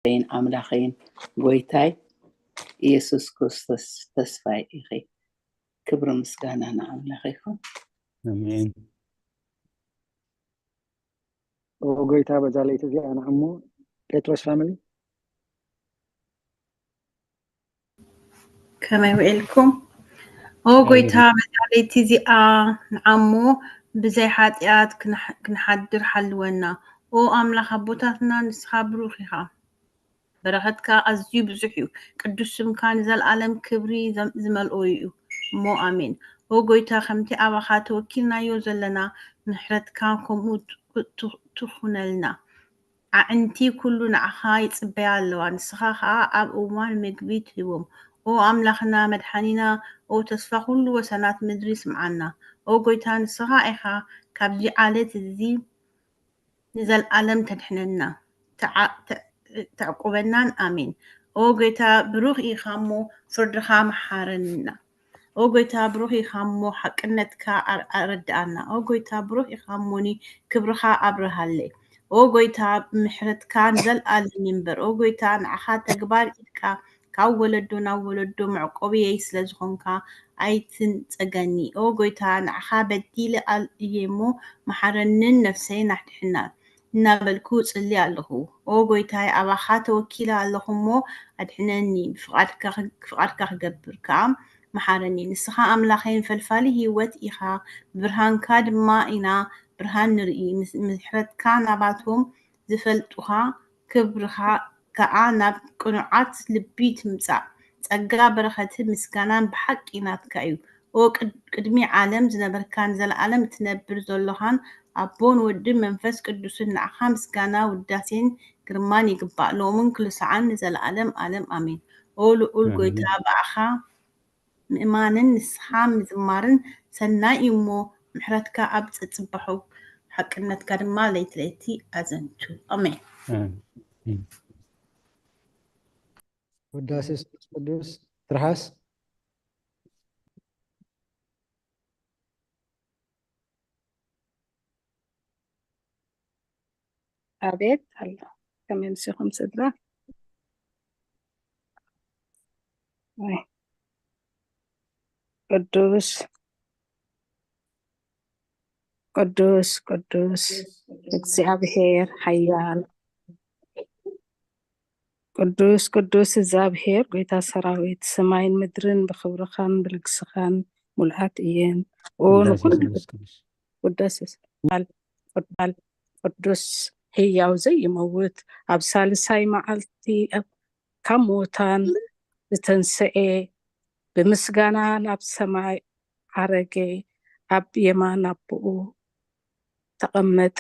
ኣቦይን ኣምላኸይን ጎይታይ ኢየሱስ ክርስቶስ ተስፋይ ኢኺ። ክብሪ ምስጋና ንኣምላኽ ይኹን። ኣሜን። ኦ ጎይታ፣ በዛ ለይቲ እዚኣ ንዓሞ ጴጥሮስ ፋሚሊ ከመይ ውዒልኩም? ኦ ጎይታ፣ በዛ ለይቲ እዚኣ ንዓሞ ብዘይ ሓጢኣት ክንሓድር ሓልወና። ኦ ኣምላኽ ኣቦታትና፣ ንስኻ ብሩኽ ኢኻ። በረኸትካ ኣዝዩ ብዙሕ እዩ። ቅዱስ ስምካ ንዘለኣለም ክብሪ ዝመልኦ እዩ እሞ ኣሜን። ኦ ጎይታ፣ ከምቲ ኣባኻ ተወኪልናዮ ዘለና ምሕረትካ ከምኡ ትኹነልና። ኣዕንቲ ኩሉ ንዓኻ ይጽበያ ኣለዋ፣ ንስኻ ኸኣ ኣብ እዋን ምግቢ ትህቦም። ኦ ኣምላኽና መድሓኒና፣ ኦ ተስፋ ኩሉ ወሰናት ምድሪ ስምዓና። ኦ ጎይታ ንስኻ ኢኻ ካብዚ ዓለት እዚ ንዘልኣለም ተድሕነና ተዕቁበናን ኣሜን። ኦ ጎይታ ብሩኽ ኢኻ እሞ ፍርድኻ መሓረንና። ኦ ጎይታ ብሩኽ ኢኻ እሞ ሓቅነትካ ኣረድኣና። ኦ ጎይታ ብሩኽ ኢኻ እሞኒ ክብርኻ ኣብርሃለይ። ኦ ጎይታ ብምሕረትካ ንዘልኣለም ይንበር። ኦ ጎይታ ንዓኻ ተግባር ኢድካ ካብ ወለዶ ናብ ወለዶ መዕቆብየይ ስለ ዝኾንካ ኣይትንጸገኒ። ኦ ጎይታ ንዓኻ በዲለ እየ እሞ መሓረንን ነፍሰይን ኣድሕናን እናበልኩ እጽሊ ኣለኹ። ኦ ጎይታይ ኣባኻ ተወኪለ ኣለኹ እሞ ኣድሕነኒ። ብፍቓድካ ክገብር ከኣ መሓረኒ። ንስኻ ኣምላኸይን ፈልፋሊ ህይወት ኢኻ። ብብርሃንካ ድማ ኢና ብርሃን ንርኢ። ምሕረትካ ናባቶም ዝፈልጡኻ ክብርኻ ከኣ ናብ ቅኑዓት ልቢ ትምጻእ። ጸጋ በረኸትን ምስጋናን ብሓቂ ናትካ እዩ። ኦ ቅድሚ ዓለም ዝነበርካን ንዘለኣለም እትነብር ዘሎኻን ኣቦን ወድን መንፈስ ቅዱስን ንዓኻ ምስጋና ውዳሴን ግርማን ይግባእ ሎምን ክሉ ሰዓን ንዘለኣለም ኣለም ኣሜን። ኦ ልዑል ጎይታ ብኣኻ ምእማንን ንስኻ ምዝማርን ሰናይ እዩ እሞ ምሕረትካ ኣብ ጸጽባሑ ሓቅነትካ ድማ ለይቲ ለይቲ ኣዘንቱ። ኣሜን። ውዳሴ ስሉስ ቅዱስ ትርሓስ ኣቤት ኣሎ። ከመይ ምሲኹም ስድራ? ቅዱስ ቅዱስ ቅዱስ እግዚኣብሔር ሓያል ቅዱስ ቅዱስ እግዚኣብሔር ጎይታ ሰራዊት፣ ሰማይን ምድርን ብኽብርኻን ብልግስኻን ሙልኣት እየን። ኦ ንኹሉ ቅዱስ ቅዱስ ህያው ዘይመውት፣ ኣብ ሳልሳይ መዓልቲ ካብ ሙታን ዝተንስኤ፣ ብምስጋና ናብ ሰማይ ዓረገ፣ ኣብ የማን ኣቦኡ ተቐመጠ፣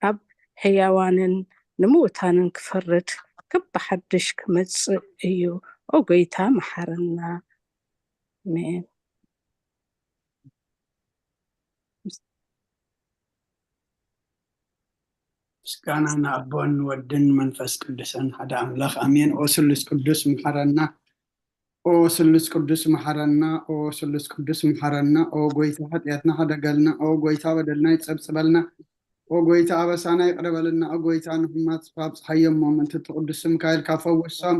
ኣብ ሕያዋንን ንምውታንን ክፈርድ፣ ክብሓድሽ ክመጽእ እዩ። ኦ ጎይታ መሓረና። ኣሜን። ምስጋና ንኣቦን ወድን መንፈስ ቅዱስን ሓደ ኣምላኽ ኣሜን። ኦ ስሉስ ቅዱስ መሓረና። ኦ ስሉስ ቅዱስ መሓረና። ኦ ስሉስ ቅዱስ መሓረና። ኦ ጎይታ ሓጢኣትና ሓደገልና። ኦ ጎይታ በደልና ይጸብጽበልና። ኦ ጎይታ ኣበሳና ይቕረ በለና። ኦ ጎይታ ንሕሙማት ኣብጽሓዮም እሞ ምእንቲ እቲ ቅዱስ ስምካ ኢልካ ፈውሶም።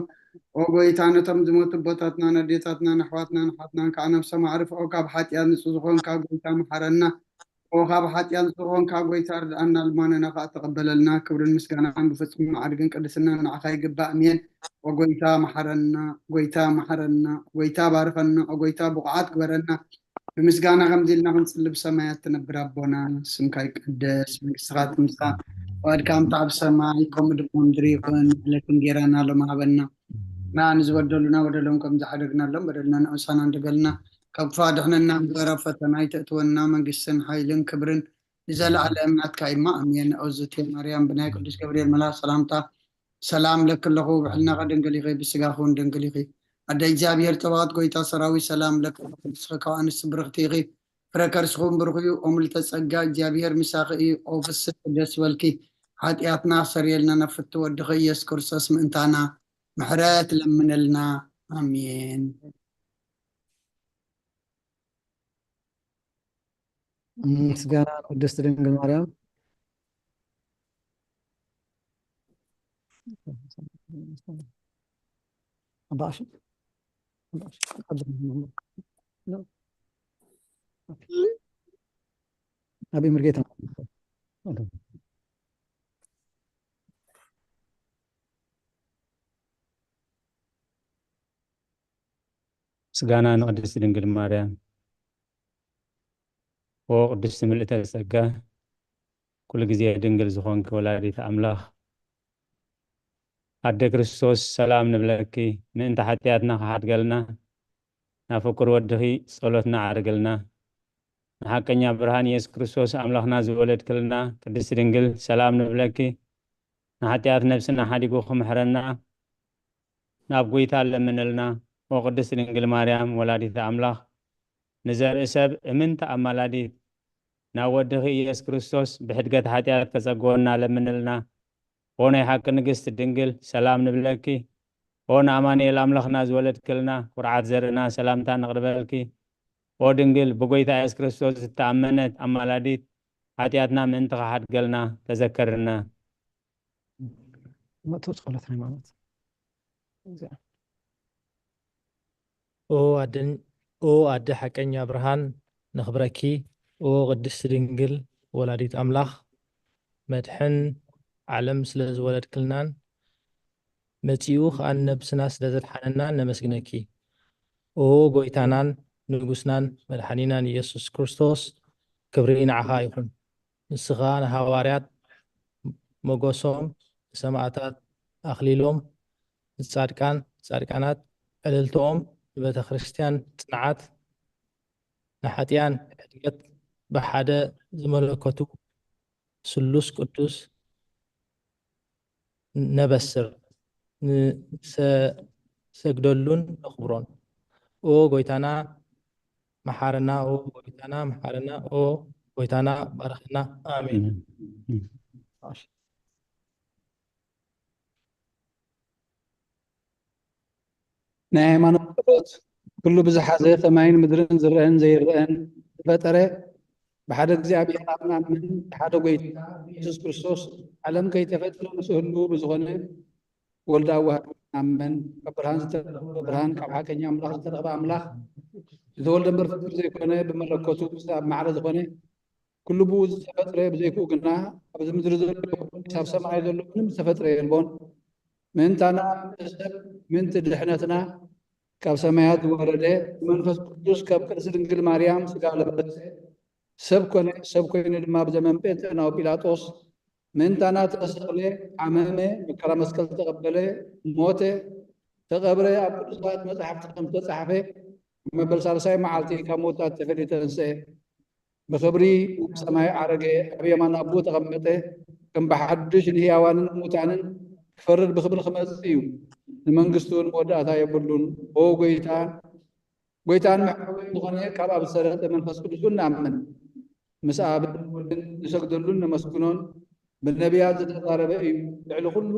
ኦ ጎይታ ነቶም ዝሞቱ ኣቦታትናን ኣዴታትናን ኣሕዋትናን ኣሓትናን ከዓ ነብሶም ኣዕርፍኦ። ካብ ሓጢኣት ንጹህ ዝኾንካ ጎይታ መሓረና። ኦ ካብ ሓጢኣት ንጹህ ዝኾንካ ጎይታ ርድኣና፣ ልማነና ከዓ ተቐበለልና። ክብርን ምስጋናን ብፍጹም መዓርግን ቅድስናን ንዓኻ ይግባእ። ኣሜን። ኦ ጎይታ መሓረና፣ ጎይታ መሓረና፣ ጎይታ ባርኸና፣ ኦ ጎይታ ብቑዓት ግበረና። ብምስጋና ከምዚ ኢልና ክንጽሊ ብሰማያት ትነብር ኣቦና ስምካ ይቀደስ፣ መንግስትኻ ትምጻእ፣ ፍቓድካ ከምቲ ኣብ ሰማይ ከምኡ ድማ ምድሪ ይኹን። ዕለት እንጌራና ሎም ሃበና፣ እና ንዝበደሉና በደሎም ከም ዝሓደግናሎም በደልና ንዑሳና እንደገልና ካብ ክፉእ ኣድሕነና፣ እምበር ኣብ ፈተና ኣይተእትወና፣ መንግስትን ሓይልን ክብርን ንዘለኣለም ናትካ እዩማ፣ ኣሜን። ኦዝቴ ማርያም ብናይ ቅዱስ ገብርኤል መልኣክ ሰላምታ ሰላም ለኪ ኣለኹ፣ ብሕልናኺ ድንግል ኢኺ፣ ብስጋኺ እውን ድንግል ኢኺ። ኣደ እግዚኣብሔር ጸባኦት ጎይታ ሰራዊት ሰላም ለኪ ኣለኹ፣ ንስኺ ካብ ኣንስቲ ብርኽቲ ኢኺ፣ ፍረ ከርስኺ እውን ብሩኽ እዩ። ኦ ምልዕተ ጸጋ እግዚኣብሔር ምሳኺ እዩ። ኦ ፍስሕቲ ደስ በልኪ፣ ሓጢኣትና ክሰርየልና ናብ ፍትው ወድኺ ኢየሱስ ክርስቶስ ምእንታና ምሕረት ለምነልና። ኣሜን። ምስጋና ንቅድስት ድንግል ማርያም። ኣባእሱ ኣባእሱ ቀድም። ኣበይ ምርጌታ? ምስጋና ንቅድስቲ ድንግል ማርያም። ኦ ቅድስቲ ምልእተ ጸጋ፣ ኩሉ ግዜ ድንግል ዝኾንኪ ወላዲት ኣምላኽ፣ ኣደ ክርስቶስ፣ ሰላም ንብለኪ። ምእንቲ ሓጢኣትና ክሓድገልና፣ ናብ ፍቁር ወድኺ ጸሎትና ዓርግልና። ንሓቀኛ ብርሃን ኢየሱስ ክርስቶስ ኣምላኽና ዝወለድክልና ቅድስቲ ድንግል፣ ሰላም ንብለኪ። ንሓጢኣት ነብስና ሓዲጉ ክምሕረና፣ ናብ ጐይታ ለምንልና። ኦ ቅድስቲ ድንግል ማርያም፣ ወላዲተ ኣምላኽ፣ ንዘርኢ ሰብ እምንቲ ኣማላዲት፣ ናብ ወድኺ ኢየሱስ ክርስቶስ ብሕድገት ሓጢኣት ከጸግወና ለምንልና። ኦ ናይ ሓቂ ንግስቲ ድንግል፣ ሰላም ንብለኪ። ኦ ንኣማኑኤል ኣምላኽና ዝወለድክልና፣ ኩርዓት ዘርእና፣ ሰላምታ ነቕርበልኪ። ኦ ድንግል፣ ብጐይታ ኢየሱስ ክርስቶስ ዝተኣመነት ኣማላዲት፣ ሓጢኣትና ምእንቲ ክሓድገልና ተዘከርና። መእተዊ ጸሎት ሃይማኖት። እዚኣ። ኦ ኣደን-፣ ኦ ኣደ ሓቀኛ ብርሃን ነኽብረኪ። ኦ ቅድስቲ ድንግል ወላዲት ኣምላኽ፣ መድሕን ዓለም ስለ ዝወለድክልናን መጺኡ ኸኣ ነብስና ስለ ዘድሓነናን ነመስግነኪ። ኦ ጐይታናን ንጉስናን መድሓኒናን ኢየሱስ ክርስቶስ፣ ክብሪ ንዓኻ ይኹን። ንስኻ ንሃዋርያት ሞገሶም፣ ንሰማእታት ኣኽሊሎም፣ ንጻድቃን ጻድቃናት ዕልልትኦም፣ ንቤተ ክርስቲያን ጽንዓት፣ ንሓጥያን ሕድገት ብሓደ ዝመለከቱ ስሉስ ቅዱስ ነበስር፣ ንሰግደሉን ነኽብሮን። ኦ ጐይታና መሓረና፣ ኦ ጐይታና መሓረና፣ ኦ ጐይታና ባርኸና። ኣሜን። ናይ ሃይማኖት ጸሎት። ኩሉ ብዝሓዘ ሰማይን ምድርን ዝረአን ዘይረአን ዝፈጠረ፣ ብሓደ እግዚኣብሔር ኣብ ንኣምን፣ ብሓደ ጐይታ ኢየሱስ ክርስቶስ ዓለም ከይተፈጥረ ምስ ህልው ብዝኾነ ወልዳ ዋህድ ንኣምን። ካብ ብርሃን ዝተረኸበ ብርሃን፣ ካብ ሓቀኛ ኣምላኽ ዝተረኸበ ኣምላኽ፣ ዝተወልደ እምበር ፍጡር ዘይኮነ፣ ብመለኮቱ ክሳብ ማዕረ ዝኾነ፣ ኩሉ ብኡ ዝተፈጥረ፣ ብዘይክኡ ግና ኣብዚ ምድሪ ዘሎ ይኹን ክሳብ ሰማይ ዘሎ ምንም ዝተፈጥረ የልቦን። ምእንታና ምእንቲ ሰብ፣ ምእንቲ ድሕነትና ካብ ሰማያት ዝወረደ፣ ብመንፈስ ቅዱስ ካብ ቅድስቲ ድንግል ማርያም ስጋ ለበሰ፣ ሰብ ኮነ፣ ሰብ ኮይኑ ድማ ብዘመን ጴንጤናዊ ጲላጦስ ምእንታና ተሰቕለ፣ ሓመመ፣ መከራ መስቀል ተቐበለ፣ ሞተ፣ ተቐብረ፣ ኣብ ቅዱሳት መጻሕፍቲ ከም ዝተጻሕፈ ኣብ መበል ሳልሳይ መዓልቲ ካብ ምዉታት ተፈልዩ ተንስአ። ብኽብሪ ናብ ሰማይ ዓረገ፣ ኣብ የማን ኣቦኡ ተቐመጠ። ከም ብሓድሽ ንህያዋንን ንሙታንን ክፈርድ ብኽብሪ ክመጽእ እዩ። ንመንግስቱ እውን መወዳእታ የብሉን። ኦ ጐይታ፣ ጐይታን መሓወይን ዝኾነ ካብ ኣብ ዝሰረጸ መንፈስ ቅዱስ እውን ንኣምን። ምስ ኣብን ወልድን ንሰግደሉን ነመስግኖን ብነቢያት ዝተዛረበ እዩ። ልዕሊ ኩሉ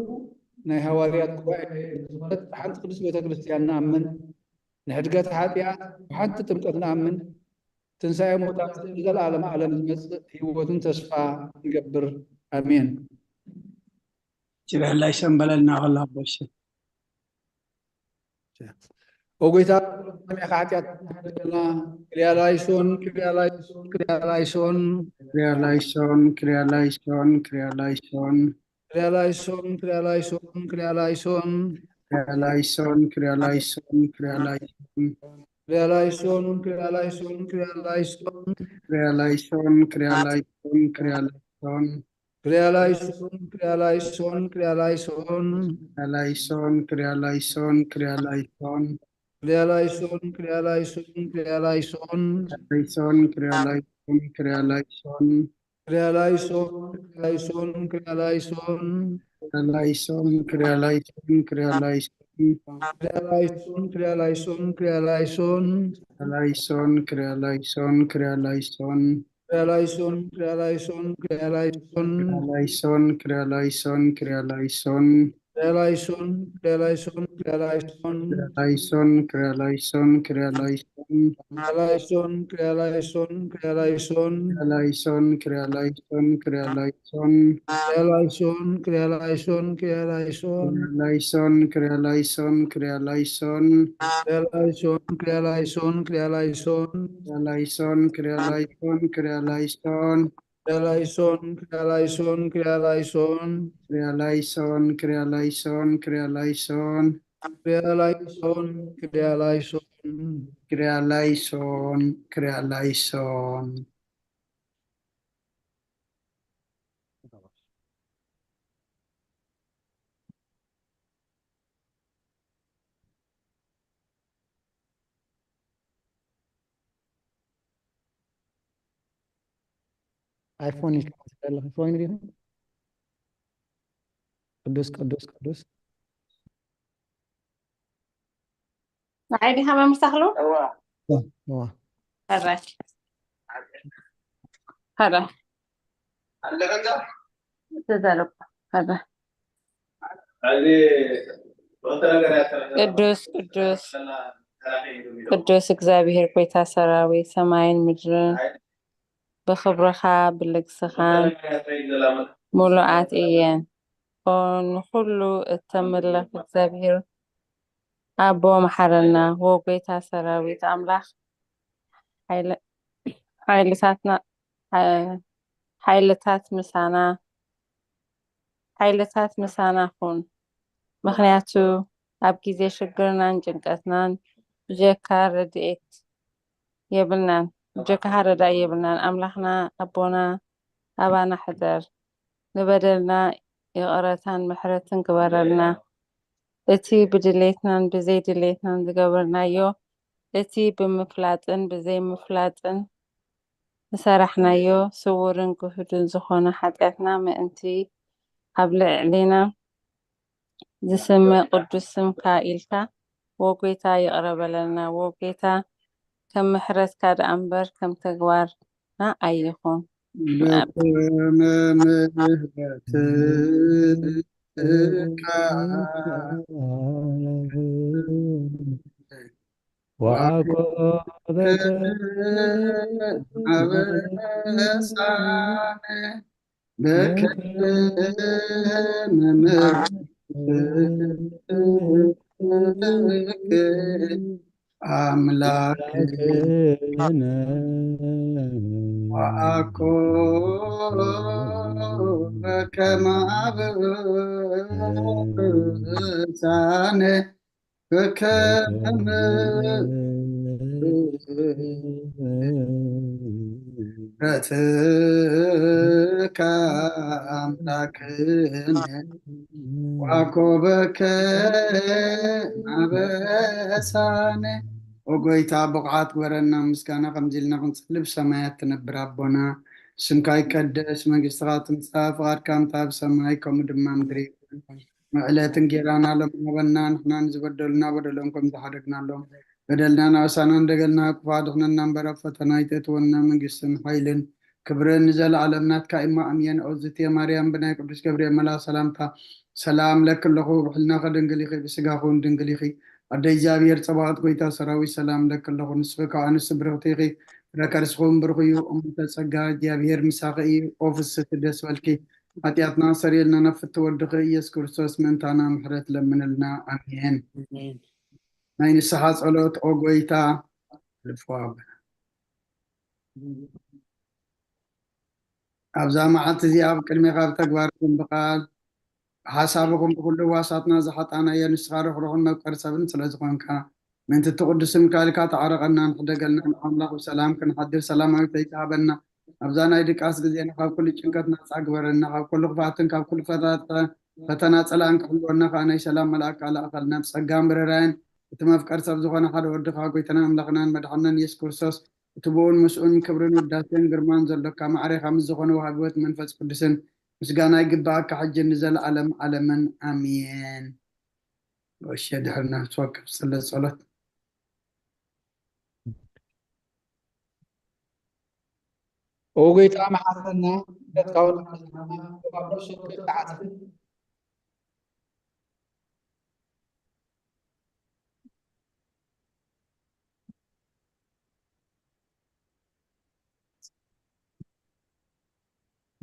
ናይ ሃዋርያት ጉባኤ ዝኾነት ሓንቲ ቅድስቲ ቤተ ክርስቲያን ንኣምን። ንሕድገት ሓጢኣት ብሓንቲ ጥምቀት ንኣምን። ትንሳኤ ሙታን ንዘለኣለም ዓለም ዝመጽእ ህይወትን ተስፋ ንገብር። ኣሜን። ጭብሕላይ ሰምበለልና ከሎ ኣቦሽ። ኦ ጐይታ፣ ከመይ ሓጢኣት ሓደገና። ክሪያላይሶን፣ ክሪያላይሶን፣ ክሪያላይሶን። ክሪያላይሶን፣ ክሪያላይሶን፣ ክሪያላይሶን። ክሪያላይሶን፣ ክሪያላይሶን፣ ክሪያላይሶን። ክሪያላይሶን፣ ክሪያላይሶን፣ ክሪያላይሶን። ክሪያላይሶን፣ ክሪያላይሶን፣ ክሪያላይሶን። ክሪያላይሶን፣ ክሪያላይሶን፣ ክሪያላይሶን። ክሪያላይሶን፣ ክሪያላይሶን፣ ክሪያላይሶን። ክሪያላይሶን፣ ክሪያላይሶን፣ ክሪያላይሶን። ክሪያላይሶን፣ ክሪያላይሶን፣ ክሪያላይሶን። ክሪያላይሶን፣ ክሪያላይሶን፣ ክሪያላይሶን። ክሪያላይሶን፣ ክሪያላይሶን፣ ክሪያላይሶን። ክሪያላይሶን፣ ክሪያላይሶን፣ ክሪያላይሶን። ክሪያላይሶን፣ ክሪያላይሶን፣ ክሪያላይሶን። ክሪያላይሶን፣ ክሪያላይሶን፣ ክሪያላይሶን። ክሪያላይሶን፣ ክሪያላይሶን፣ ክሪያላይሶን። ክሪያላይሶን፣ ክሪያላይሶን፣ ክሪያላይሶን። Krialaison, Krialaison, Krialaison. Krialaison, Krialaison, Krialaison. Krialaison, Krialaison, Krialaison. Krialaison, Krialaison, Krialaison. Krialaison, Krialaison, Krialaison. Krialaison, Krialaison, Krialaison. Krialaison, Krialaison, Krialaison. Krialaison, Krialaison, Krialaison. Krialaison, Krialaison, Krialaison. Krialaison, Krialaison, Krialaison. Krialaison, Krialaison. Krialaison, Krialaison. ኣይፎን ኢልካ ትፈልጥ ኣለኻ? ፎይን ዲኹም? ቅዱስ፣ ቅዱስ፣ ቅዱስ። ንዓይ ዲኻ መምህር ተኽሉ? እዋ። እዋ። ኸረ። ኸረ። ኣለኸ እንዳ? ተዛረብ። ኸረ። እዚ ወንተ ነገር ያተረፈ ቅዱስ፣ ቅዱስ፣ ቅዱስ እግዚኣብሔር ጐይታ ሰራዊት፣ ሰማይን ምድርን ብኽብርኻ ብልግስኻን ምሉኣት እየን። ኦ፣ ንኹሉ እተምልኽ እግዚኣብሔር ኣቦ፣ መሓረና። ዎ ጐይታ ሰራዊት ኣምላኽ፣ ሓይለ-፣ ሓይልታትና፣ ሓ-፣ ሓይልታት ምሳና፣ ሓይልታት ምሳና ኩን። ምኽንያቱ ኣብ ግዜ ሽግርናን ጭንቀትናን ብጀካ ረድኤት የብልናን፣ ብጀካኻ ረዳኢ የብልናን። ኣምላኽና ኣቦና፣ ኣባና ሕደር፣ ንበደልና ይቕረታን ምሕረትን ግበረልና። እቲ ብድሌትናን ብዘይድሌትናን ዝገበርናዮ፣ እቲ ብምፍላጥን ብዘይምፍላጥን ዝሰራሕናዮ፣ ስዉርን ግሁድን ዝኾነ ሓጢኣትና ምእንቲ ኣብ ልዕሌና ዝስመ ቅዱስ ስምካ ኢልካ፣ ዎ ጐይታ፣ ይቕረ በለልና። ዎ ጐይታ፣ ከም ምሕረትካ ደኣ እምበር ከም ተግባርና ኣይኹን። በከመ ምሕረትከ ወአኮ በከመ አበሳነ በከመ ምሕረትከ አምላክነ ወአኮ በከመ አበሳነ በከመ ምሕረትከ አምላክነ ወአኮ በከመ አበሳነ። ኦ ጐይታ፣ ብቑዓት ግበረና ምስጋና ከምዚ ኢልና ክንጽሊ። ብሰማያት ትነብር ኣቦና፣ ስምካ ይቀደስ፣ መንግስትኻ ትምጻእ፣ ፍቓድካ ከምታ ኣብ ሰማይ ከምኡ ድማ ምድሪ ይኹን። ንዕለት እንጌራና ሎሚ ሃበና፣ ንሕና ንዝበደሉና በደሎም ከም ዝሓደግናሎም፣ በደልና ናብሳና እንደገልና ክፉ ኣድሕነና እምበር፣ ኣብ ፈተና ኣይተእትወና፣ መንግስትን ሓይልን ክብርን ንዘለኣለም ናትካ እሞ ኣሜን። ኦዝትየ ማርያም፣ ብናይ ቅዱስ ገብርኤል መልኣኽ ሰላምታ ሰላም እለኪ ኣለኹ፣ ብሕልናኺ ድንግል ኢኺ፣ ብስጋኺ እውን ድንግል ኢኺ። ኣደ እግዚኣብሔር ጸባኦት፣ ጐይታ ሰራዊት፣ ሰላም እለኪ ኣለኹ። ንስኺ ካብ ኣንስቲ ብርኽቲ ኢኺ፣ ፍረ ከርስኺ እውን ብሩኽ እዩ። እሞ ጸጋ እግዚኣብሔር ምሳኺ እዩ። ኦ ፍስሕቲ ደስ በልኪ፣ ሓጢኣትና ኣስተሰርየልና፣ ናብ ፍትወ ወድኺ ኢየሱስ ክርስቶስ ምእንታና ምሕረት ለምንልና። ኣሜን። ኣሜን። ናይ ንስሓ ጸሎት። ኦ ጐይታ፣ ልፎ ኣበ-፣ ኣብዛ መዓልቲ እዚኣ ኣብ ቅድሜኻ ብተግባር ይኹን ብቓል፣ ብሓሳብ ይኹን ብኹሉ ህዋሳትና ዝሓጣናዮ፣ ንስኻ ርሕሩሕን መፍቀሪ ሰብን ስለ ዝኾንካ፣ ምእንቲ እቲ ቅዱስ ስምካ ኢልካ ተዓረቐና፣ ንሕደገልና፣ ንኣምላኽ ብሰላም ክንሓድር ሰላማዊት ለይቲ ሃበና። ኣብዛ ናይ ድቃስ ግዜና ካብ ኩሉ ጭንቀት ናጻ ግበረና፣ ካብ ኩሉ ክፍኣትን ካብ ኩሉ ፈታ-፣ ፈተና ጸላእን ክሕልወና ከኣ ናይ ሰላም መልኣክ ኣለኣኸልና። ብጸጋን ብርህራሄን እቲ መፍቀር ሰብ ዝኾነ ሓደ ወድኻ፣ ጐይታናን ኣምላኽናን መድሓንናን ኢየሱስ ክርስቶስ፣ እቲ ብኡን ምስኡን ክብርን ውዳሴን ግርማን ዘሎካ፣ ማዕሬኻ ምስ ዝኾነ ወሃቢ ህይወት መንፈስ ቅዱስን ምስጋና ይግብኣካ፣ ሕጂ ንዘለኣለም ዓለምን ኣሜን። እሺ፣ ድሕሪ ነፍሲ ወከፍ ጽለ-፣ ጸሎት። ኦ ጐይታ፣ መሓረና፣ ምሕረትካ ወድና፣ ካብ ርእሱ ክትዓጽፍ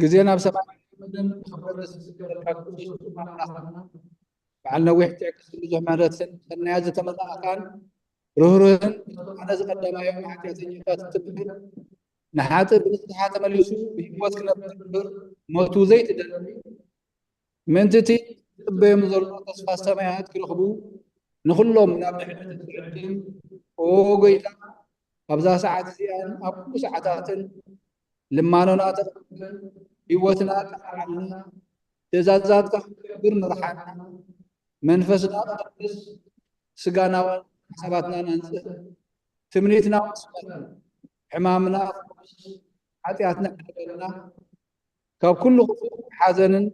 ግዜ ናብ ሰማይ ምድርን ክብረት ዝዝከረካ ቅዱስ ኣምላኽና፣ በዓል ነዊሕ ትዕግስትን ብዙሕ ምሕረትን፣ ሰናያት ዝተመላእካን ርህሩህን፣ ኣነ ዝቐደማዮም ንሓጢኣተኛታት እትምሕር፣ ንሓጥእ ብንስሓ ተመሊሱ ብህይወት ክነብር ሞቱ ዘይትደሊ፣ ምእንቲ እቲ ዝጽበዮም ዘሎ ተስፋ ሰማያት ክረኽቡ፣ ንኹሎም ናብ ድሕነት እትዕድም፣ ኦ ጎይታ፣ ኣብዛ ሰዓት እዚኣን ኣብ ኩሉ ሰዓታትን ልማኖና ተቐበል፣ ህይወትና ተሓልና፣ ትእዛዛትካ ክንገብር ምርሓና፣ መንፈስና ቀድስ፣ ስጋና ሓሳባትናን ኣንጽህ፣ ትምኒትና ኣስመር፣ ሕማምና ፈውስ፣ ሓጢኣትና ሕደገልና፣ ካብ ኩሉ ክፉእ ሓዘንን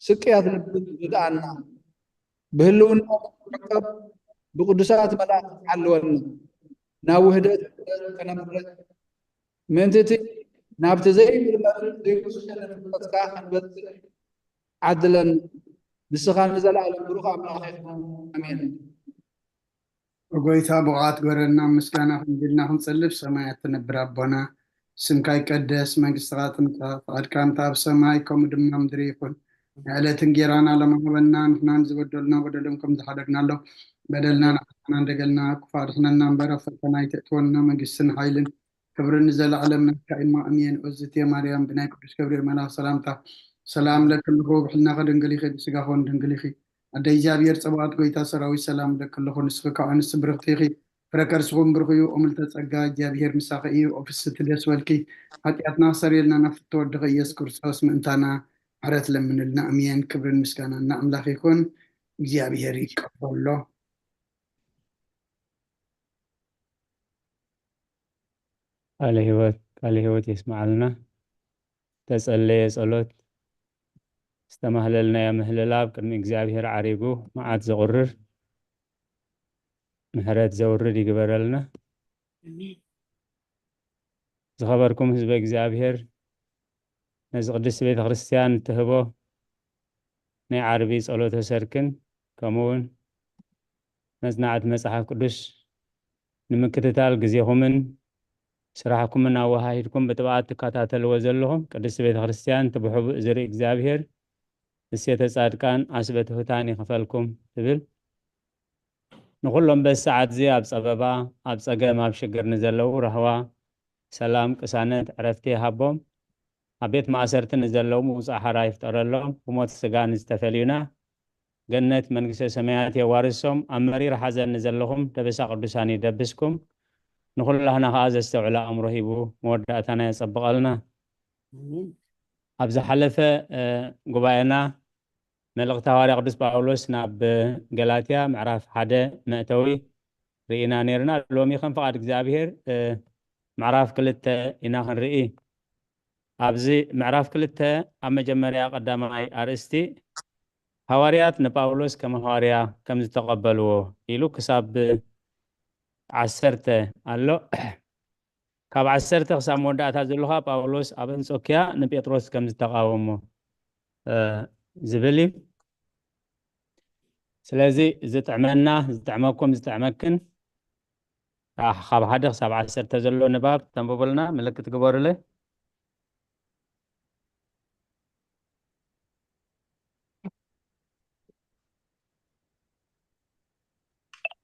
ስቅያት ልብን ርድኣና፣ ብህልውና ዕቀብ ብቅዱሳት መላእክት ሓልወና፣ ናብ ውህደት ከነምርሕ ምእንቲ እቲ ናብቲ ዘይምርመርን ዘይውሰንን ፍልጠትካ ክንበጽሕ ዓድለና። ንስኻ ንዘለኣለም ብሩኽ ኣምላኽ ኢኻ። ኣሜን። ጎይታ ብቕዓት ግበረልና፣ ምስጋና ክንድልና ክንጸልብ። ሰማያት ትነብር ኣቦና፣ ስምካ ይቀደስ፣ መንግስትኻ ትምጻእ፣ ፍቓድካ እንተ ኣብ ሰማይ ከምኡ ድማ ምድሪ ይኹን። ንዕለት እንጌራና ለማህበና፣ ንሕናን ዝበደሉና በደሎም ከም ዝሓደግናሎ በደልና ንዓና እንደገልና፣ ክፉእ ኣድሕነና እምበር ኣብ ፈተና ኣይተእትወና፣ መንግስትን ሓይልን ክብርን ንዘለዓለም ናትካ ኢማ። ኣሜን። ኦዝቴ ማርያም ብናይ ቅዱስ ገብርኤል መልኣኽ ሰላምታ ሰላም ለክልኹ ብሕልናኸ ድንግል ኢኺ፣ ብስጋኸ እውን ድንግል ኢኺ። ኣደ እግዚኣብሔር ጸባኦት ጎይታ ሰራዊት ሰላም ለክልኹ፣ ንስኺ ካብ ኣንስቲ ብርኽቲ ኢኺ፣ ፍረ ከርስኹም ብርኽ እዩ። ኦምልተ ጸጋ እግዚኣብሔር ምሳኺ እዩ። ኦፍስቲ ደስ በልኪ፣ ሓጢኣትና ክሰርየልና ናብ ፍትወ ወድኺ ኢየሱስ ክርስቶስ ምእንታና ምሕረት ለምንልና። ኣሜን። ክብርን ምስጋና ንኣምላኽ ይኹን። እግዚኣብሔር ይቀበሎ። ቃለ ህይወት ቃለ ህይወት የስምዓልና። ዝተጸለየ ጸሎት ዝተማህለልናዮ ምህልላ ኣብ ቅድሚ እግዚኣብሔር ዓሪጉ መዓት ዘቑርር ምሕረት ዘውርድ ይግበረልና። ዝኸበርኩም ህዝበ እግዚኣብሔር ነዚ ቅድስቲ ቤተ ክርስቲያን እትህቦ ናይ ዓርቢ ጸሎተ ሰርክን ከምኡ እውን መጽናዕቲ መጽሓፍ ቅዱስ ንምክትታል ግዜኹምን ስራሕኩምን ኣወሃሂድኩም ብጥብዓት ትከታተልዎ ዘለኹም ቅድስቲ ቤተ ክርስቲያን እቲ ብሕቡእ ዝርኢ እግዚኣብሔር እሴተ ጻድቃን ዓስበ ትሑታን ይኽፈልኩም ትብል። ንኹሎም በዚ ሰዓት እዚ ኣብ ጸበባ ኣብ ጸገም ኣብ ሽግር ንዘለዉ ራህዋ ሰላም ቅሳነት ዕረፍቲ ይሃቦም። ኣብ ቤት ማእሰርቲ ንዘለዉ ምውጻእ ሓራ ይፍጠረሎም። ብሞት ስጋ ንዝተፈልዩና ገነት መንግስተ ሰማያት የዋርሶም። ኣብ መሪር ሓዘን ንዘለኹም ደበሳ ቅዱሳን ይደብስኩም። ንኹላህና ከኣ ዘስተውዕል ኣእምሮ ሂቡ መወዳእታና የጸብቐልና። ኣብ ዝሓለፈ ጉባኤና መልእኽቲ ሃዋርያ ቅዱስ ጳውሎስ ናብ ገላትያ ምዕራፍ ሓደ መእተዊ ርኢና ነይርና። ሎሚ ከም ፍቓድ እግዚኣብሔር ምዕራፍ ክልተ ኢና ክንርኢ። ኣብዚ ምዕራፍ ክልተ ኣብ መጀመርያ ቀዳማይ ኣርእስቲ ሃዋርያት ንጳውሎስ ከም ሃዋርያ ከም ዝተቐበልዎ ኢሉ ክሳብ ዓሰርተ ኣሎ። ካብ ዓሰርተ ክሳብ መወዳእታ ዘሎ ኸዓ ጳውሎስ ኣብ ኣንጾክያ ንጴጥሮስ ከም ዝተቓወሞ ዝብል እዩ። ስለዚ ዝጥዕመና ዝጥዕመኩም ዝጥዕመክን ካብ ሓደ ክሳብ ዓሰርተ ዘሎ ንባብ ተንብቡልና ምልክት ግበሩለይ።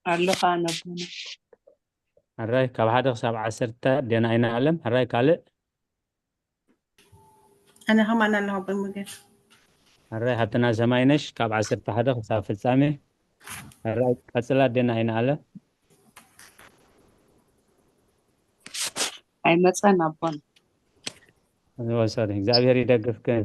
ኣለኻ ነቦና። ሕራይ ካብ ሓደ ክሳብ ዓሰርተ ኣዴና ኣይንኣለም። ሕራይ ካልእ ኣነ ከማን ኣለኹ ኣቦይ ሙጌ። ሕራይ ሃብትና ሰማይነሽ ካብ ዓሰርተ ሓደ ክሳብ ፍጻሜ። ሕራይ ቀጽላ ኣዴና ኣይንኣለም። ኣይመጸን ኣቦና። ወሰሪ እግዚኣብሔር ይደግፍክን።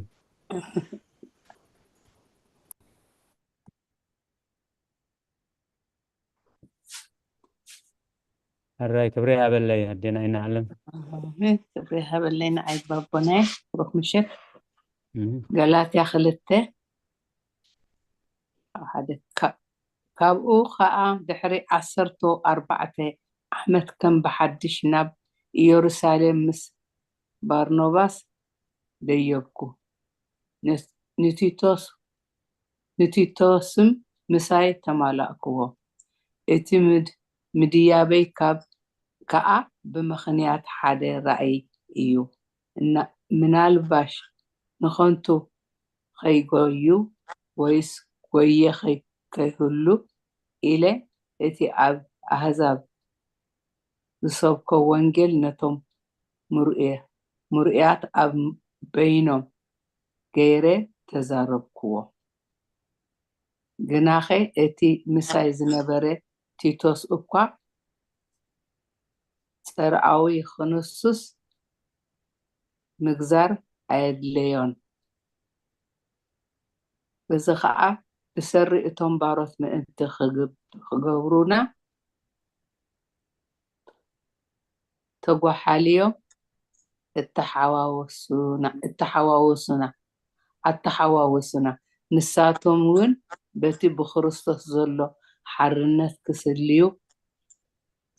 ሕራይ ክብሪ ይሃበለይ ኣዴና ኣይንኣለም። ኣሜን። ክብሪ ይሃበለይ ንዓይ ባቦናይ። ብሩክ ምሸት። እም። ገላትያ ክልተ ሓደ ካ- ካብኡ ኸኣ ድሕሪ ዓሰርተ ኣርባዕተ ዓመት ከም ብሓድሽ ናብ ኢየሩሳሌም ምስ ባርኖባስ ደየብኩ። ን- ንቲቶስ ንቲቶስም ምሳይ ተማላእክዎ። እቲ ምድ- ምድያበይ ካብ ከኣ ብምኽንያት ሓደ ራእይ እዩ። እና- ምናልባሽ ንኸንቱ ኸይጎዩ ወይስ ጎየ ኸይ-፣ ከይህሉ ኢለ እቲ ኣብ ኣህዛብ ዝሰብኮ ወንጌል ነቶም ምሩኤ-፣ ምሩያት ኣብ በይኖም ገይረ ተዛረብክዎ። ግናኸ እቲ ምሳይ ዝነበረ ቲቶስ እኳ ጸርዓዊ ክንሱስ ምግዛር ኣየድለዮን። በዚ ኸኣ ብሰሪ እቶም ባሮት ምእንቲ ክግብ-፣ ክገብሩና ተጓሓልዮም እተሓዋወሱና፣ እተሓዋወሱና፣ ኣተሓዋወሱና። ንሳቶም እውን በቲ ብክርስቶስ ዘሎ ሓርነት ክስልዩ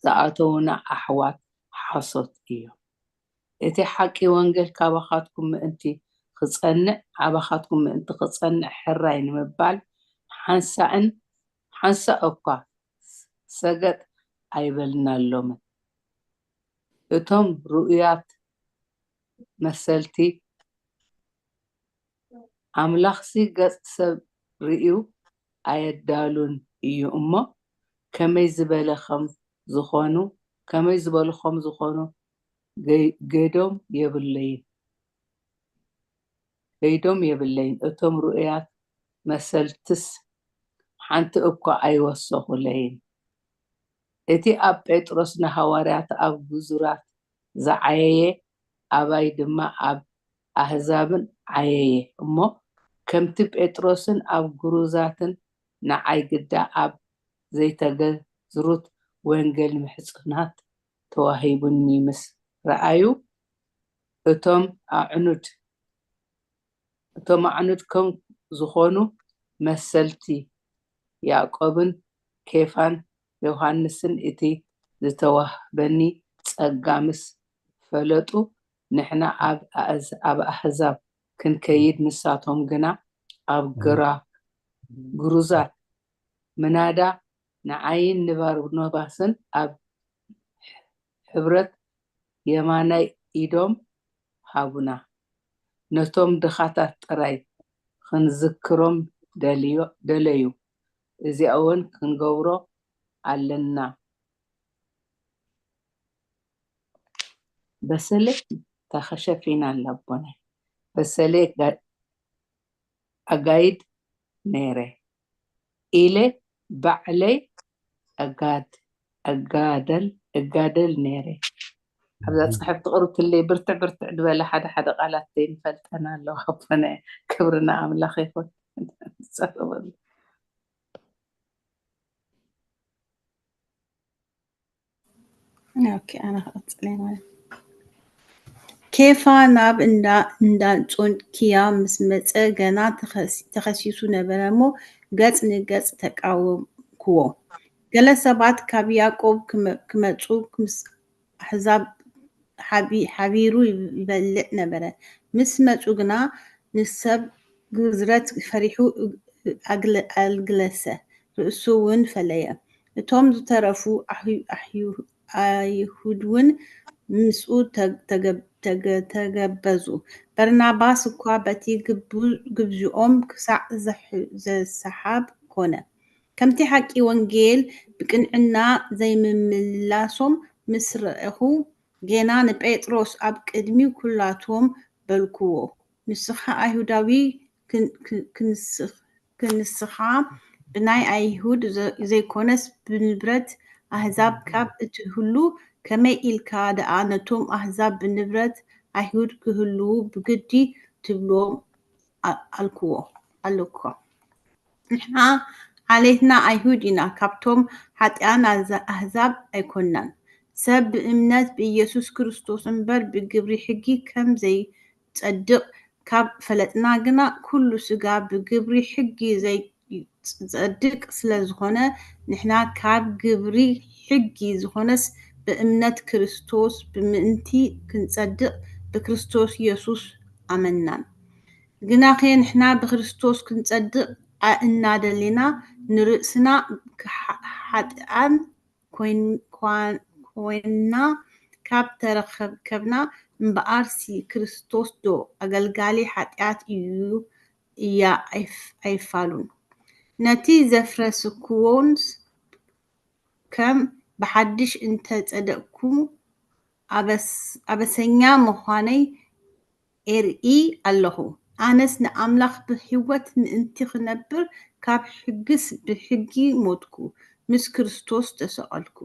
ዝኣተዉና ኣሕዋት ሓሶት እዮም። እቲ ሓቂ ወንጌል ካባኻትኩም ምእንቲ ክጸንዕ፣ ኣባኻትኩም ምእንቲ ክጸንዕ ሕራይ ንምባል ሓንሳእን፣ ሓንሳእ እኳ ሰገጥ ኣይበልናሎምን። እቶም ርኡያት መሰልቲ ኣምላኽሲ ገጽ ሰብ ርእዩ ኣየዳሉን እዩ እሞ፣ ከመይ ዝበለ ከም ዝኾኑ፣ ከመይ ዝበሉ ከም ዝኾኑ ገ-፣ ገዶም የብለይን፣ ገይዶም የብለይን። እቶም ርኡያት መሰልትስ ሓንቲ እኳ ኣይወሰኹለይን። እቲ ኣብ ጴጥሮስ ንሃዋርያት ኣብ ግዙራት ዝዓየየ፣ ኣባይ ድማ ኣብ ኣህዛብን ዓየየ እሞ፣ ከምቲ ጴጥሮስን ኣብ ግሩዛትን ንዓይ ግዳ ኣብ ዘይተገዝሩት ወንጌል ምሕጽናት ተዋሂቡኒ ምስ ረኣዩ፣ እቶም ኣዕኑድ፣ እቶም ኣዕኑድ ከም ዝኾኑ መሰልቲ ያዕቆብን ኬፋን ዮሃንስን እቲ ዝተዋህበኒ ጸጋ ምስ ፈለጡ፣ ንሕና ኣብ ኣእዝ-፣ ኣብ ኣህዛብ ክንከይድ፣ ንሳቶም ግና ኣብ ግራ-፣ ግሩዛት ምናዳ ንዓይን ንባርኖባስን ኣብ ሕብረት የማናይ ኢዶም ሃቡና። ነቶም ድኻታት ጥራይ ክንዝክሮም ደልዮ-፣ ደለዩ። እዚኣ እውን ክንገብሮ ኣለና። በሰሌ ተኸሸፊና ኣላ ኣቦናይ። በሰሌ ጋ-፣ ኣጋይድ ነይረ ኢለ ባዕለይ ኣጋድ-፣ ኣጋደል፣ እጋደል ነይረ። ኣብዛ ጽሕፍቲ ቅርብትለይ ብርትዕ ብርትዕ ዝበለ ሓደ ሓደ ቃላት ዘይንፈልጠን ኣለዋ ኣቦናይ። ክብሪ ንኣምላኽ ይኹን። ጸርበሉ። ኦኬ፣ ኣነ ክቕጽል እየ ማለት። ኬፋ ናብ እንዳ፣ እንዳ ጾንኪያ ምስ መጸ ገና ተኸሲ-፣ ተኸሲሱ ነበረ እሞ ገጽ ንገጽ ተቃወምክዎ። ገለ ሰባት ካብ ያዕቆብ ክመ-፣ ክመጹ ምስ ኣሕዛብ ሓቢ-፣ ሓቢሩ ይበልዕ ነበረ። ምስ መጹ ግና ንሰብ ግዝረት ፈሪሑ ኣግለ-፣ ኣልግለሰ፣ ርእሱ እውን ፈለየ። እቶም ዝተረፉ ኣህ-፣ ኣህ-፣ ኣይሁድ እውን ምስኡ ተ-፣ ተገ-፣ ተገ-፣ ተገበዙ። በርናባስ እኳ በቲ ግቡ-፣ ግብዝኦም ክሳዕ ዘሕ-፣ ዘሰሓብ ኮነ። ከምቲ ሓቂ ወንጌል ብቅንዕና ዘይምምላሶም ምስ ረኣኹ፣ ጌና ንጴጥሮስ ኣብ ቅድሚ ኩላቶም በልክዎ፣ ንስኻ ኣይሁዳዊ ክን-፣ ክን-፣ ክንስ-፣ ክንስኻ ብናይ ኣይሁድ ዘ-፣ ዘይኮነስ ብንብረት ኣህዛብ ካብ እትህሉ፣ ከመይ ኢልካ ደኣ ነቶም ኣህዛብ ብንብረት ኣይሁድ ክህልዉ ብግዲ ትብልዎም? ኣ-፣ ኣልክዎ፣ ኣለኩዎ። ንሕና ዓሌትና ኣይሁድ ኢና፣ ካብቶም ሓጢኣን ኣዛ-፣ ኣህዛብ ኣይኮንናን። ሰብ ብእምነት ብኢየሱስ ክርስቶስ እምበር ብግብሪ ሕጊ ከም ዘይጸድቕ ካብ ፈለጥና ግና፣ ኩሉ ስጋ ብግብሪ ሕጊ ዘይጸድቕ ስለ ዝኾነ፣ ንሕና ካብ ግብሪ ሕጊ ዝኾነስ ብእምነት ክርስቶስ ብምእንቲ ክንጸድቕ ብክርስቶስ የሱስ ኣመናን። ግናኸ ንሕና ብክርስቶስ ክንጸድቕ ኣ-፣ እናደሌና ንርእስና ክሓ-፣ ሓጥኣን ኮይን-፣ ኳን-፣ ኮይንና ካብ ተረኸብከብና፣ እምበኣርሲ ክርስቶስ ዶ ኣገልጋሊ ሓጢኣት እዩ እያ ኣይፍ-፣ ኣይፋሉን። ነቲ ዘፍረስክዎንስ ከም ብሓድሽ እንተጸደቕኩ ኣበስ-፣ ኣበሰኛ ምዃነይ ኤርኢ ኣለኹ። ኣነስ ንኣምላኽ ብህይወት ምእንቲ ክነብር ካብ ሕግስ ብሕጊ ሞትኩ፣ ምስ ክርስቶስ ተሰቐልኩ።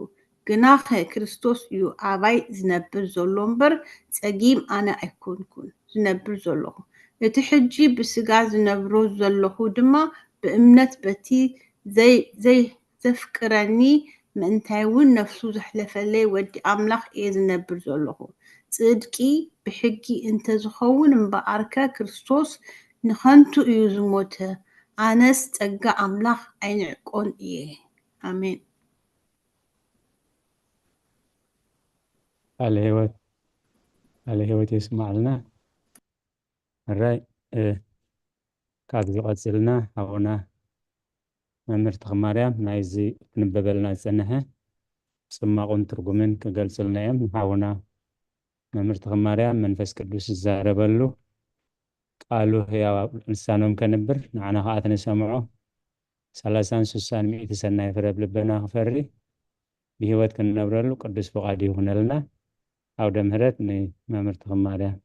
ግናኸ ክርስቶስ እዩ ኣባይ ዝነብር ዘሎ እምበር፣ ጸጊም ኣነ ኣይኮንኩን ዝነብር ዘለኹ። እቲ ሕጂ ብስጋ ዝነብሮ ዘለኹ ድማ ብእምነት በቲ ዘይ-፣ ዘይ-፣ ዘፍቅረኒ ምእንታይ እውን ነፍሱ ዘሕለፈለይ ወዲ ኣምላኽ እየ ዝነብር ዘለኹ። ጽድቂ ብሕጊ እንተዝኸውን እምበኣርከ ክርስቶስ ንኸንቱ እዩ ዝሞተ። ኣነስ ጸጋ ኣምላኽ ኣይንዕቆን እየ። ኣሜን። ቃለ ህይወት፣ ቃለ ህይወት የስማዕልና። ሕራይ፣ እ፣ ካብዚ ቀጺልና ሓውና መምህር ተኽማርያም ናይዚ ክንበበልና ዝጸንሐ ጽማቑን ትርጉምን ክገልጽልና እዮም። ንሓውና መምህር ተኽማርያም መንፈስ ቅዱስ ዝዛረበሉ ቃሉ ህያው ኣብ ልሳኖም ከንብር፣ ንዓና ከኣ ትንሰምዖ ሰላሳን ስሳን ሚእቲ ሰናይ ፍረ ኣብ ልብና ክፈሪ ብህይወት ክንነብረሉ ቅዱስ ፍቓድ ይኹነልና። ኣውደ ምህረት ንመምህር ተኽማርያም።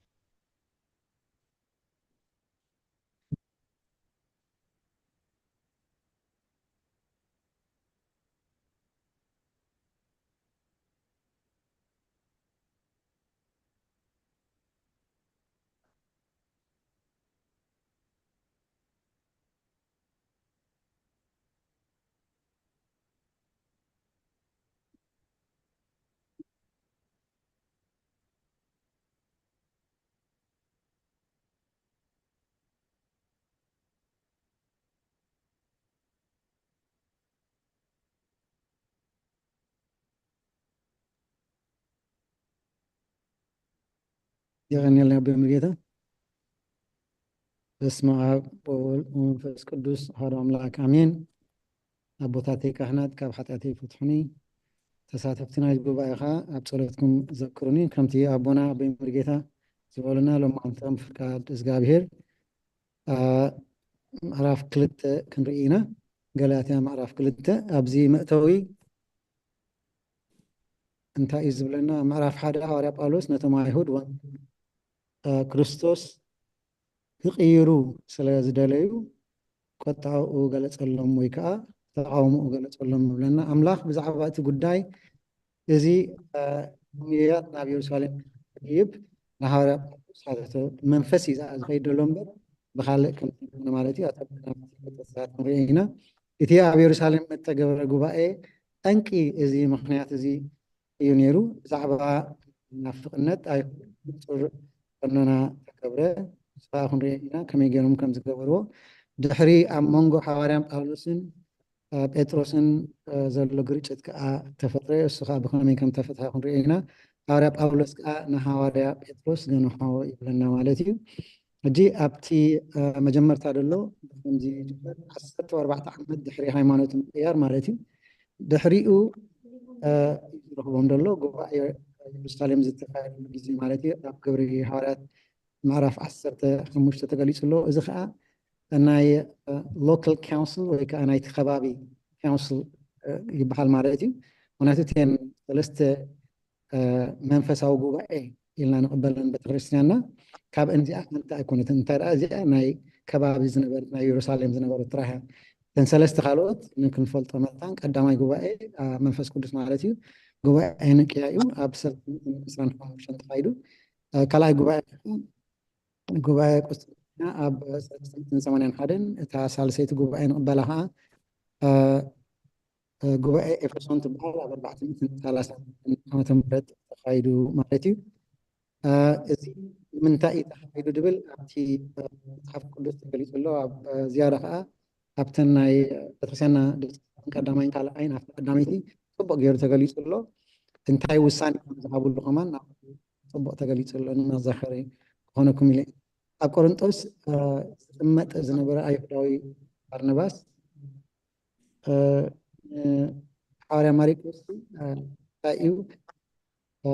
የቐንየልና ኣቦ ሙሉጌታ። በስመ ኣብ ወወልድ ወመንፈስ ቅዱስ ኣሐዱ ኣምላክ ኣሜን። ኣቦታተይ ካህናት ካብ ሓጢኣተይ ፍትሑኒ፣ ተሳተፍቲ ናይዚ ጉባኤ ኸኣ ኣብ ጸሎትኩም ዘክሩኒ። ከምቲ ኣቦና ኣቦ ሙሉጌታ ዝበሉና፣ ሎማዓንቲ ከም ፍቃድ እግዚኣብሄር ኣ፣ ምዕራፍ ክልተ ክንርኢ ኢና። ገላትያ ምዕራፍ ክልተ ኣብዚ መእተዊ እንታይ እዩ ዝብለና? ምዕራፍ ሓደ ሃዋርያ ጳውሎስ ነቶም ኣይሁድ ወን-፣ እ፣ ክርስቶስ ክቕይሩ ስለ ዝደለዩ ቁጥዓኡ ገለጸሎም ወይ ከዓ ተቓውሞኡ ገለጸሎም ይብለና። ኣምላኽ ብዛዕባ እቲ ጉዳይ እዚ፣ እ፣ ነቢያት ናብ የሩሳሌም ክድይብ ንሃዋርያ ጳውሎስ ሓተቶ። መንፈስ እዩ ዝኸይድ ዘሎ እምበር ብኻልእ ከም ዘይኮነ ማለት እዩ። ኣብ ተስዓት ክንሪኦ ኢና። እቲ ኣብ የሩሳሌም እተገብረ ጉባኤ ጠንቂ እዚ ምኽንያት እዚ እዩ ነይሩ። ብዛዕባ ናፍቕነት ኣይሁድ ንጹር ቀኖና ተገብረ። ንሱ ኸኣ ክንሪኦ ኢና ከመይ ገይሮም ከም ዝገበርዎ። ድሕሪ ኣብ መንጎ ሓዋርያን ጳውሎስን፣ እ፣ ጴጥሮስን፣ እ፣ ዘሎ ግርጭት ከኣ ተፈጥረ። እሱ ኸኣ ብኸመይ ከም ተፈትሐ ክንሪኦ ኢና። ሃዋርያ ጳውሎስ ከኣ ንሃዋርያ ጴጥሮስ ገንሖ ይብለና ማለት እዩ። ሕጂ ኣብቲ፣ እ፣ መጀመርታ ዘሎ ብኸምዚ ይጅምር፣ ዓሰርተ ኣርባዕተ ዓመት ድሕሪ ሃይማኖት ምቕያር ማለት እዩ። ድሕሪኡ፣ እ፣ እዩ ዝረኽቦም ዘሎ ጉባኤ የሩሳሌም ዝተኻየደሉ ግዜ ማለት እዩ። ኣብ ግብሪ ሃዋርያት ምዕራፍ ዓሰርተ ሓሙሽተ ተገሊጹ ኣሎ። እዚ ኸኣ ናይ፣ እ፣ ሎካል ካውንስል ወይ ከኣ ናይቲ ከባቢ ካውንስል፣ እ፣ ይበሃል ማለት እዩ። ምኽንያቱ እተን ሰለስተ፣ እ፣ መንፈሳዊ ጉባኤ ኢልና ንቕበለን ቤተክርስትያንና ካብ እንዚኣ ሓንቲ ኣይኮነትን። እንታይ ደኣ እዚኣ ናይ ከባቢ ዝነበረት ናይ የሩሳሌም ዝነበረት ጥራሕ እያ። እተን ሰለስተ ካልኦት ንክንፈልጦ መታን ቀዳማይ ጉባኤ፣ እ፣ መንፈስ ቅዱስ ማለት እዩ። ጉባኤ ኒቅያ እዩ። ኣብ ሰለስተ ሚእትን ዕስራን ሓሙሽተን ተኻይዱ። እ፣ ካልኣይ ጉባኤ ጉባኤ ቁስጥንጥንያ ኣብ ሰለስተ ሚእትን ሰማንያን ሓደን፣ እታ ሳልሰይቲ ጉባኤ ንቕበላ ኸዓ፣ እ፣ እ፣ ጉባኤ ኤፌሶን ትበሃል ኣብ ኣርባዕተ ሚእትን ሰላሳን ዓመተ ምህረት ተኻይዱ ማለት እዩ። እ፣ እዚ ንምንታይ እዩ ተኻይዱ ድብል ኣብቲ፣ እ፣ መጽሓፍ ቅዱስ ተገሊጹ ኣሎ። ኣብ፣ እ፣ ዝያዳ ኸዓ ኣብተን ናይ ቤተክርስትያንና ደቂ ቀዳማይን ካልኣይን ኣብቲ ቀዳመይቲ ጽቡቕ ገይሩ ተገሊጹ ኣሎ። እንታይ ውሳኔ ከም ዝሃብሉ ከማን ናብ ጽቡቕ ተገሊጹ ኣሎ። ንመዘኸሪ ክኾነኩም ኢለ። ኣብ ቆሮንጦስ፣ እ፣ ዝጥመጥ ዝነበረ ኣይሁዳዊ ባርናባስ፣ እ፣ ንሓዋርያ ማርቆስ፣ እ፣ እንታይ እዩ፣ እ፣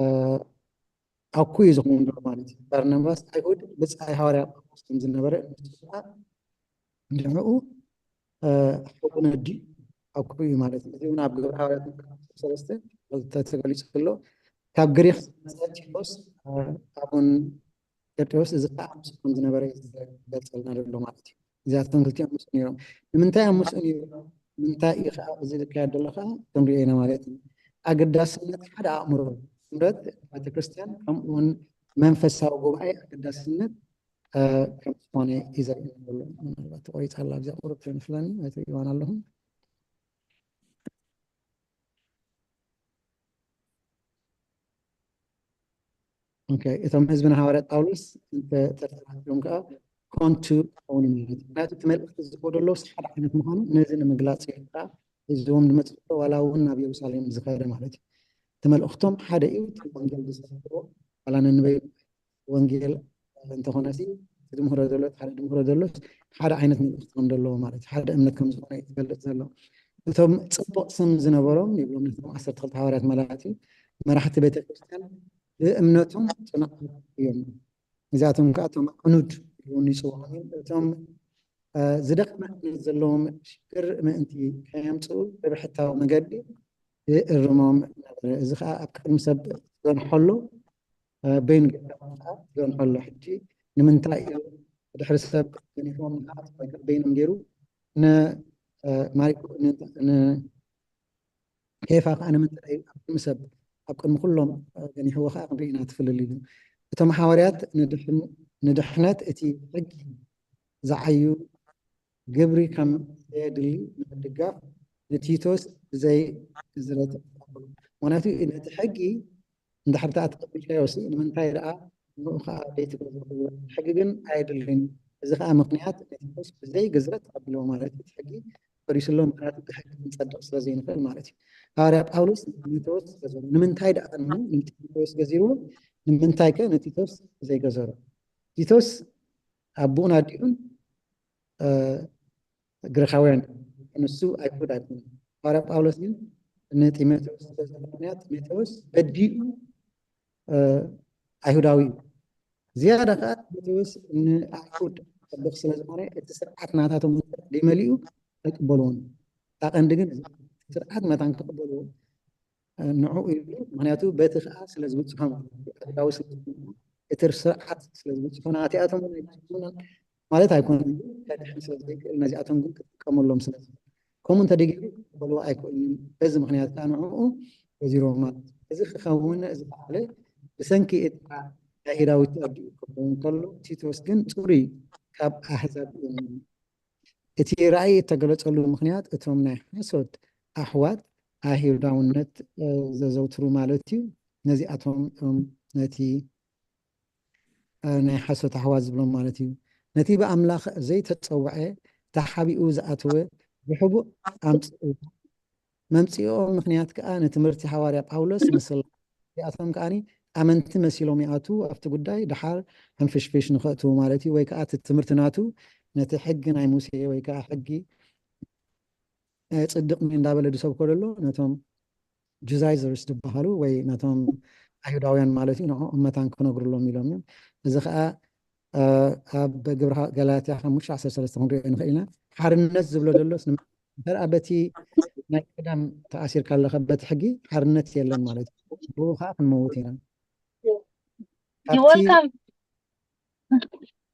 ኣኩዩ ዝኾኑ ማለት እዩ። ባርናባስ ኣይሁድ ብጻይ ሃዋርያ ጳውሎስ ከም ዝነበረ ንሱ ከዓ ንዕኡ ሓው ነዲ ኣኩ እዩ ማለት እዩ። እዚ እውን ኣብ ግብረ ሃዋርያት ሰለስተ ተገሊጹ ኣሎ። ካብ ግሪክ ዝመጸ ቲቶስ ኣቡን ቄርቄዎስ፣ እዚ ከዓ ምስ ከም ዝነበረ እዩ ዝገልጸልና ዘሎ ማለት እዩ። እዚኣቶም ክልቲኦም ምስኡ ነይሮም። ንምንታይ ኣብ ምስኡ ነይሮም? ንምንታይ እዩ ከዓ እዚ ዝካየድ ዘሎ ከዓ ክንሪኦ ኢና ማለት እዩ። ኣገዳስነት ሓደ ኣእምሮ፣ ስምረት ቤተክርስትያን ከምኡውን መንፈሳዊ ጉባኤ ኣገዳስነት ከም ዝኾነ እዩ ዘርእየና ዘሎ። ምናልባት ተቆሪፃ ኣላ ኣብዚኣ ቁሩብ ተንፍለኒ ኣይትርእይዋን ኣለኹም። እቶም ህዝቢ ንሃዋርያት ጳውሎስ እንተተረዳእኩም ከዓ ኮንቱ ክኸውን ማለት እዩ። ምክንያቱ እቲ መልእኽቲ ዝህቦ ዘለውስ ሓደ ዓይነት ምዃኑ ነዚ ንምግላፅ እዩ ከዓ ሒዝዎም ዝመፅእ ዘሎ ዋላ እውን ናብ የሩሳሌም ዝኸደ ማለት እዩ። እቲ መልእኽቶም ሓደ እዩ። እቲ ወንጌል ዝሰብክዎ ዋላ ነንበይ ወንጌል እንተኾነ ሲ እቲ ድምህሮ ዘሎ ሓደ ድምህሮ ዘሎስ ሓደ ዓይነት መልእኽቲ ከም ዘለዎ ማለት ሓደ እምነት ከም ዝኾነ እዩ ዝገልፅ ዘሎ። እቶም ፅቡቕ ስም ዝነበሮም ይብሎም ነቶም ዓሰርተ ክልተ ሃዋርያት ማለት እዩ መራሕቲ ቤተክርስትያን ብእምነቶም ፅኑዓት እዮም። እዚኣቶም ከዓ እቶም ዕኑድ እውን ይፅውዖም እዮም። እቶም ዝደኽመ እምነት ዘለዎም ሽግር ምእንቲ ከየምፅኡ ብብሕታዊ መገዲ ይእርሞም ነበረ። እዚ ከዓ ኣብ ቅድሚ ሰብ ዝገንሖሉ በይኑ ገይሩ ዝገንሖሉ ሕጂ ንምንታይ እዩ ድሕሪ ሰብ ገኒሖም ንዓት በይኖም ገይሩ ንማሪኮ ኬፋ ከዓ ንምንታይ ኣብ ቅድሚ ሰብ ኣብ ቅድሚ ኩሎም ገኒሕዎ ከዓ ክንርኢ ኢና ትፍልል ኢሉ። እቶም ሓዋርያት ንድሕነት እቲ ሕጊ ዝዓዩ ግብሪ ከም ዘየድሊ ንምድጋፍ ንቲቶስ ብዘይ ግዝረት ተቐበሉ። ምክንያቱ ነቲ ሕጊ እንድሕር ደኣ ተቐቢልካዮሲ ንምንታይ ደኣ ንኡ ከዓ ዘይትገዝርዎ? ሕጊ ግን ኣየድልን። እዚ ከዓ ምክንያት ንቲቶስ ብዘይ ግዝረት ተቐቢልዎ ማለት እዩ። እቲ ሕጊ ፈሪስሎ ምክንያቱ ብሕጊ ክንጸድቕ ስለ ዘይንኽእል ማለት እዩ። ሃዋርያ ጳውሎስ ንጢሞቴዎስ ገዘሮ። ንምንታይ ደኣ ንኡ ንጢሞቴዎስ ገዚርዎ? ንምንታይ ከ ንቲቶስ ዘይገዘሮ? ቲቶስ ኣቦኡን ኣዲኡን ግሪኻውያን ንሱ ኣይሁድ ኣይኮነን። ሃዋርያ ጳውሎስ ግን ንጢሞቴዎስ ስለዝኾነ ጢሞቴዎስ በዲኡ ኣይሁዳዊ እዩ። ዝያዳ ከዓ ጢሞቴዎስ ንኣይሁድ ጠብቕ ስለዝኾነ እቲ ስርዓት ናታቶም ዘይመሊኡ ኣይቅበልዎን። እታ ቀንዲ ግን ስርዓት መታን ክቕበልዎ ንዕኡ ይብሉ። ምክንያቱ በቲ ከዓ ስለ ዝበፅሖም ኣይሁዳዊ ስለ ዝኾኑ እቲ ስርዓት ስለ ዝበፅሖ ናቲኣቶም ማለት ኣይኮነን። ከድሕን ስለ ዘይክእል ነዚኣቶም ግን ክጥቀመሎም ስለ ከምኡ እንተደጊሩ ክበልዎ ኣይክእሉን እዮም። በዚ ምክንያት ከዓ ንዕኡ ገዚርዎ ማለት እዩ። እዚ ክኸውን እዚ በዓለ ብሰንኪ እቲ ኣይሁዳዊ ተኣዲኡ ክኸውን ከሎ ቲቶስ ግን ፅሩይ ካብ ኣህዛብ እዮም። እቲ ራእይ እተገለጸሉ ምክንያት እቶም ናይ ሓሶት ኣሕዋት ኣይሁዳውነት ዘዘውትሩ ማለት እዩ። ነዚኣቶም እዮም ነቲ ናይ ሓሶት ኣሕዋት ዝብሎም ማለት እዩ። ነቲ ብኣምላኽ ዘይተጸውዐ ተሓቢኡ ዝኣተወ ብሕቡእ ኣምጽእዎ። መምጽኢኦም ምኽንያት ከኣ ንትምህርቲ ሃዋርያ ጳውሎስ ምስላ እዚኣቶም ከኣ ኣመንቲ መሲሎም ይኣትዉ ኣብቲ ጉዳይ ደሓር ሕንፍሽፍሽ ንኸእትዉ ማለት እዩ። ወይ ከኣ እቲ ትምህርቲ ናቱ ነቲ ሕጊ ናይ ሙሴ ወይ ከኣ ሕጊ ጽድቕኒ እንዳበለ ዝሰብኮ ዘሎ ነቶም ጁዛይዘርስ ዝበሃሉ ወይ ነቶም ኣይሁዳውያን ማለት እዩ ንዕኦም መታን ክነግርሎም ኢሎም እዮም። እዚ ከኣ ኣብ ግብረ ገላትያ ሓሙሽተ ዓሰርተ ሰለስተ ክንሪኦ ንኽእል ኢና። ሓርነት ዝብሎ ዘሎስ እንተ በቲ ናይ ቀደም ተኣሲርካ ኣለኻ በቲ ሕጊ ሓርነት የለን ማለት እዩ። ብኡ ከዓ ክንመውት ኢና።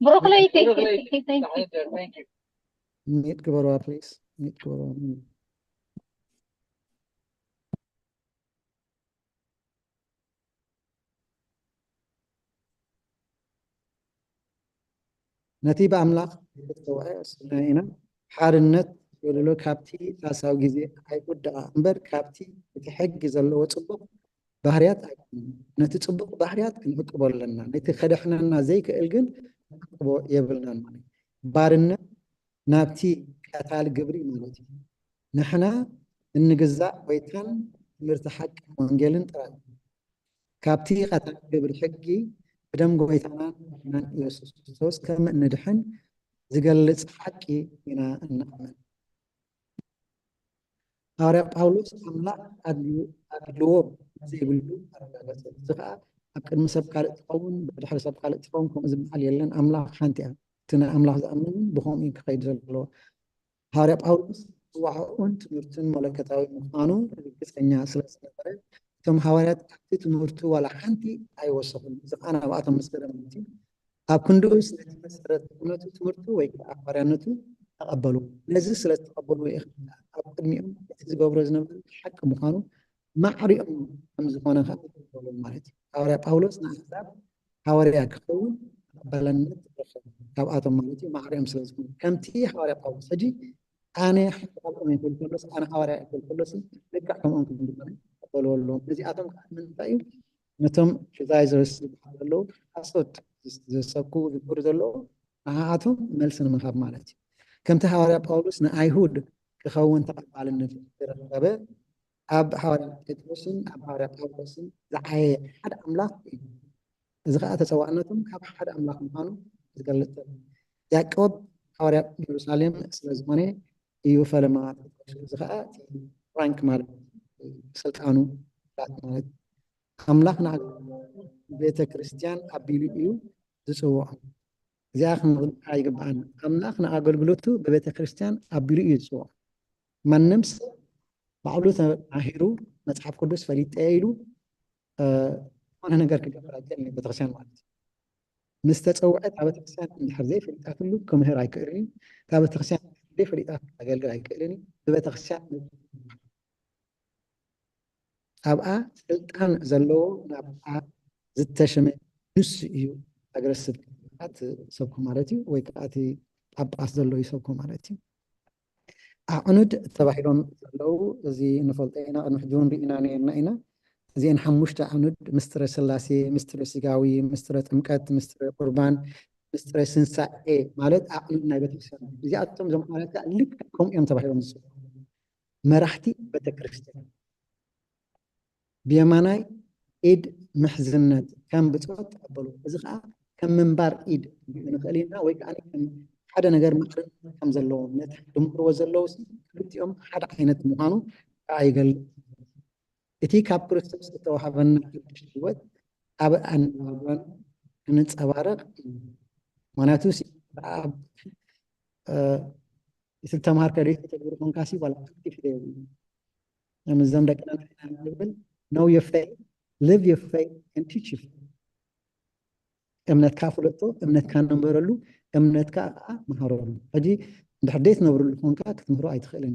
ብሩክለይ ሚት ግበርዋ ፕሊስ ሚት ግበርዋ። ነቲ ብኣምላኽ ዝተወዐ ስለ ኢና ሓርነት ዝጎደሎ ካብቲ ፋሳዊ ግዜ ኣይጉዳኣ እምበር ካብቲ እቲ ሕጊ ዘለዎ ጽቡቕ ባህርያት ኣይኮነን። ነቲ ጽቡቕ ባህርያት ክንዕቅቦ ኣለና፣ ነቲ ከድሕነና ዘይክእል ግን ክንዕቅቦ የብልናን። ማለት ባርነት ናብቲ ቀታሊ ግብሪ ማለት እዩ። ንሕና እንግዛእ ጎይታን ትምህርቲ ሓቂ ወንጌልን ጥራይ እዩ። ካብቲ ቀታሊ ግብሪ ሕጊ ብደም ጎይታናን መድሓኒናን ኢየሱስ ክርስቶስ ከም እንድሕን ዝገልጽ ሓቂ ኢና እንኣምን። ሃዋርያ ጳውሎስ ኣምላኽ ኣድልዎ ዘይብሉ ኣረጋገጸ። እዚ ከዓ ኣብ ቅድሚ ሰብ ካልእ ትኸውን፣ ብድሕሪ ሰብ ካልእ ትኸውን፣ ከምኡ ዝበሃል የለን። ኣምላኽ ሓንቲ እያ። እቲ ንኣምላኽ ዝኣምን እውን ብኸምኡ እዩ ክኸይድ ዘለዎ። ሃዋርያ ጳውሎስ ዝዋዕኦን ትምህርቱን መለኮታዊ ምዃኑ ርግጸኛ ስለ ዝነበረ፣ እቶም ሃዋርያት ኣብቲ ትምህርቱ ዋላ ሓንቲ ኣይወሰኹን። እዚ ኸኣ ናብኣቶም ምስ ከደ ማለት እዩ። ኣብ ክንድኡስ ነቲ መሰረት እምነቱ ትምህርቱ ወይ ከዓ ሃዋርያነቱ ተቐበሉ። ነዚ ስለ ዝተቐበሉ እዩ ኣብ ቅድሚኦም እቲ ዝገብሮ ዝነበረ ሓቂ ምዃኑ ማዕሪኦም ከም ዝኾነ ከዓ ይገብሮም ማለት እዩ። ሃዋርያ ጳውሎስ ንኣሕዛብ ሃዋርያ ክኸውን ተቐባልነት ረኸበ ካብኣቶም ማለት እዩ። ማዕሪኦም ስለ ዝኾነ ከምቲ ሃዋርያ ጳውሎስ ሕጂ ኣነ ሓደ ካብኦም ይብል ከሎስ ኣነ ሃዋርያ ይብል ከሎስ ልክዕ ከምኦም ከም ዝኾነ ይቀበልዎ ኣለዎም። ነዚኣቶም ከዓ ንምንታይ እዩ ነቶም ጁዳይዘርስ ዝበሃሉ ዘለዉ ሓሶት ዝሰብኩ ዝገብሩ ዘለዉ ንዓኣቶም መልሲ ንምሃብ ማለት እዩ። ከምቲ ሃዋርያ ጳውሎስ ንኣይሁድ ክኸውን ተቐባልነት ዝረኸበ ኣብ ሃዋርያ ጴጥሮስን ኣብ ሃዋርያ ጳውሎስን ዝዓየ ሓደ ኣምላኽ እዩ። እዚ ከዓ ተፀዋዕነቶም ካብ ሓደ ኣምላኽ ምዃኑ ዝገልፅ ዘሎ። ያዕቆብ ሃዋርያ ኢየሩሳሌም ስለ ዝኾነ እዩ ፈለማ ተጠቂሱ። እዚ ከዓ እቲ ራንክ ማለት እዩ፣ ስልጣኑ ማለት ኣምላኽ ንኣገልግሎቱ ቤተ ክርስቲያን ኣቢሉ እዩ ዝፅውዖ። እዚኣ ክንርድኣ ይግብኣና። ኣምላኽ ንኣገልግሎቱ ብቤተ ክርስቲያን ኣቢሉ እዩ ዝፅውዖ። ማንም ሰብ ባዕሉ ተማሂሩ መፅሓፍ ቅዱስ ፈሊጠ ኢሉ ዝኾነ ነገር ክገብር ኣይክእልን እዩ ቤተክርስትያን ማለት እዩ። ምስ ተፀውዐ እታ ቤተክርስትያን እንድሕር ዘይፈሊጣትሉ ክምህር ኣይክእልን እዩ። እታ ቤተክርስትያን ዘይፈሊጣት ከገልግል ኣይክእልን እዩ። ብቤተክርስትያን ኣብኣ ስልጣን ዘለዎ ናብኣ ዝተሸመ ንሱ እዩ ሃገረ ስብከት ሰብኩ ማለት እዩ። ወይ ከዓ እቲ ጳጳስ ዘሎ እዩ ሰብኩ ማለት እዩ። ኣዕኑድ ተባሂሎም ዘለዉ እዚ ንፈልጦ ኢና፣ ቅድሚ ሕጂ እውን ርኢና ነርና ኢና። እዚአን ሓሙሽተ ኣዕኑድ ምስጢረ ስላሴ፣ ምስጢረ ስጋዊ፣ ምስጢረ ጥምቀት፣ ምስጢረ ቁርባን፣ ምስጢረ ስንሳኤ ማለት ኣዕኑድ ናይ ቤተክርስትያን። እዚኣቶም እዞም ኣዕኑድ ልክዕ ከምኡ እዮም ተባሂሎም ዝፅውዑ። መራሕቲ ቤተክርስትያን ብየማናይ ኢድ ምሕዝነት ከም ብፅዖት ተቐበሉ። እዚ ከዓ ከም ምንባር ኢድ ንኽእል ኢና ወይ ከዓ ከም ሓደ ነገር ማዕርነት ከም ዘለዎ ነቲ ድምርዎ ዘለዉ ክልቲኦም ሓደ ዓይነት ምዃኑ ከዓ ይገልፅ። እቲ ካብ ክርስቶስ ዝተዋሃበና ሓድሽ ህይወት ኣብ ኣነባብራን ክንፀባረቕ እዩ። ምክንያቱ ኣብ እቲ ተምሃር ከደይ ተተግብሩ ኮንካሲ ዋላ ሓንቲ ፍደ የብሉ። እዞም ደቅና እንታይ ኢና ንብል? Know your faith, live your faith and teach your faith። እምነትካ ፍለጦ፣ እምነትካ ንበረሉ፣ እምነትካ ከዓ መሃረሉ። ሕጂ እንድሕር ደይ ትነብርሉ ኮንካ ክትምህሮ ኣይትኽእልን።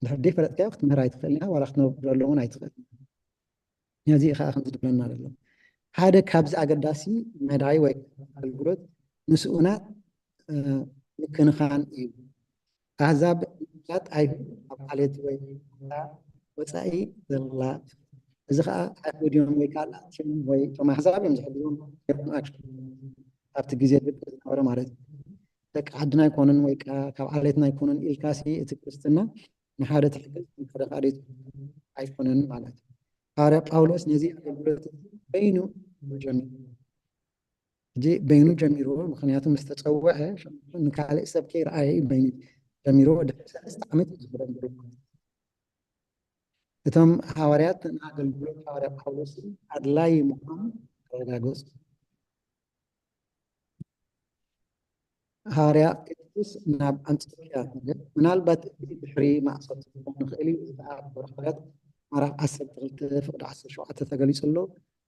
እንድሕር ደይ ፈለጥካዮ ክትምህር ኣይትኽእልን ኢኻ፣ ዋላ ክትነብረሉ እውን ኣይትኽእልን። ነዚ ከዓ ከም ዝድብለና ዘሎ ሓደ ካብዚ ኣገዳሲ መዳይ ወይ ኣገልግሎት ምስኡናት ምክንኻን እዩ። ኣህዛብ ምፍላጥ ኣይሁድ ኣብ ዓሌት ወይ ወፃኢ ዘላ፣ እዚ ከዓ ኣይሁድ እዮም ወይ ካልኣት እዮም ወይ እቶም ኣህዛብ እዮም ዝሕግዞም። ኣብቲ ግዜ ዝነበረ ማለት እዩ። ደቂ ዓድና ኣይኮኑን ወይ ከዓ ካብ ዓሌትና ኣይኮኑን ኢልካሲ እቲ ክርስትና ንሓደ ትሕግዝ ንሓደ ካልእ ኣይኮነን ማለት እዩ። ሃዋርያ ጳውሎስ ነዚ ኣገልግሎት በይኑ ጀሚሩ። ሕጂ በይኑ ጀሚርዎ፣ ምክንያቱ ምስ ተፀውዐ ንካልእ ሰብ ከይረኣየ እዩ በይኑ ጀሚርዎ። ድሕሪ ሰለስተ ዓመት እዩ ዝኽደን ዘሎ። እቶም ሃዋርያት ንኣገልግሎት ሃዋርያ ጳውሎስ ኣድላዪ ምዃኑ ኣረጋገፁ። ሃዋርያ ፊልጶስ ናብ ኣንጾክያ ከደ። ምናልባት እዚ ድሕሪ ማእሰርቲ ክኸውን ይኽእል እዩ። እዚ ከዓ ኣብ ወረቐት ምዕራፍ ዓሰርተ ክልተ ፍቕዲ ዓሰርተ ሸውዓተ ተገሊጹ ኣሎ።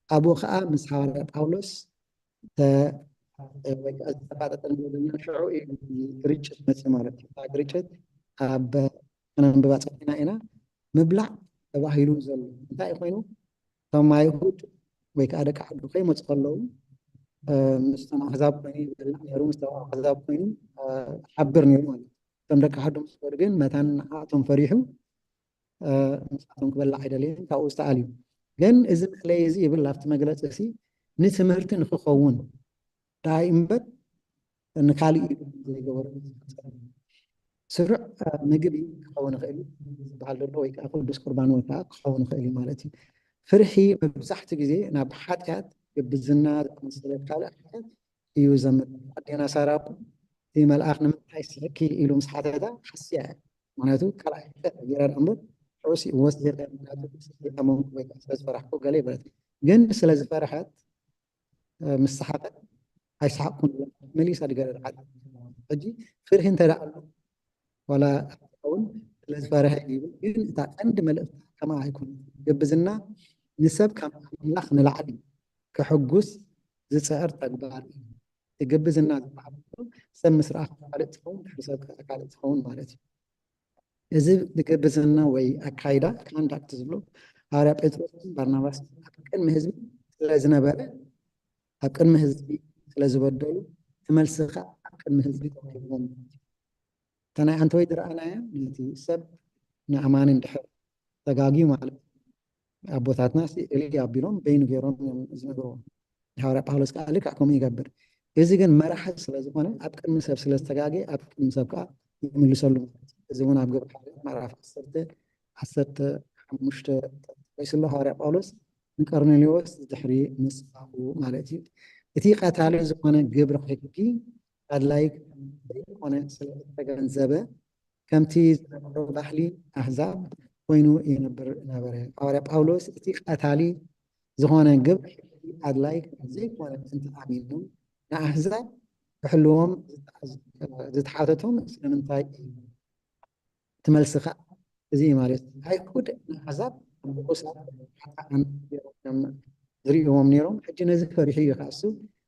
ኣብኡ ከዓ ምስ ሃዋርያ ጳውሎስ ተ-፣ ወይ ከዓ ዝተፋጠጠ ንብለኛ ሽዑ እዩ ግርጭት መፅእ ማለት እዩ። እታ ግርጭት ኣብ ከነንብባ ፀኒሕና ኢና። ምብላዕ ተባሂሉ ዘሎ እንታይ ኮይኑ? እቶም ኣይሁድ ወይ ከዓ ደቂ ዓዱ ከይመፁ ከለዉ ምስቶም ኣህዛብ ኮይኑ ይበልዕ ነይሩ፣ ምስቶም ኣህዛብ ኮይኑ ሓብር ነይሩ ማለት እዩ። እቶም ደቂ ዓዱ ምስ ከዱ ግን መታን ንዓኣቶም ፈሪሑ ምስኣቶም ክበልዕ ኣይደለየን፣ ካብኡ ዝተኣልዩ። ግን እዚ መእለይ እዚ ይብል ኣብቲ መግለፂ እዚ ንትምህርቲ ንክኸውን ደኣ እምበር ንካልእ ኢሉ ዘይገበሮ ስሩዕ ምግቢ ክኸውን ይኽእል እዩ ዝበሃል ዘሎ ወይ ከዓ ቅዱስ ቁርባን ወይ ከዓ ክኸውን ይኽእል እዩ ማለት እዩ። ፍርሒ መብዛሕትኡ ግዜ ናብ ሓጢኣት፣ ግብዝና ዝኣመሰለ ካልእ ሓጢኣት እዩ ዘምር። ኣዴና ሳራ እውን እቲ መልኣኽ ንምንታይ ስሕኪ ኢሉ ምስ ሓተታ ሓስያ እያ። ምክንያቱ ካልኣይ ሓጢኣት ገይራ ደኣ እምበር ሽዑ ወሲኸ ምክንያቱ ኣመንኩ ወይ ከዓ ስለ ዝፈራሕኩ ገለ ይበለት። ግን ስለ ዝፈርሐት፣ እ፣ ምስ ሰሓቐት ኣይሰሓቕኩን ኢላ መሊሳ ድገረድ ዓዲ። ሕጂ ፍርሂ እንተ ደኣ ኣሎ፣ ዋላ ኣይኸውን፣ ስለ ዝፈርሐ ይብል። ግን እታ ቀንዲ መልእኽቲ ከማኣ ኣይኮነትን። ግብዝና ንሰብ ካብ ኣምላኽ ንላዕሊ ከሕጉስ ዝጽዕር ተግባር እዩ። እቲ ግብዝና ዝበሃል ዘሎ ሰብ ምስ ረኣኻ ካልእ ትኸውን፣ ድሕሪ ሰብ ከኣ ካልእ ትኸውን ማለት እዩ። እዚ ግብዝና ወይ ኣካይዳ፣ ኮንዳክት ዝብሎ፣ ሃዋርያ ጴጥሮስን ባርናባስን ኣብ ቅድሚ ህዝቢ ስለ ዝነበረ፣ ኣብ ቅድሚ ህዝቢ ስለ ዝበደሉ፣ እቲ መልሲ ከኣ ኣብ ቅድሚ ህዝቢ ተዋሂብዎም። እታ ናይ ኣንተወይ ዝረኣናያ፣ ነቲ ሰብ ንኣማኒ እንድሕር ተጋግዩ ማለት፣ ኣቦታትና ሲ እልይ ኣቢሎም በይኑ ገይሮም እዮም ዝነግርዎ። ሃዋርያ ጳውሎስ ከኣ ልክዕ ከምኡ ይገብር። እዚ ግን መራሒ ስለ ዝኾነ፣ ኣብ ቅድሚ ሰብ ስለ ዝተጋገየ፣ ኣብ ቅድሚ ሰብ ከኣ ይምልሰሉ ማለት እዩ። እዚ እውን ኣብ ግብሪ ሓዋርያት ምዕራፍ ዓሰርተ፣ ዓሰርተ ሓሙሽተ ተጠቂሱ ኣሎ። ሃዋርያ ጳውሎስ ንቀርኔሌዎስ ድሕሪ ምጽኣቱ ማለት እዩ። እቲ ቀታሊ ዝኾነ ግብሪ ሕጊ ኣድላይ ከም ዘይኮነ ስለ እተገንዘበ፣ ከምቲ ዝነበሮ ባህሊ ኣህዛብ ኮይኑ ይነብር ነበረ። ሃዋርያ ጳውሎስ እቲ ቀታሊ ዝኾነ ግብሪ ሕጊ ኣድላይ ከም ዘይኮነ እንተ ኣሚኑ፣ ንኣህዛብ ክሕልዎም ዝተሓዝ-፣ ዝተሓተቶም ስለምንታይ እዩ? እቲ መልሲ ኸኣ እዚ እዩ ማለት እዩ። ኣይሁድ ንኣህዛብ ከም ርኹሳት ሓጥኣን ገይሮም ዝርእይዎም ነይሮም። ሕጂ ነዚ ፈሪሑ እዩ ከኣ እሱ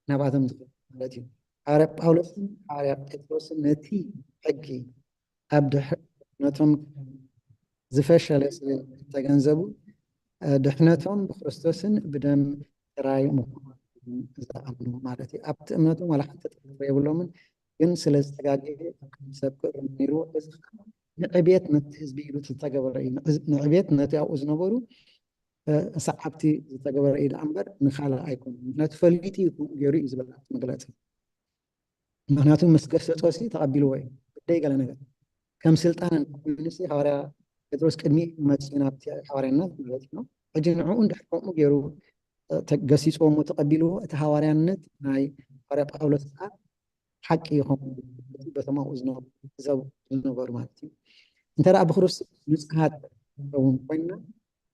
ናባቶም ዝኸይድ ማለት እዩ። ሃዋርያ ጳውሎስን ሃዋርያ ጴጥሮስን ነቲ ሕጊ ኣብ ድሕ-፣ ነቶም ዝፈሸለ ስለ እተገንዘቡ፣ እ፣ ድሕነቶም ብክርስቶስን ብደም ጥራይ ምዃኑ ዝኣምኑ ማለት እዩ። ኣብቲ እምነቶም ዋላ ሓንቲ ጥርጥር የብሎምን፣ ግን ስለ ዝተጋገየ ኣብ ቅድሚ ሰብ ክእረም ነይርዎ። እዚ ኸኣ ንዕቤት ነቲ ህዝቢ ኢሉ ዝተገበረ እዩ። ንዕዝ-፣ ንዕቤት ነቲ ኣብኡ ዝነበሩ፣ እ፣ ሰዓብቲ ዝተገበረ እዩ ደኣ እምበር ንኻልእ ኣይኮነን። ምኽንያቱ ፈሊጡ እዩ ከምኡ ገይሩ እዩ ዝብል ኣብቲ መግለጺ። ምኽንያቱ ምስ ገሰጾ ሲ ተቐቢልዎ እዩ። ግደይ ገለ ነገር ከም ስልጣን እንተኾይኑ ሲ ሃዋርያ ጴጥሮስ ቅድሚ መጺኡ ናብቲ ሃዋርያነት ማለት ነው። ሕጂ ንዕኡ እንድሕር ከምኡ ገይሩ፣ እ፣ ተ-፣ ገሲጽዎ እሞ ተቐቢልዎ፣ እቲ ሃዋርያነት ናይ ሃዋርያ ጳውሎስ ከኣ ሓቂ ይኸውን። በቶም ኣብኡ ዝነበሩ፣ ዝዘቡ-፣ ዝነበሩ ማለት እዩ። እንተ ደኣ ብክርስቶስ ንጹሃት ንኸውን ኮይንና፣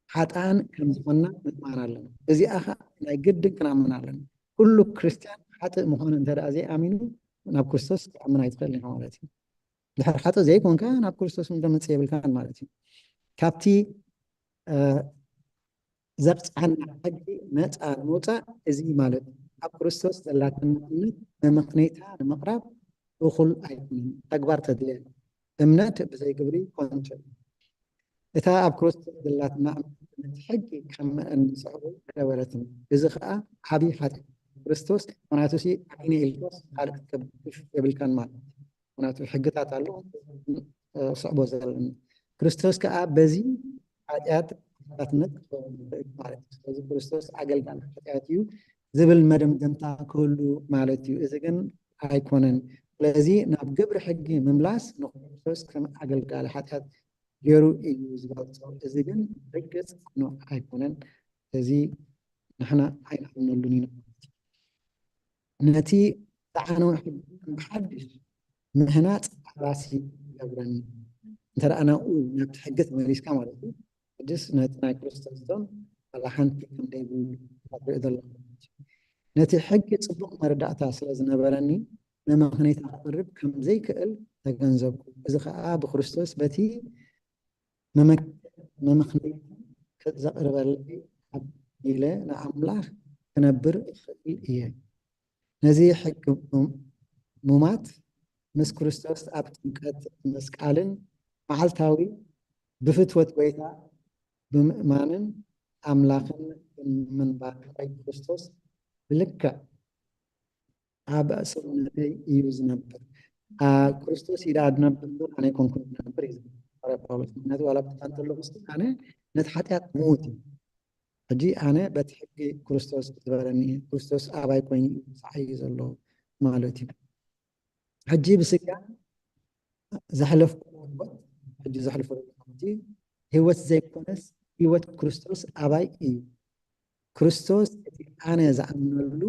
ሓጥኣን ከም ዝኾንና ምእማን ኣለና። እዚኣ ኸኣ ናይ ግድን ክንኣምን ኣለና። ኩሉ ክርስትያን ሓጥእ ምዃኑ እንተ ደኣ ዘይኣሚኑ፣ ናብ ክርስቶስ ክትኣምን ኣይትኽእልን ኢኻ ማለት እዩ። ድሕር ሓጥእ ዘይኮንካ፣ ናብ ክርስቶስ እውን ደምጽእ የብልካን ማለት እዩ። ካብቲ፣ እ፣ ዘቕጽዓና ሕጊ ነጻ ንምውጻእ፣ እዚ ማለት ኣብ ክርስቶስ ዘላትና እምነት መመኽነይታ ንምቕራብ እኹል ኣይኮነን። ተግባር ተድልየና። እምነት ብዘይ ግብሪ ኮንቶ እዩ። እታ ኣብ ክርስቶስ ዘላትና እምነት ነቲ ሕጊ ከም እንስዕቦ ኣይገበረትን። እዚ ኸኣ ዓቢ ሓጢኣት። ክርስቶስ፣ ምኽንያቱ ሲ፣ ኣነ ኢልካስ ካልእ ክትገብር የብልካን ማለት እዩ። ምኽንያቱ ሕግታት ኣሎ፣ እ፣ ስዕቦ ዘለኒ። ክርስቶስ ከኣ በዚ ሓጢኣት ሓጢኣትነት ክኸውን ይኽእል ማለት እዩ። ስለዚ ክርስቶስ ኣገልጋሊ ሓጢኣት እዩ ዝብል መደምደምታ ክህሉ ማለት እዩ። እዚ ግን ኣይኮነን። ስለዚ ናብ ግብሪ ሕጊ ምምላስ ንክርስቶስ ከም ኣገልጋሊ ሓጢኣት ገይሩ እዩ ዝገልጾ። እዚ ግን ርግጽ ቅኑዕ ኣይኮነን። እዚ ንሕና ኣይንኣምነሉን ኢና ማለት እዩ። ነቲ ዝዓነወ ሕጊ ከም ብሓድሽ ምህናጽ ኣባሲ ይገብረኒ። እንተ ደኣ ናብኡ፣ ናብቲ ሕጊ ተመሊስካ ማለት እዩ። ሕጅስ ነቲ ናይ ክርስቶስ ዶን ዋላ ሓንቲ ከም ዘይብሉ ትርኢ ዘለኹ። ነቲ ሕጊ ጽቡቕ መረዳእታ ስለ ዝነበረኒ፣ መመኽነይታ ከቕርብ ከም ዘይክእል ተገንዘብኩ። እዚ ኸኣ ብክርስቶስ በቲ መመ-፣ መመኽነይታ ዘቕርበለይ ኣቢለ ንኣምላኽ ክነብር እኽእል እየ። ነዚ ሕጊ ሙ-፣ ሙማት ምስ ክርስቶስ ኣብ ጥምቀት መስቃልን መዓልታዊ ብፍትወት ጐይታ ብምእማንን ኣምላኽን ብምንባር ናይ ክርስቶስ ብልክዕ ኣብ ሰውነተይ እዩ ዝነብር። ኣ-፣ ክርስቶስ እዩ ደኣ ዝነብር እምበር ኣነ ኣይኮንኩን ዝነብር እዩ ዝብል ሃዋርያ ጳውሎስ። ምኽንያቱ ዋላ ብሓንቲ ኣለኹ እስቲ ኣነ ነቲ ሓጢኣት ምዉት እዩ። ሕጂ ኣነ በቲ ሕጊ ክርስቶስ ዝበረኒ፣ ክርስቶስ ኣባይ ኮይኑ እዩ ዝሰዓይ ዘሎ ማለት እዩ። ሕጂ ብስጋ ዘሕለፍኩ ህይወት፣ ሕጂ ዘሕልፎ ዘለኹ ህይወት ዘይኮነስ፣ ህይወት ክርስቶስ ኣባይ እዩ። ክርስቶስ እቲ ኣነ ዝኣምነሉ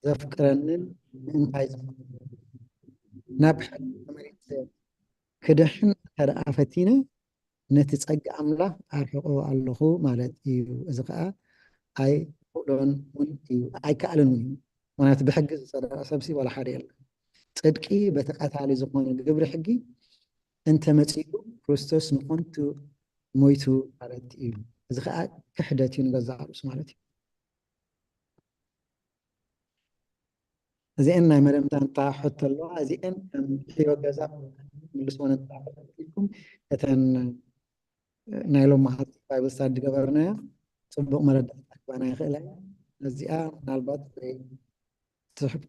ዘፍቅረንን ምእንታይ ዝኾነ ናብ ሕጊ ተመሊሰ ክድሕን እንተ ደኣ ፈቲነ፣ ነቲ ጸጋ ኣምላኽ ኣርሕቆ ኣለኹ ማለት እዩ። እዚ ኸኣ ኣይ ኣይክእሎን እውን እዩ፣ ኣይከኣልን እውን እዩ። ምክንያቱ ብሕጊ ዝጸደቐ ሰብሲ ዋላ ሓደ የለን። ጽድቂ በቲ ቀታሊ ዝኾነ ግብሪ ሕጊ እንተመጺኡ ክርስቶስ ንኾንቱ ሞይቱ ማለት እዩ። እዚ ከዓ ክሕደት እዩ ንገዛእ ርእሱ ማለት እዩ። እዚአን ናይ መደምደምታ ሕቶ ኣለዋ። እዚአን ከም ሕይወት ገዛ ምልስወን እንተኢልኩም እተን ናይ ሎም መዓልቲ ባይብል ስታዲ ዝገበርናዮ ጽቡቕ መረዳእታ ክባና ይኽእላ እያ። እዚኣ ምናልባት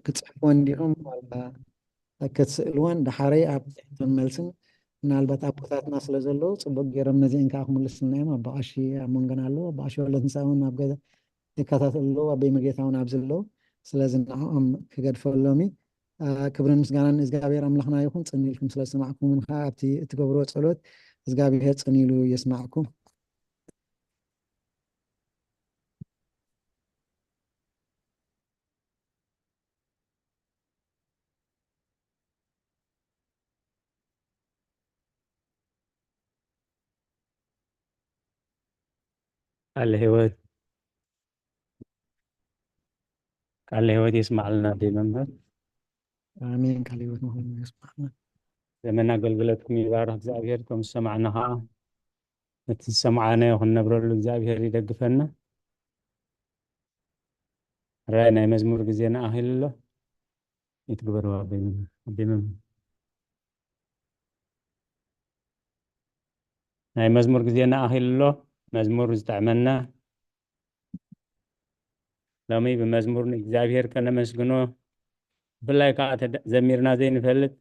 ክትጽሕፍወን እንዲኹም ዋላ ክትስእልወን ደሓረይ ኣብ ሕቶን መልስን ምናልባት ኣቦታትና ስለ ዘለዉ ጽቡቕ ገይሮም ነዚአን ከዓ ክምልስልና እዮም። ኣቦ ቀሺ ኣብ መንጎና ኣለዉ። ኣቦ ቀሺ ወለት ንሳ እውን ኣብ ገዛ ይከታተሉ ኣለዉ። ኣቦይ መጌታ እውን ኣብዚ ኣለዉ። ስለዚ ንዕኦም ክገድፈሎም እዩ። ክብርን ምስጋናን ንእግዚኣብሔር ኣምላኽና ይኹን። ጽን ኢልኩም ስለ ዝሰማዕኩምን ከዓ ኣብቲ እትገብርዎ ጸሎት እግዚኣብሔር ጽን ኢሉ የስማዕኩም። ቃለ ህይወት ቃለ ህይወት የስማዕልና ዲ መምህር። ኣሜን። ቃለ ህይወት መምህር የስማዕልና። ዘመን ኣገልግሎትኩም ይባርኽ እግዚኣብሔር። እቶም ዝሰማዕና ከዓ ነቲ ዝሰማዕናዮ ክንነብረሉ እግዚኣብሔር ይደግፈና። ራይ ናይ መዝሙር ግዜና ኣኺሉ ኣሎ። ይትግበሩ ኣቤ መምህር። ኣቤ መምህር። ናይ መዝሙር ግዜና ኣኺሉ ኣሎ። መዝሙር ዝጥዕመና ሎሚ ብመዝሙር ንእግዚኣብሔር ከነመስግኖ፣ ብፍላይ ከዓ ተደ-፣ ዘሚርና ዘይንፈልጥ።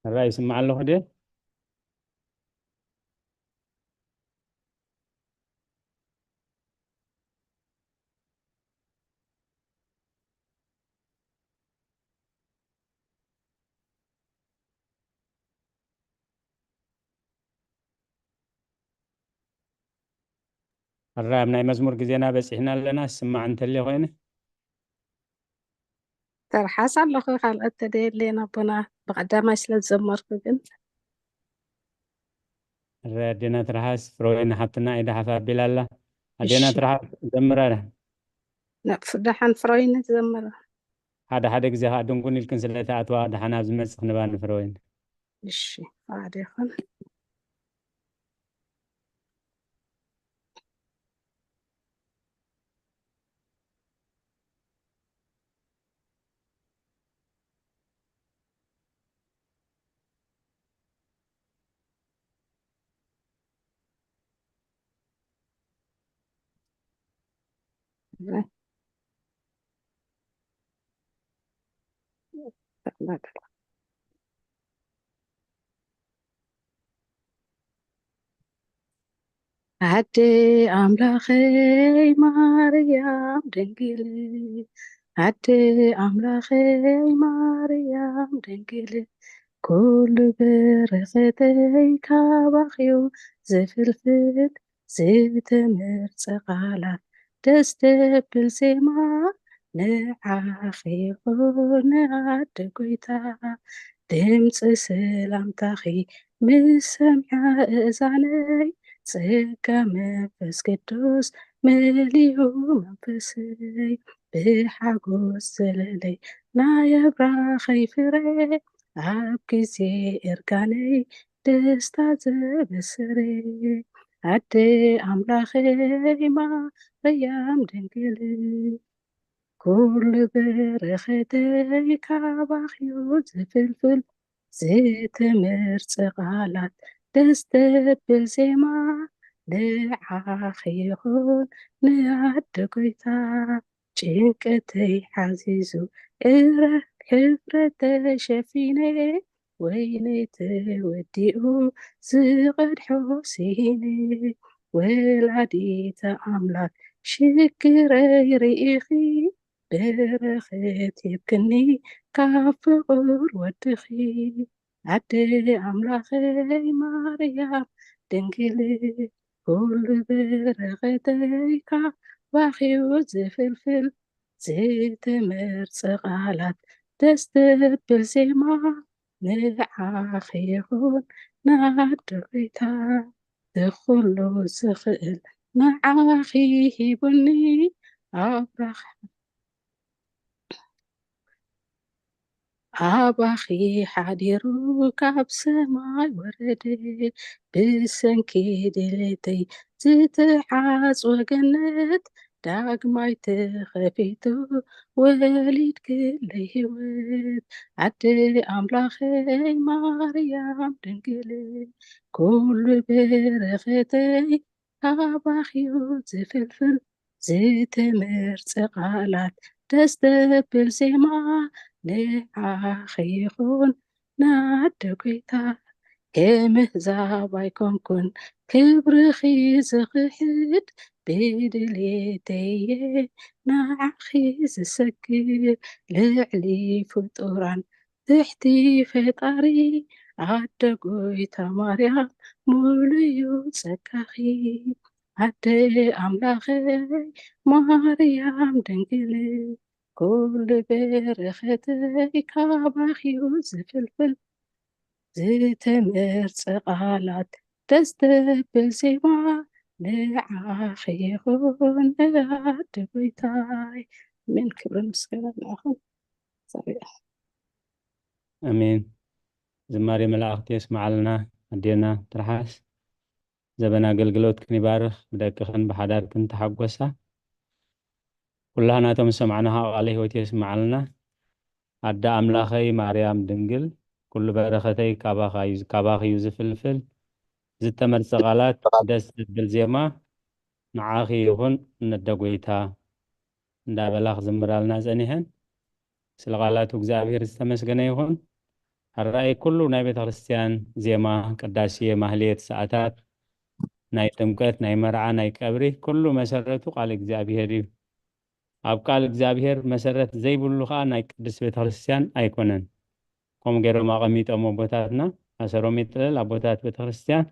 ሕራይ ይስማዕ ኣለኹ ድየ? ሕራይ ኣብ ናይ መዝሙር ግዜና በጺሕና ኣለና። ስማዕ እንተልዮ ኮይኑ። ተርሓስ ኣለኹ ካልኦት ተደየለየን ኣቦና ብቐዳማይ ስለ ዝዘመርኩ ግን። ሕራይ ኣዴና ትርሓስ ፍሮይን ሓፍትና ኢዳ ሓፍ ኣቢላ ኣላ። ኣዴና እሺ። ትርሓስ ዘምራ። ነፍ-፣ ደሓን ፍሮይን ትዘምር። ሓደ ሓደ ግዜ ከዓ ድንጉን ኢልክን ስለ ተኣትዋ ደሓን ኣብ ዝመጽእ ክንባ ንፍሮይን። እሺ፣ ሓደ ይኹን። ኣደ ኣምላኸይ ማርያም ድንግል፣ ኣደ ኣምላኸይ ማርያም ድንግል፣ ኩሉ በረኸተይ ካባኺዩ ዝፍልፍል፣ ዝተመርጸ ቃላት ደስ ደብል ዜማ ንዓኺ ይኹን ኣደ ጎይታ። ድምፂ ሰላምታኺ ምስ ሰምዐ እዛነይ፣ ጸጋ መንፈስ ቅዱስ መሊኡ መንፈሰይ። ብሓጎስ ዘለለይ ናይ ኣብራኸይ ፍረ፣ ኣብ ግዜ እርጋነይ ደስታ ዘበሰረ። ኣደ ኣምላኸይ ማርያም ድንግል፣ ኩሉ በረኸተይ ካባኺዩ ዝፍልፍል፣ ዝተመርጸ ቃላት ደስ ደብል ዜማ ንዓኺ ይኹን ንኣደ ጎይታ። ጭንቀተይ ሓዚዙ እረ ሕፍረት ተሸፊነ፣ ወይነይ ተወዲኡ ዝቐድሖ ስኢነ። ወላዲተ ኣምላኽ ሽግረይ ርኢኺ በረኸት ሂብክኒ ካብ ፍቑር ወድኺ። ኣደ ኣምላኸይ ማርያም ድንግል፣ ኩሉ በረኸተይ ካባኺዩ ዝፍልፍል፣ ዝተመርጸ ቃላት ደስ ደብል ዜማ ንዓኺ ይኹን ናደጉይታ ዝኹሉ ዝኽእል ንዓኺ ሂቡኒ ኣብራኽ ኣባኺ ሓዲሩ ካብ ሰማይ ወረደ ብሰንኪ ድሌተይ ዝተዓጽወ ገነት ዳግማይ ተኸፊቱ ወሊድክለይ ህይወት ኣደ ኣምላኸይ ማርያም ድንግል ኩሉ በረኸተይ ካባኺዩ ዝፍልፍል ዝተመርጸ ቃላት ደስ ዘብል ዜማ ንዓኺ ይኹን ናደ ጎይታ ከምህዛብ ኣይኮንኩን ክብርኺ ዝኽሕድ ብድሌተየ ንዓኺ ዝሰግድ ልዕሊ ፍጡራን ትሕቲ ፈጣሪ ኣደ ጎይታ ማርያም ሙሉዩ ጸጋኺ ኣደ ኣምላኸይ ማርያም ድንግል ኩሉ በረኸተይ ካባኺዩ ዝፍልፍል ዝተመርጸ ቃላት ደስ ዘብል ዜማ ንዓኺ ይኹን ኣደ ጎይታይ። ኣሜን። ክብርን ምስጋናን ንዓኹም። ኣሜን። ዝማሬ መላእኽቲ የስምዓልና ኣዴና ትርሓስ። ዘበን ኣገልግሎትክን ይባርኽ፣ ብደቅኽን ብሓዳርክን ተሓጎሳ። ኩላህናቶም ዝሰማዕናኻ ቃለ ህይወት የስምዓልና። ኣደ ኣምላኸይ ማርያም ድንግል፣ ኩሉ በረኸተይ ካባኻ እዩ፣ ካባኺ እዩ ዝፍልፍል። ዝተመርጸ ቃላት ደስ ዘብል ዜማ ንዓኺ ይኹን ነደ ጎይታ እንዳበላ ክዝምራልና ጸኒሐን። ስለ ቃላቱ እግዚኣብሔር ዝተመስገነ ይኹን። ሕራይ ኩሉ ናይ ቤተ ክርስቲያን ዜማ፣ ቅዳሴ፣ ማህሌት፣ ሰዓታት፣ ናይ ጥምቀት፣ ናይ መርዓ፣ ናይ ቀብሪ ኩሉ መሰረቱ ቃል እግዚኣብሔር እዩ። ኣብ ቃል እግዚኣብሔር መሰረት ዘይብሉ ኸዓ ናይ ቅድስት ቤተ ክርስቲያን ኣይኮነን። ከምኡ ገይሮም ኣቐሚጦም ኣቦታትና፣ ኣሰሮም ይጥለል ኣቦታት ቤተ ክርስቲያን።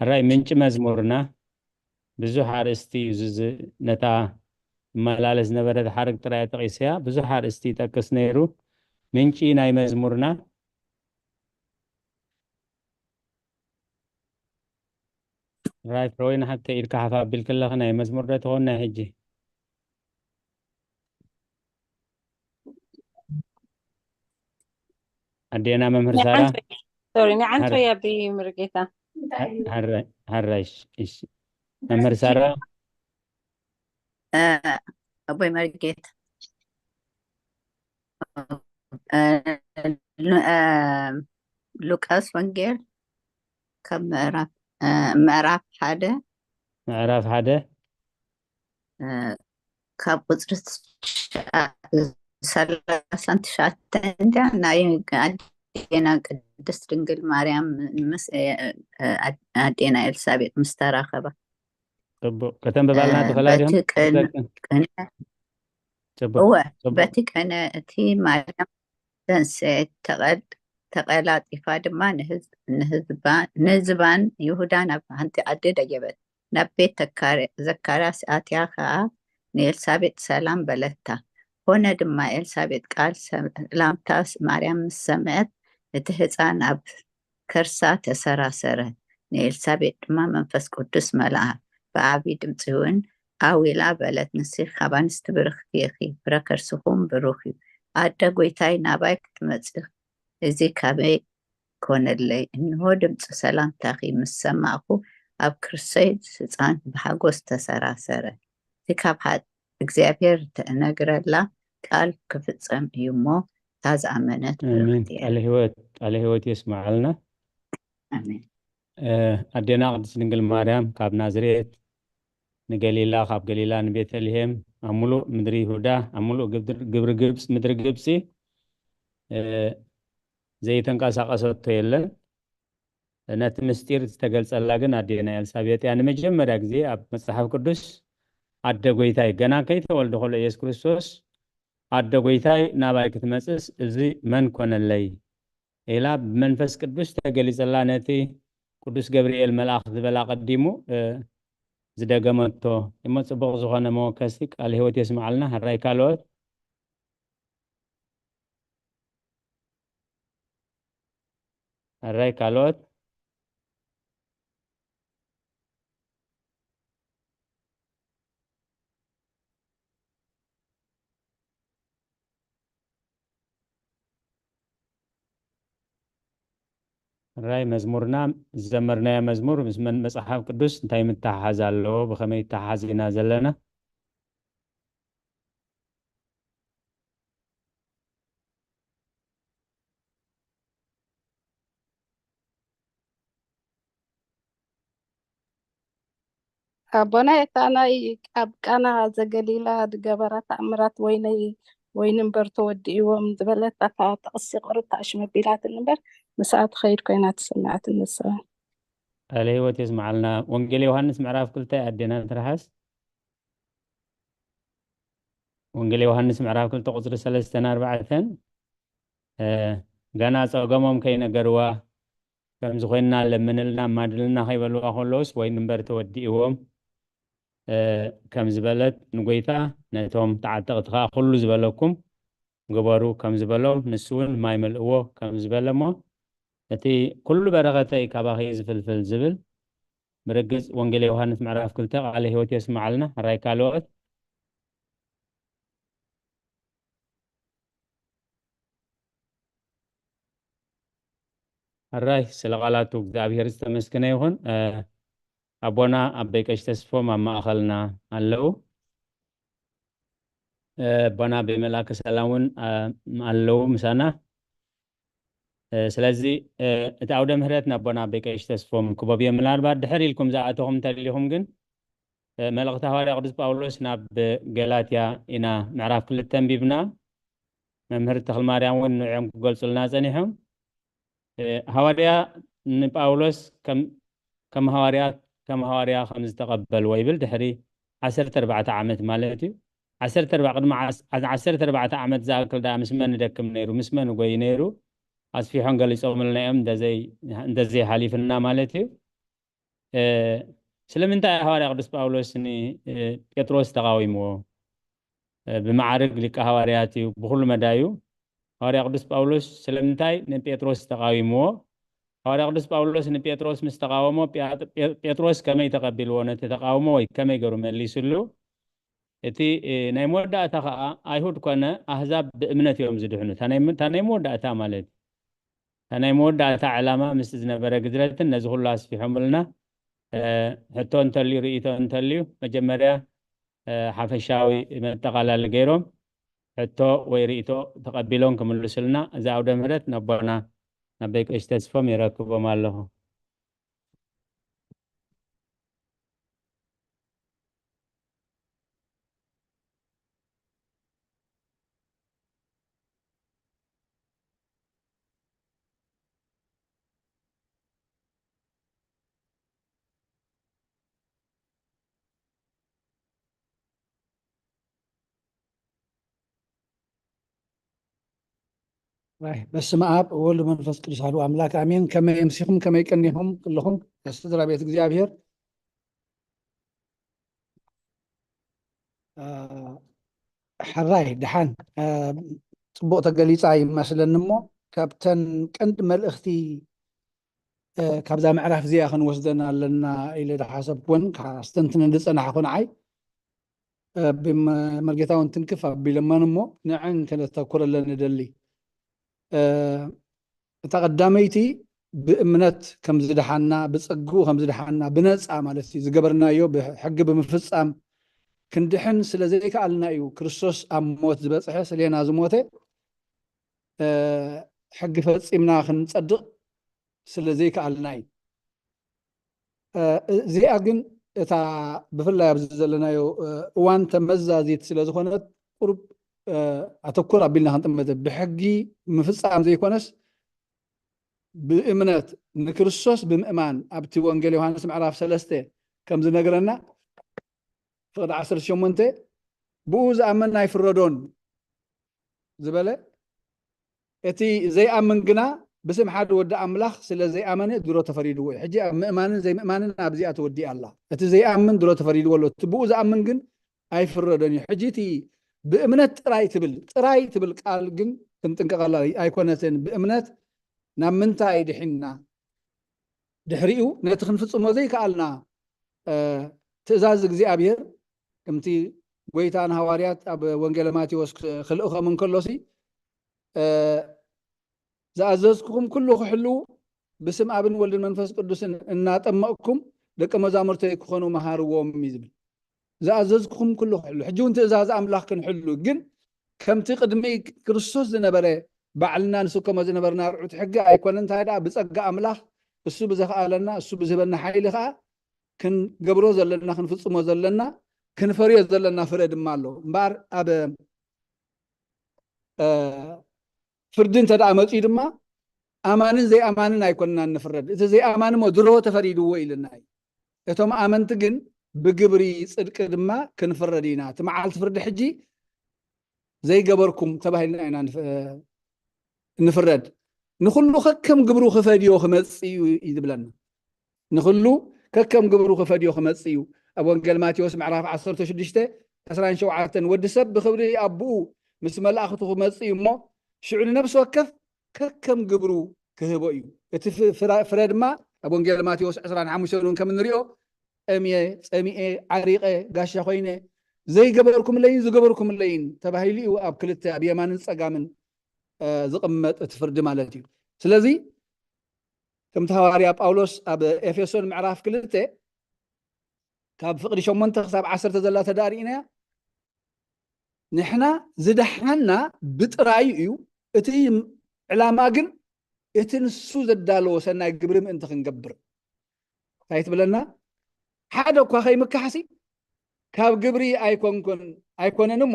ሕራይ ምንጪ መዝሙርና ብዙሕ ኣርእስቲ እዩ ዝዝ ነታ እመላለስ ዝነበረ ሓረግ ጥራይ ጠቒሰያ ብዙሕ ኣርእስቲ ይጠቅስ ነይሩ ምንጪ ናይ መዝሙርና ራይ ፍሮይን ሓብተ ኢድካ ሓፍ ኣቢልክለኺ ናይ መዝሙር ዶ ትኾን ናይ ሕጂ ኣዴና መምህር ሳራ ሶሪ ንዓንተ ወይ ኣቢ ምርጌታ ሓራይ እሺ መምህር ሳራ ኣቦይ መርጌታ ሉቃስ ወንጌል ካብ ምዕራፍ ምዕራፍ ሓደ ምዕራፍ ሓደ ካብ ቁፅሪ ሰላሳን ትሽዓተን እንዲያ ናይ ኣዴና ቅድስት ድንግል ማርያም ምስ ኣዴና ኤልሳቤጥ ምስ ተራኸባ ጽቡቅ ከተንብባልና ትኽእላ ዲኹም እወ በቲ ቅነ እቲ ማርያም ተንስኤት ተቐላጢፋ ድማ ንህዝባን ይሁዳን ኣብ ሓንቲ ዓዲ ደየበት ናብ ቤት ዘካርያስ ኣትያ ኸኣ ንኤልሳቤጥ ሰላም በለታ። ኮነ ድማ ኤልሳቤጥ ቃል ሰላምታ ማርያም ምስ ሰምዐት እቲ ህፃን ኣብ ከርሳ ተሰራሰረ። ንኤልሳቤጥ ድማ መንፈስ ቅዱስ መልኣ፣ ብዓቢ ድምጺ እውን ዓው ኢላ በለት፣ ንስኺ ካብ ኣንስቲ ብርኽቲ ኢኺ፣ ፍረ ከርስኹም ብሩኽ እዩ። ኣደ ጐይታይ ናባይ ክትመጺ እዚ ካበይ ኮነለይ? እንሆ ድምጺ ሰላምታኺ ምስ ሰማዕኩ ኣብ ከርሰይ ህጻን ብሓጎስ ተሰራሰረ። እቲ ካብ እግዚኣብሔር እተነግረላ ቃል ክፍጸም እዩ እሞ፣ እታ ዝኣመነት ኣሜን። ብርኽቲ እያ። ቃለ ህይወት ቃለ ህይወት የስምዓልና። ኣሜን። ኣዴና ቅድስት ድንግል ማርያም ካብ ናዝሬት ንገሊላ፣ ካብ ገሊላ ንቤተልሔም፣ ኣብ ሙሉእ ምድሪ ይሁዳ፣ ኣብ ሙሉእ ግብር- ግብሪ ግብፅ ምድሪ ግብፂ እ፣ ዘይተንቀሳቀሰቶ የለን። ነቲ ምስጢር ዝተገልጸላ ግን ኣዴና ኤልሳቤጥ እያ። ንመጀመርያ ግዜ ኣብ መጽሓፍ ቅዱስ ኣደ ጎይታይ ገና ከይተወልደ ከሎ ኢየሱስ ክርስቶስ ኣደ ጎይታይ ናባይ ክትመጽስ እዚ መን ኮነለይ ኢላ ብመንፈስ ቅዱስ ተገሊጸላ። ነቲ ቅዱስ ገብርኤል መልኣኽ ዝበላ ቀዲሙ እ፣ ዝደገመቶ እሞ ጽቡቕ ዝኾነ መወከሲ ቃል ህይወት የስምዓልና። ሕራይ ካልኦት ሕራይ ካልኦት? ሕራይ መዝሙርና፣ ዝዘመርናዮ መዝሙር ምስ መን-፣ መጽሓፍ ቅዱስ እንታይ ምትሓሓዝ ኣለዎ? ብኸመይ ይተሓሓዝ ኢና ዘለና? ኣቦና፣ እታ ናይ ኣብ ቃና ዘገሊላ ዝገበራ ተኣምራት፣ ወይነይ፣ ወይኒ እምበር ተወዲእዎም ዝበለት፣ ኣታ ጥቕሲ ቁርብ ታሽ መቢላትን እምበር፣ ምስኣ ትኸይድ ኮይና ተሰሚዓትኒ ንስኻ። ቃለ ህይወት የስምዓልና። ወንጌል ዮሃንስ ምዕራፍ ክልተ ኣዴና ትርሓስ። ወንጌል ዮሃንስ ምዕራፍ ክልተ ቁጽሪ ሰለስተን ኣርባዕተን፣ እ፣ ገና ጸገሞም ከይነገርዋ፣ "ከምዚ ኮይንና ለምንልና፣ ማድልና" ከይበልዋ ከለውስ፣ "ወይኒ እምበር ተወዲእዎም" እ፣ ከም ዝበለት ንጎይታ፣ "ነቶም ተዓጠቕቲ ከኣ ኩሉ ዝበለኩም ግበሩ" ከም ዝበሎም፣ ንሱ እውን "ማይ መልእዎ" ከም ዝበለ እሞ፣ እቲ "ኩሉ በረኸተይ ካባኺ እዩ ዝፍልፍል" ዝብል ብርግጽ ወንጌል ዮሃንስ ምዕራፍ ክልተ ቃለ ህይወት የስምዓልና። ሕራይ ካልኦት? ሕራይ ስለ ቃላቱ እግዚኣብሔር ዝተመስገነ ይኹን። እ፣ ኣቦና ኣበይ ቀሺ ተስፎም ኣብ ማእኸልና ኣለዉ። እ፣ ኣቦና ኣበይ መልኣከ ሰላም እውን፣ እ፣ ኣለዉ ምሳና። እ፣ ስለዚ፣ እ፣ እቲ ኣውደ ምህረት ንኣቦና ኣበይ ቀሺ ተስፎም ክበብ እዮም። ምናልባት ድሕር ኢልኩም ዝኣተኹም እንተሊኹም ግን፣ እ፣ መልእኽቲ ሃዋርያ ቅዱስ ጳውሎስ ናብ ገላትያ ኢና ምዕራፍ ክልተ ኣንቢብና። መምህር ተኽለማርያም እውን ንዕኦም ክገልጹልና ጸኒሖም። እ፣ ሃዋርያ ንጳውሎስ ከም፣ ከም ሃዋርያ፣ ከም ሃዋርያ ከም ዝተቐበልዎ ይብል። ድሕሪ ዓሰርተ ኣርባዕተ ዓመት ማለት እዩ። ዓሰርተ ኣርባዕተ፣ ቅድሚ ዓስ-፣ ዓሰርተ ኣርባዕተ ዓመት ዝኣክል ደኣ ምስ መን ይደክም ነይሩ፣ ምስ መን ይጎይ ነይሩ፣ ኣስፊሖም ገሊጾምልና እዮም፣ እንተዘይ-፣ እንተዘይሓሊፍና ማለት እዩ። እ፣ ስለምንታይ ሃዋርያ ቅዱስ ጳውሎስ ን-፣ እ፣ ጴጥሮስ ተቓዊምዎ? እ፣ ብመዓርግ ሊቀ ሃዋርያት እዩ፣ ብኹሉ መዳዩ። ሃዋርያ ቅዱስ ጳውሎስ ስለምንታይ ንጴጥሮስ ተቓዊምዎ? ሃዋርያ ቅዱስ ጳውሎስ ንጴጥሮስ ምስ ተቓወሞ፣ ጴ-፣ ጴ-፣ ጴጥሮስ ከመይ ተቐቢልዎ? ነቲ ተቓውሞ ወይ ከመይ ገይሩ መሊሱሉ? እቲ፣ እ፣ ናይ መወዳእታ ኸኣ፣ "ኣይሁድ ኮነ ኣህዛብ ብእምነት እዮም ዝድሕኑ።" እታ ናይ ም-፣ እታ ናይ መወዳእታ ማለት እዩ። እታ ናይ መወዳእታ ዕላማ ምስቲ ዝነበረ ግዝረትን ነዚ ኩሉ ኣስፊሖምልና። እ፣ ሕቶ እንተልዩ፣ ርእይቶ እንተልዩ፣ መጀመርያ፣ እ፣ ሓፈሻዊ መጠቓላሊ ገይሮም፣ ሕቶ ወይ ርእይቶ ተቐቢሎም ክምልሱልና፣ እዚ ኣውደ ምህረት ነቦና፣ ነቦይ ቀሺ ተስፎም የረክቦም ኣለኹ። ኣይ፣ በስመ ኣብ ወወልድ ወመንፈስ ቅዱስ ኣሐዱ ኣምላክ ኣሜን። ከመይ ኣምሲኹም፣ ከመይ ቀኒኹም ኩልኹም ስድራ ቤት እግዚኣብሔር? አ፣ ሕራይ ደሓን፣ አ፣ ጽቡቕ ተገሊጻ ይመስለኒ። እሞ ካብተን ቀንዲ መልእኽቲ፣ አ፣ ካብዛ ምዕራፍ እዚኣ ክንወስደን ኣለና ኢለ ዝሓሰብኩወን ኣስተንትነን ዝጸናሕኩ ንዓይ፣ አ፣ ብመ-፣ መርጌታ እውን ትንክፍ ኣቢለመን እሞ ንዐን ከነተኩረለን ንደሊ። አ፣ እታ ቀዳመይቲ ብእምነት ከም ዝደሓና፣ ብጸግኡ ከም ዝደሓና፣ ብነጻ ማለት እዩ፣ ዝገበርናዮ ብሕጊ ብምፍጻም ክንድሕን ስለ ዘይከኣልና እዩ ክርስቶስ ኣብ ሞት ዝበጽሐ፣ ስሌና ዝሞተ። እ፣ ሕጊ ፈጺምና ክንጸድቕ ስለ ዘይከኣልና እዩ። እ፣ እዚኣ ግን እታ ብፍላይ ኣብዚ ዘለናዮ፣ እ፣ እዋን ተመዛዚት ስለ ዝኾነት ቁሩብ፣ እ፣ ኣተኩር ኣቢልና ክንጥምት፣ ብሕጊ ምፍጻም ዘይኮነስ ብእምነት ንክርስቶስ ብምእማን፣ ኣብቲ ወንጌል ዮሃንስ ምዕራፍ ሰለስተ ከም ዝነግረና፣ ፍቕዲ ዓሰርተ ሸሞንተ፣ "ብኡ ዝኣምን ኣይፍረዶን" ዝበለ፣ እቲ ዘይኣምን ግና ብስም ሓደ ወዲ ኣምላኽ ስለ ዘይኣመነ ድሮ ተፈሪድዎ እዩ። ሕጂ ኣብ ምእማንን ዘይምእማንን ኣብዚኣ ተወዲኣ ኣላ። እቲ ዘይኣምን ድሮ ተፈሪድዎ ኣሎ። እቲ ብኡ ዝኣምን ግን ኣይፍረዶን እዩ። ሕጂ እቲ ብእምነት ጥራይ ትብል፣ ጥራይ ትብል ቃል ግን ክንጥንቀቐላ ኣይኮነትን። ብእምነት ናብ ምንታይ ድሒንና? ድሕሪኡ ነቲ ክንፍጽሞ ዘይከኣልና ትእዛዝ እግዚኣብሔር፣ ከምቲ ጎይታ ንሃዋርያት ኣብ ወንጌለ ማቴዎስ ክልእኾም እንከሎሲ፣ ዝኣዘዝኩኹም ኩሉ ክሕልዉ፣ ብስም ኣብን ወልድን መንፈስ ቅዱስን እናጠመቕኩም ደቀ መዛሙርተይ ክኾኑ መሃርዎም እዩ ዝብል። ዝኣዘዝኩኹም ኩሉ ክሕሉ። ሕጂ እውን ትእዛዝ ኣምላኽ ክንሕሉ፣ ግን ከምቲ ቅድሚ ክርስቶስ ዝነበረ፣ ባዕልና ንስከሞ ዝነበርና ርዑት ሕጊ ኣይኮነን። እንታይ ደኣ ብጸጋ ኣምላኽ እሱ ብዘኽኣለና፣ እሱ ብዝህበና ሓይሊ ከኣ ክንገብሮ ዘለና፣ ክንፍጽሞ ዘለና፣ ክንፈርዮ ዘለና ፍረ ድማ ኣሎ። እምበኣር ኣብ ፍርዲ እንተ ደኣ መጺኡ ድማ፣ ኣማንን ዘይኣማንን ኣይኮንናን ንፍረድ። እቲ ዘይኣማን እሞ ድሮ ተፈሪድዎ ኢልና እዩ። እቶም ኣመንቲ ግን ብግብሪ ጽድቂ ድማ ክንፍረድ ኢና። እቲ መዓልቲ ፍርዲ ሕጂ ዘይገበርኩም ተባሂልና ኢና ንፍረድ። ንኹሉ ከከም ግብሩ ክፈድዮ ክመጽእ እዩ እዩ ዝብለና። ንኹሉ ከከም ግብሩ ክፈድዮ ክመጽእ እዩ። ኣብ ወንጌል ማቴዎስ ምዕራፍ ዓሰርተ ሽዱሽተ ዕስራን ሸውዓተን፣ ወዲ ሰብ ብኽብሪ ኣቦኡ ምስ መላእኽቱ ክመጽእ እዩ እሞ፣ ሽዑ ንነፍሲ ወከፍ ከከም ግብሩ ክህቦ እዩ። እቲ ፍረ ድማ ኣብ ወንጌል ማቴዎስ ዕስራን ሓሙሽተን እውን ከም እንሪኦ፣ ጠምየ፣ ጸሚኤ፣ ዓሪቐ፣ ጋሻ ኮይነ፣ ዘይገበርኩምለይን ዝገበርኩምለይን ተባሂሉ እዩ ኣብ ክልተ፣ ኣብ የማንን ጸጋምን ዝቕመጥ እቲ ፍርዲ ማለት እዩ። ስለዚ ከምቲ ሃዋርያ ጳውሎስ ኣብ ኤፌሶን ምዕራፍ ክልተ ካብ ፍቕዲ ሸሞንተ ክሳብ ዓሰርተ ዘላ ተዳሪእናያ፣ ንሕና ዝደሓና ብጥራዩ እዩ። እቲ ዕላማ ግን እቲ ንሱ ዘዳለዎ ሰናይ ግብሪ ምእንቲ ክንገብር። እንታይ ትብለና? ሓደ እኳ ከይምካሕሲ ካብ ግብሪ ኣይኮንኩን ኣይኮነን እሞ፣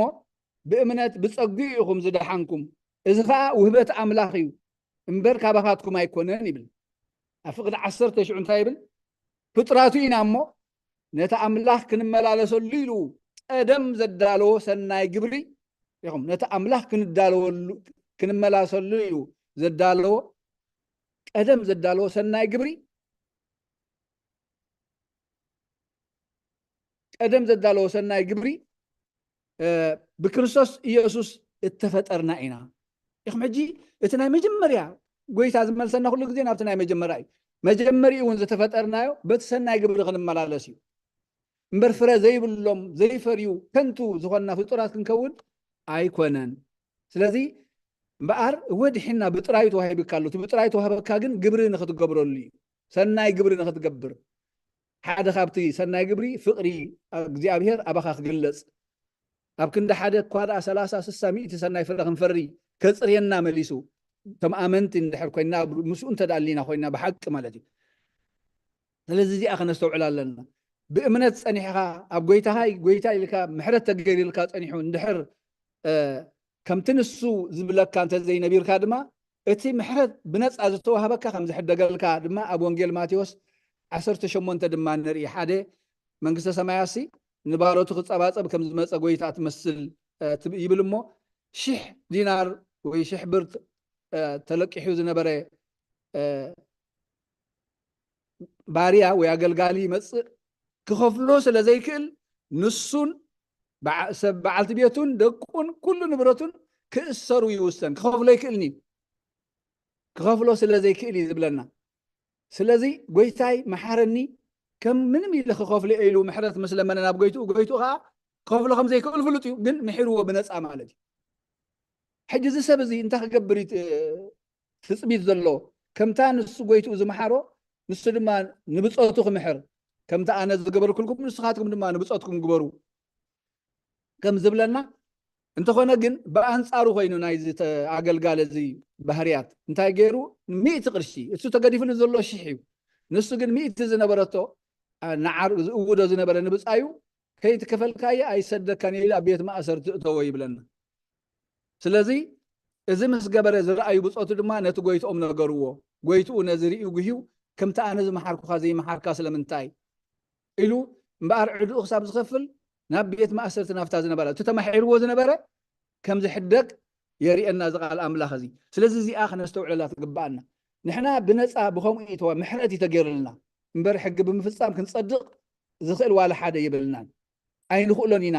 ብእምነት ብጸግኡ ኢኹም ዝደሓንኩም። እዚ ኸኣ ውህበት ኣምላኽ እዩ፣ እምበር ካባኻትኩም ኣይኮነን ይብል። ኣብ ፍቕዲ ዓሰርተ ሽዑ እንታይ ይብል? ፍጥራቱ ኢና እሞ፣ ነቲ ኣምላኽ ክንመላለሰሉ ኢሉ ቀደም ዘዳለዎ ሰናይ ግብሪ ኢኹም። ነቲ ኣምላኽ ክንዳለወሉ፣ ክንመላለሰሉ ኢሉ ዘዳለዎ፣ ቀደም ዘዳለዎ ሰናይ ግብሪ፣ ቀደም ዘዳለዎ ሰናይ ግብሪ፣ ብክርስቶስ ኢየሱስ እተፈጠርና ኢና ኢኹም። ሕጂ እቲ ናይ መጀመርያ ጎይታ ዝመልሰና ኩሉ ግዜ ናብቲ ናይ መጀመርያ እዩ። መጀመሪኡ እውን ዝተፈጠርናዮ በቲ ሰናይ ግብሪ ክንመላለስ እዩ። እምበር ፍረ ዘይብሎም፣ ዘይፈርዩ፣ ከንቱ ዝኾንና ፍጡራት ክንከውን ኣይኮነን። ስለዚ እምበኣር፣ እወ ድሒና ብጥራዩ ተዋሂብካ ኣሎ። እቲ ብጥራዩ ተዋህበካ ግን ግብሪ ንኽትገብረሉ እዩ። ሰናይ ግብሪ ንኽትገብር። ሓደ ካብቲ ሰናይ ግብሪ ፍቕሪ እግዚኣብሔር ኣባኻ ክግለጽ። ኣብ ክንዲ ሓደ እኳ ደኣ ሰላሳ፣ ስሳ፣ ሚእቲ ሰናይ ፍረ ክንፈሪ ከጽርየና መሊሱ። ከም ኣመንቲ እንድሕር ኮይና፣ ምስኡ እንተ ደኣ ኣሊና ኮይና ብሓቂ ማለት እዩ። ስለዚ እዚኣ ከነስተውዕል ኣለና። ብእምነት ጸኒሕኻ ኣብ ጎይታኻ፣ ጎይታ ኢልካ ምሕረት ተገይሩልካ ጸኒሑ እንድሕር፣ እ፣ ከምቲ ንሱ ዝብለካ እንተ ዘይነቢርካ ድማ፣ እቲ ምሕረት ብነጻ ዝተዋህበካ ከም ዝሕደገልካ ድማ ኣብ ወንጌል ማቴዎስ ዓሰርተ ሸሞንተ ድማ ንርኢ። ሓደ መንግስተ ሰማያሲ ንባሮቱ ክጸባጸብ ከም ዝመጸ ጎይታ ትመስል፣ እ፣ ትብ-፣ ይብል እሞ፣ ሽሕ ዲናር ወይ ሽሕ ብር፣ እ፣ ተለቂሑ ዝነበረ፣ እ፣ ባርያ ወይ ኣገልጋሊ ይመጽእ፣ ክኸፍሎ ስለ ዘይክእል፣ ንሱን በዓ-፣ ሰብ በዓልቲ ቤቱን ደቁን ኩሉ ንብረቱን ክእሰሩ ይውሰን። ክኸፍሎ ኣይክእልን እዩ። ክኸፍሎ ስለ ዘይክእል እዩ ዝብለና። ስለዚ ጎይታይ መሓረኒ፣ ከም ምንም ኢለ ክኸፍሎ እየ ኢሉ ምሕረት ምስ ለመነ ናብ ጎይትኡ፣ ጎይትኡ ኸዓ ክኸፍሎ ከም ዘይክእል ፍሉጥ እዩ፣ ግን ምሒርዎ ብነጻ ማለት እዩ። ሕጂ እዚ ሰብ እዚ እንታይ ክገብር እዩ ት-፣ ትጽቢት ዘሎ? ከምታ ንሱ ጎይትኡ ዝመሓሮ፣ ንሱ ድማ ንብጾቱ ክምሕር፣ ከምታ ኣነ ዝገበርኩልኩም ንስኻትኩም ድማ ንብጾትኩም ግበሩ ከም ዝብለና፣ እንተኾነ ግን ብኣንጻሩ ኮይኑ ናይዚ ተ-፣ ኣገልጋሊ እዚ ባህርያት እንታይ ገይሩ? ሚእቲ ቅርሺ፣ እሱ ተገዲፍሉ ዘሎ ሽሕ እዩ። ንሱ ግን ሚእቲ ዝነበረቶ፣ ኣ፣ ንዓር ዝእውዶ ዝነበረ ንብጻዩ፣ "ከይትከፈልካዮ ኣይሰደካን" ኢሉ ኣብ ቤት ማእሰርቲ እተዎ ይብለና። ስለዚ እዚ ምስ ገበረ ዝረኣዩ ብጾቱ ድማ ነቲ ጎይትኦም ነገርዎ። ጎይትኡ ነዚ ርእዩ ጉህዩ፣ "ከምቲ ኣነ ዝመሓርኩኻ ዘይመሓርካ ስለምንታይ?" ኢሉ እምበኣር ዕድኡ ክሳብ ዝኸፍል ናብ ቤት ማእሰርቲ ናብታ ዝነበረ፣ እቲ ተማሒርዎ ዝነበረ ከም ዝሕደግ የርእየና እዚ ቃል ኣምላኽ እዚ። ስለዚ እዚኣ ክነስተውዕለላ ትግብኣና። ንሕና ብነጻ ብኸምኡ እዩ ተዋ-፣ ምሕረት እዩ ተገይሩልና። እምበር ሕጊ ብምፍጻም ክንጸድቕ ዝኽእል ዋላ ሓደ የብልናን። ኣይንኽእሎን ኢና።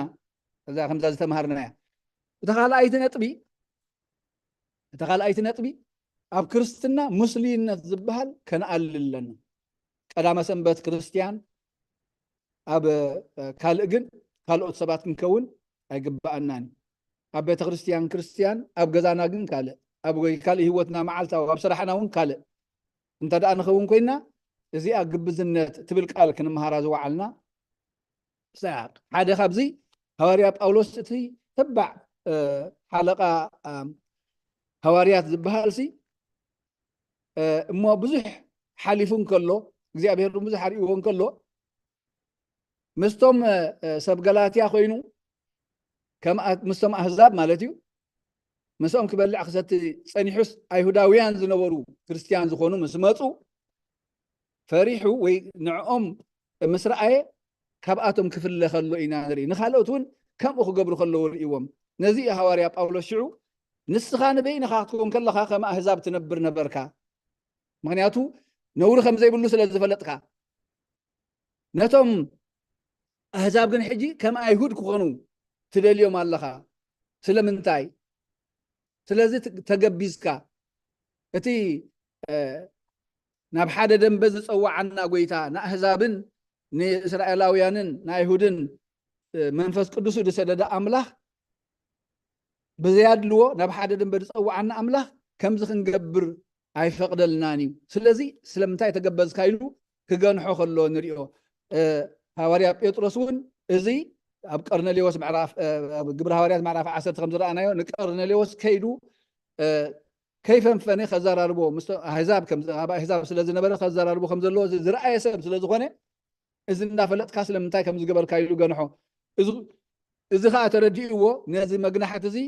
እዛ ከምዛ ዝተምሃርናያ። እታ ካልኣይቲ ነጥቢ፣ እታ ካልኣይቲ ነጥቢ፣ ኣብ ክርስትና ሙስሊነት ዝበሃል ከነኣልል ኣለና። ቀዳመ ሰንበት ክርስትያን ኣብ ካልእ ግን ካልኦት ሰባት ክንከውን ኣይግብኣናን። ኣብ ቤተ ክርስትያን ክርስትያን፣ ኣብ ገዛና ግን ካልእ፣ ኣብ ካልእ ህይወትና መዓልታዊ ኣብ ስራሕና እውን ካልእ እንተ ደኣ ንኸውን ኮይና፣ እዚኣ ግብዝነት ትብል ቃል ክንመሃራ ዝወዓልና። ሓደ ካብዚ ሃዋርያ ጳውሎስ እቲ ተባዕ ሓለቃ ሃዋርያት ዝበሃል ሲ እሞ ብዙሕ ሓሊፉ እንከሎ እግዚኣብሔር ብዙሕ ኣርእዎ እንከሎ ምስቶም ሰብ ገላትያ ኮይኑ ምስቶም ኣህዛብ ማለት እዩ። ምስኦም ክበልዕ ክሰቲ ጸኒሑስ ኣይሁዳውያን ዝነበሩ ክርስትያን ዝኾኑ ምስ መፁ ፈሪሑ ወይ ንዕኦም ምስ ረኣየ ካብኣቶም ክፍለ ከሎ ኢና ንርኢ። ንኻልኦት እውን ከምኡ ክገብሩ ከለዉ ርእዎም። ነዚ እዩ ሃዋርያ ጳውሎስ ሽዑ ንስኻ ንበይንኻ ክትኮን ከለኻ ከም ኣህዛብ ትነብር ነበርካ። ምክንያቱ ነውሪ ከም ዘይብሉ ስለ ዝፈለጥካ። ነቶም ኣህዛብ ግን ሕጂ ከም ኣይሁድ ክኾኑ ትደልዮም ኣለኻ። ስለምንታይ? ስለዚ ተገቢዝካ እቲ ናብ ሓደ ደንበ ዝፀዋዓና ጎይታ ንኣህዛብን ንእስራኤላውያንን ንኣይሁድን መንፈስ ቅዱሱ ዝሰደደ ኣምላኽ ብዘያድልዎ ናብ ሓደ ደንበ ዝፀዋዓና ኣምላኽ ከምዚ ክንገብር ኣይፈቕደልናን እዩ። ስለዚ ስለምንታይ ተገበዝካ ኢሉ ክገንሖ ከሎ ንሪኦ። ሃዋርያ ጴጥሮስ እውን እዚ ኣብ ቀርነሌዎስ ምዕራፍ ኣብ ግብሪ ሃዋርያት ምዕራፍ ዓሰርተ ከም ዝረኣናዮ ንቀርነሌዎስ ከይዱ ከይፈንፈነ ከዘራርቦ ምስ ኣህዛብ ኣብ ኣህዛብ ስለ ዝነበረ ከዘራርቦ ከም ዘለዎ ዝረኣየ ሰብ ስለ ዝኾነ እዚ እንዳፈለጥካ ስለምንታይ ከም ዝገበርካ ኢሉ ገንሖ። እዚ ከዓ ተረዲእዎ ነዚ መግናሕቲ እዚ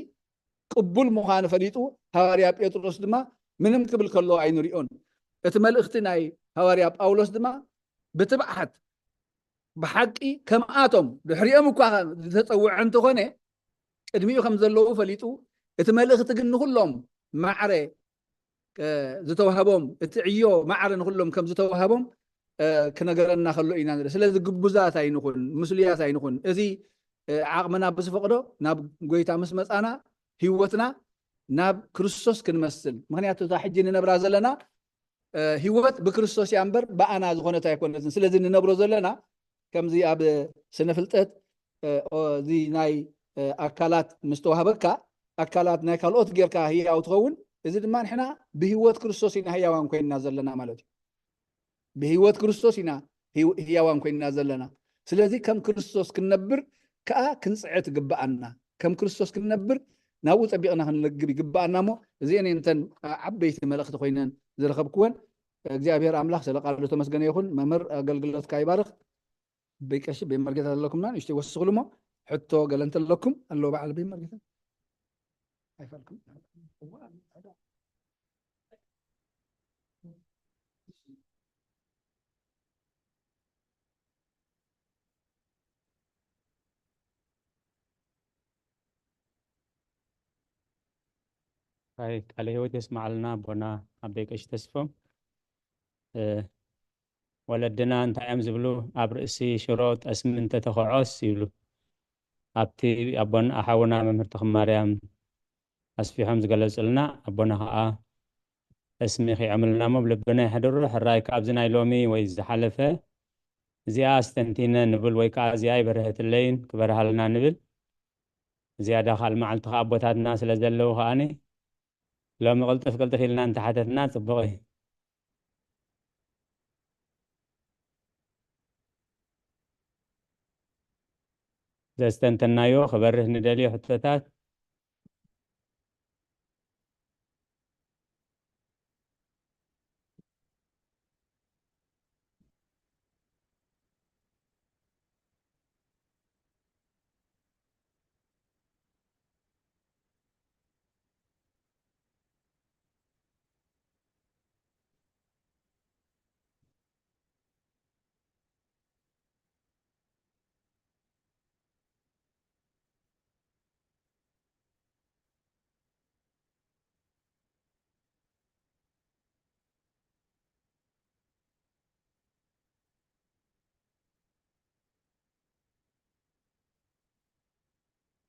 ቅቡል ምዃኑ ፈሊጡ ሃዋርያ ጴጥሮስ ድማ ምንም ክብል ከሎ ኣይንሪኦን። እቲ መልእኽቲ ናይ ሃዋርያ ጳውሎስ ድማ ብትብዓት ብሓቂ ከምኣቶም ድሕሪኦም እኳ ዝተፀውዐ እንተኾነ ቅድሚኡ ከም ዘለዉ ፈሊጡ እቲ መልእኽቲ ግን ንኩሎም ማዕረ ዝተዋህቦም እቲ ዕዮ ማዕረ ንኩሎም ከም ዝተዋህቦም ክነገረና ከሎ ኢና ንርኢ። ስለዚ ግቡዛት ኣይንኹን፣ ምስሉያት ኣይንኹን። እዚ ዓቕምና ብዝፈቕዶ ናብ ጎይታ ምስ መፃና ህይወትና ናብ ክርስቶስ ክንመስል። ምክንያቱ እዛ ሕጂ ንነብራ ዘለና ህይወት ብክርስቶስ እያ እምበር ብኣና ዝኾነት ኣይኮነትን። ስለዚ ንነብሮ ዘለና ከምዚ ኣብ ስነ ፍልጠት እዚ ናይ ኣካላት ምስ ተዋህበካ ኣካላት ናይ ካልኦት ጌርካ ህያው ትኸውን። እዚ ድማ ንሕና ብህይወት ክርስቶስ ኢና ህያዋን ኮይንና ዘለና ማለት እዩ። ብህይወት ክርስቶስ ኢና ህያዋን ኮይንና ዘለና። ስለዚ ከም ክርስቶስ ክንነብር ከዓ ክንፅዕት ግብኣና። ከም ክርስቶስ ክንነብር ናብኡ ፀቢቕና ክንለግብ ይግብኣና። እሞ እዚአን እተን ዓበይቲ መልእኽቲ ኮይነን ዝረኸብክወን። እግዚኣብሔር ኣምላኽ ስለ ቃሉ ተመስገነ ይኹን። መምህር ኣገልግሎትካ ይባርኽ። በይቀሺ በይመርጌታ ዘለኩምና ንእሽተይ ወስኽሉ እሞ ሕቶ ገለ እንተለኩም ኣለዎ በዓል በይመርጌታ ኣይፈልኩም። ኣይ ቃለ ህይወት የስማዓልና ኣቦና ኣቦይ ቀሺ ተስፎም። ወለድና እንታይ እዮም ዝብሉ? ኣብ ርእሲ ሽሮ ጠስሚ እንተተኸዖስ ይብሉ። ኣብቲ ኣቦና ኣሓውና መምህር ተኽማርያም ኣስፊሖም ዝገለጹልና ኣቦና ከዓ ጠስሚ ኺዖምልና እሞ ኣብ ልብና የሕድሩ። ሕራይ ካብዚ ናይ ሎሚ ወይ ዝሓለፈ እዚኣ ኣስተንቲነ ንብል ወይ ከዓ እዚኣ ይበርሀትለይን ክበርሃልና ንብል። ዝያዳ ካልእ መዓልቲ ከዓ ኣቦታትና ስለ ዘለዉ ከዓኒ ሎሚ ቅልጥፍ ቅልጥፍ ኢልና እንተሓተትና ፅቡቕ እዩ። ዘስተንተናዮ ክበርህ ንደልዮ ሕቶታት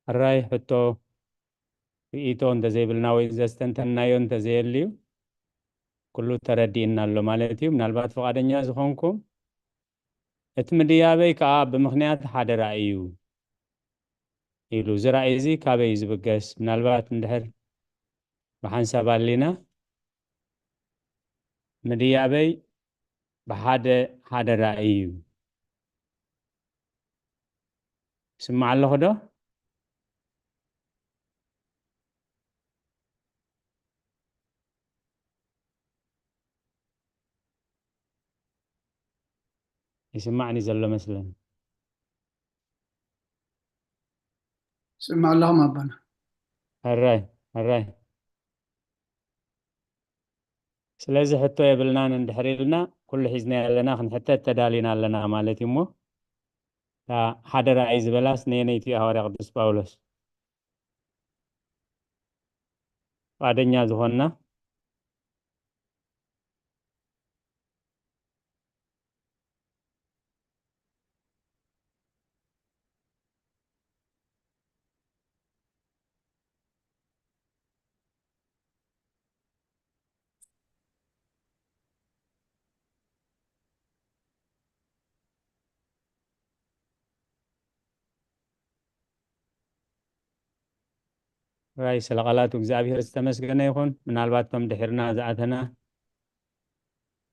ሕራይ ሕቶ ርእይቶ እንተዘይብልና ወይ ዘስተንተንናዮ እንተዘየልዩ ኩሉ ተረዲእና ኣሎ ማለት እዩ። ምናልባት ፍቓደኛ ዝኾንኩም፣ እቲ ምድያበይ ከኣ ብምኽንያት ሓደ ራእይ እዩ ኢሉ። እዚ ራእይ እዚ ካበይ እዩ ዝብገስ? ምናልባት እንድሕር ብሓንሳብ ኣሊና፣ ምድያበይ ብሓደ ሓደ ራእይ እዩ። ይስማዕ ኣለኹ ዶ? ይስማዕኒ ዘሎ መስለን። ስማዕ ኣለኹም ኣቦና። ሕራይ ሕራይ። ስለዚ ሕቶ የብልናን እንድሕር ኢልና፣ ኩሉ ሒዝና ኣለና፣ ክንሕተት ተዳሊና ኣለና ማለት እዩ። እሞ እታ ሓደ ራእይ ዝበላስ ነየነይቲ እዩ? ሃዋርያ ቅዱስ ጳውሎስ ፍቓደኛ ዝኾንና። ራይ ስለ ቃላቱ እግዚኣብሔር ዝተመስገነ ይኹን። ምናልባት ከም ድሕርና ዝኣተና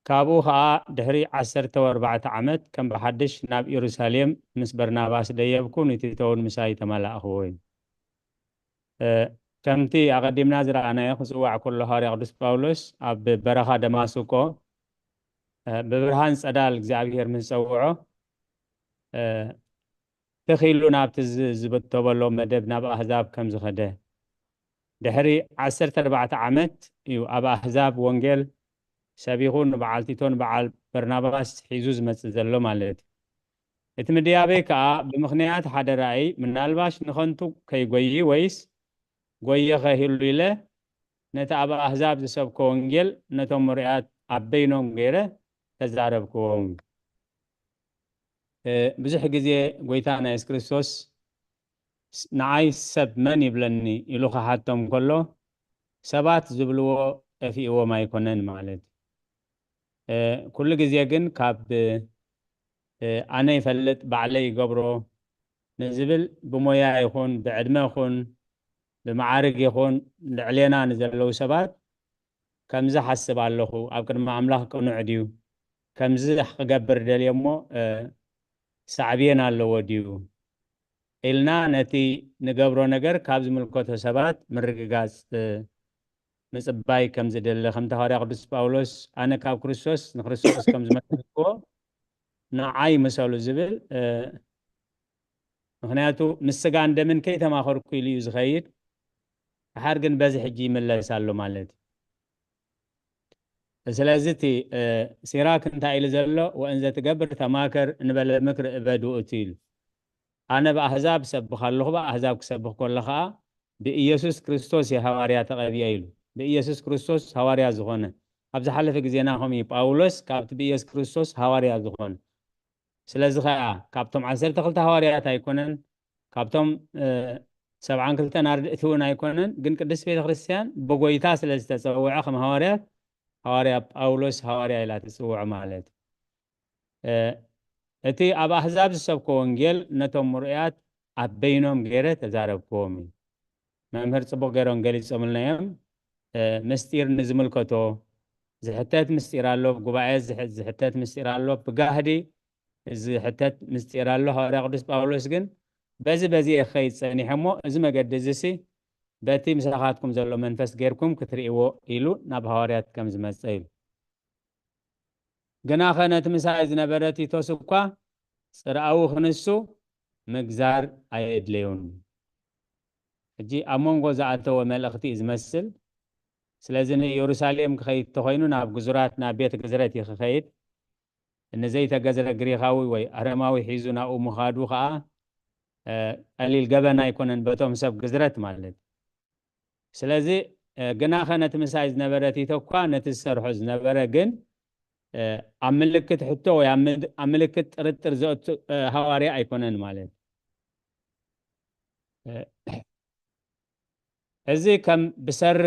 ካብኡ ኸኣ ድሕሪ ዓሰርተ ኣርባዕተ ዓመት ከም ብሓድሽ ናብ ኢየሩሳሌም ምስ በርናባስ ደየብኩ፣ ንቲቶ እውን ምሳይ ተመላእኽዎ እዩ። ከምቲ ኣቐዲምና ዝረኣናዮ ክጽዋዕ ከሎ ሃዋርያ ቅዱስ ጳውሎስ ኣብ በረኻ ደማስቆ ብብርሃን ጸዳል እግዚኣብሔር ምስ ጸውዖ ተኺሉ ናብቲ ዝብተበሎ መደብ ናብ ኣህዛብ ከም ዝኸደ ድሕሪ ዓሰርተ ኣርባዕተ ዓመት እዩ ኣብ ኣህዛብ ወንጌል ሰቢኹ ንበዓል ቲቶን በዓል በርናባስ ሒዙ ዝመጽእ ዘሎ ማለት እዩ። እቲ ምድያበይ ከኣ ብምኽንያት ሓደ ራእይ ምናልባሽ ንኸንቱ ከይጎዪ ወይስ ጎየ ከይህሉ ኢለ ነቲ ኣብ ኣህዛብ ዝሰብኮ ወንጌል ነቶም ምሩያት ኣብ በይኖም ገይረ ተዛረብክዎም። ብዙሕ ግዜ ጎይታና የሱስ ክርስቶስ ንዓይ ሰብ መን ይብለኒ ኢሉ ክሓቶም ከሎ ሰባት ዝብልዎ ጠፊእዎም ኣይኮነን ማለት ኩሉ ግዜ ግን ካብ ኣነ ይፈልጥ ባዕለይ ይገብሮ ንዝብል ብሞያ ይኹን ብዕድመ ይኹን ብመዓርግ ይኹን ልዕሌና ንዘለዉ ሰባት ከምዚ ሓስብ ኣለኹ ኣብ ቅድሚ ኣምላኽ ቅኑዕ ድዩ ከምዚ ክገብር ደልየ እሞ ሳዕብየን ኣለዎ ድዩ ኢልና ነቲ ንገብሮ ነገር ካብ ዝምልከቶ ሰባት ምርግጋጽ ምጽባይ ከም ዝደለ ከምቲ ሃዋርያ ቅዱስ ጳውሎስ ኣነ ካብ ክርስቶስ ንክርስቶስ ከም ዝመሰልክዎ ንዓይ ምሰሉ ዝብል ምክንያቱ ምስ ስጋን ደምን ከይተማኸርኩ ኢሉ እዩ ዝኸይድ ድሓር ግን በዚ ሕጂ ይምለስ ኣሎ ማለት እዩ ስለዚ እቲ ሲራክ እንታይ ኢሉ ዘሎ ወእንዘ ትገብር ተማከር እንበለ ምክር እበድ ውእቱ ኢሉ ኣነ ብኣህዛብ እሰብኽ ኣለኹ ብኣህዛብ ክሰብኽ ከሎ ኸዓ ብኢየሱስ ክርስቶስ እየ ሃዋርያ ተቐቢአ ኢሉ ብኢየሱስ ክርስቶስ ሃዋርያ ዝኾነ ኣብ ዝሓለፈ ግዜና ከምኡ እዩ ጳውሎስ ካብቲ ብኢየሱስ ክርስቶስ ሃዋርያ ዝኾነ ስለዚ ኸዓ ካብቶም ዓሰርተ ክልተ ሃዋርያት ኣይኮነን ካብቶም ሰብዓን ክልተን ኣርድእቲ እውን ኣይኮነን ግን ቅድስት ቤተ ክርስቲያን ብጎይታ ስለ ዝተፀውዐ ከም ሃዋርያት ሃዋርያ ጳውሎስ ሃዋርያ ኢላ ትፅውዖ ማለት እቲ ኣብ ኣህዛብ ዝሰብኮ ወንጌል ነቶም ምሩያት ኣብ በይኖም ገይረ ተዛረብክዎም እዩ መምህር ፅቡቅ ገይሮም ገሊፆምልና እዮም ምስጢር ንዝምልከቶ ዝሕተት ምስጢር ኣሎ ጉባኤ ዝሕተት ምስጢር ኣሎ ብጋህዲ ዝሕተት ምስጢር ኣሎ ሃዋርያ ቅዱስ ጳውሎስ ግን በዚ በዚ እየ ክኸይድ ፀኒሐ እሞ እዚ መገዲ እዚሲ በቲ ምሳኻትኩም ዘሎ መንፈስ ጌርኩም ክትርእይዎ ኢሉ ናብ ሃዋርያት ከም ዝመፀ ኢሉ ግናኸ ነቲ ምሳይ ዝነበረ ቲቶስ እኳ ፅርኣዊ ክንሱ ምግዛር ኣየድለዩን ሕጂ ኣብ መንጎ ዝኣተወ መልእኽቲ እዩ ዝመስል ስለዚ ንኢየሩሳሌም ክኸይድ ተኾይኑ ናብ ግዙራት ናብ ቤት ግዝረት እዩ ክኸይድ ንዘይተገዝረ ግሪኻዊ ወይ ኣረማዊ ሒዙ ናብኡ ምኻዱ ኸዓ ቀሊል ገበን ኣይኮነን በቶም ሰብ ግዝረት ማለት ስለዚ ግናኸ ነቲ ምሳይ ዝነበረ ቲቶ እኳ ነቲ ዝሰርሖ ዝነበረ ግን ኣብ ምልክት ሕቶ ወይ ኣብ ምልክት ጥርጥር ዘእቱ ሃዋርያ ኣይኮነን ማለት እዚ ከም ብሰሪ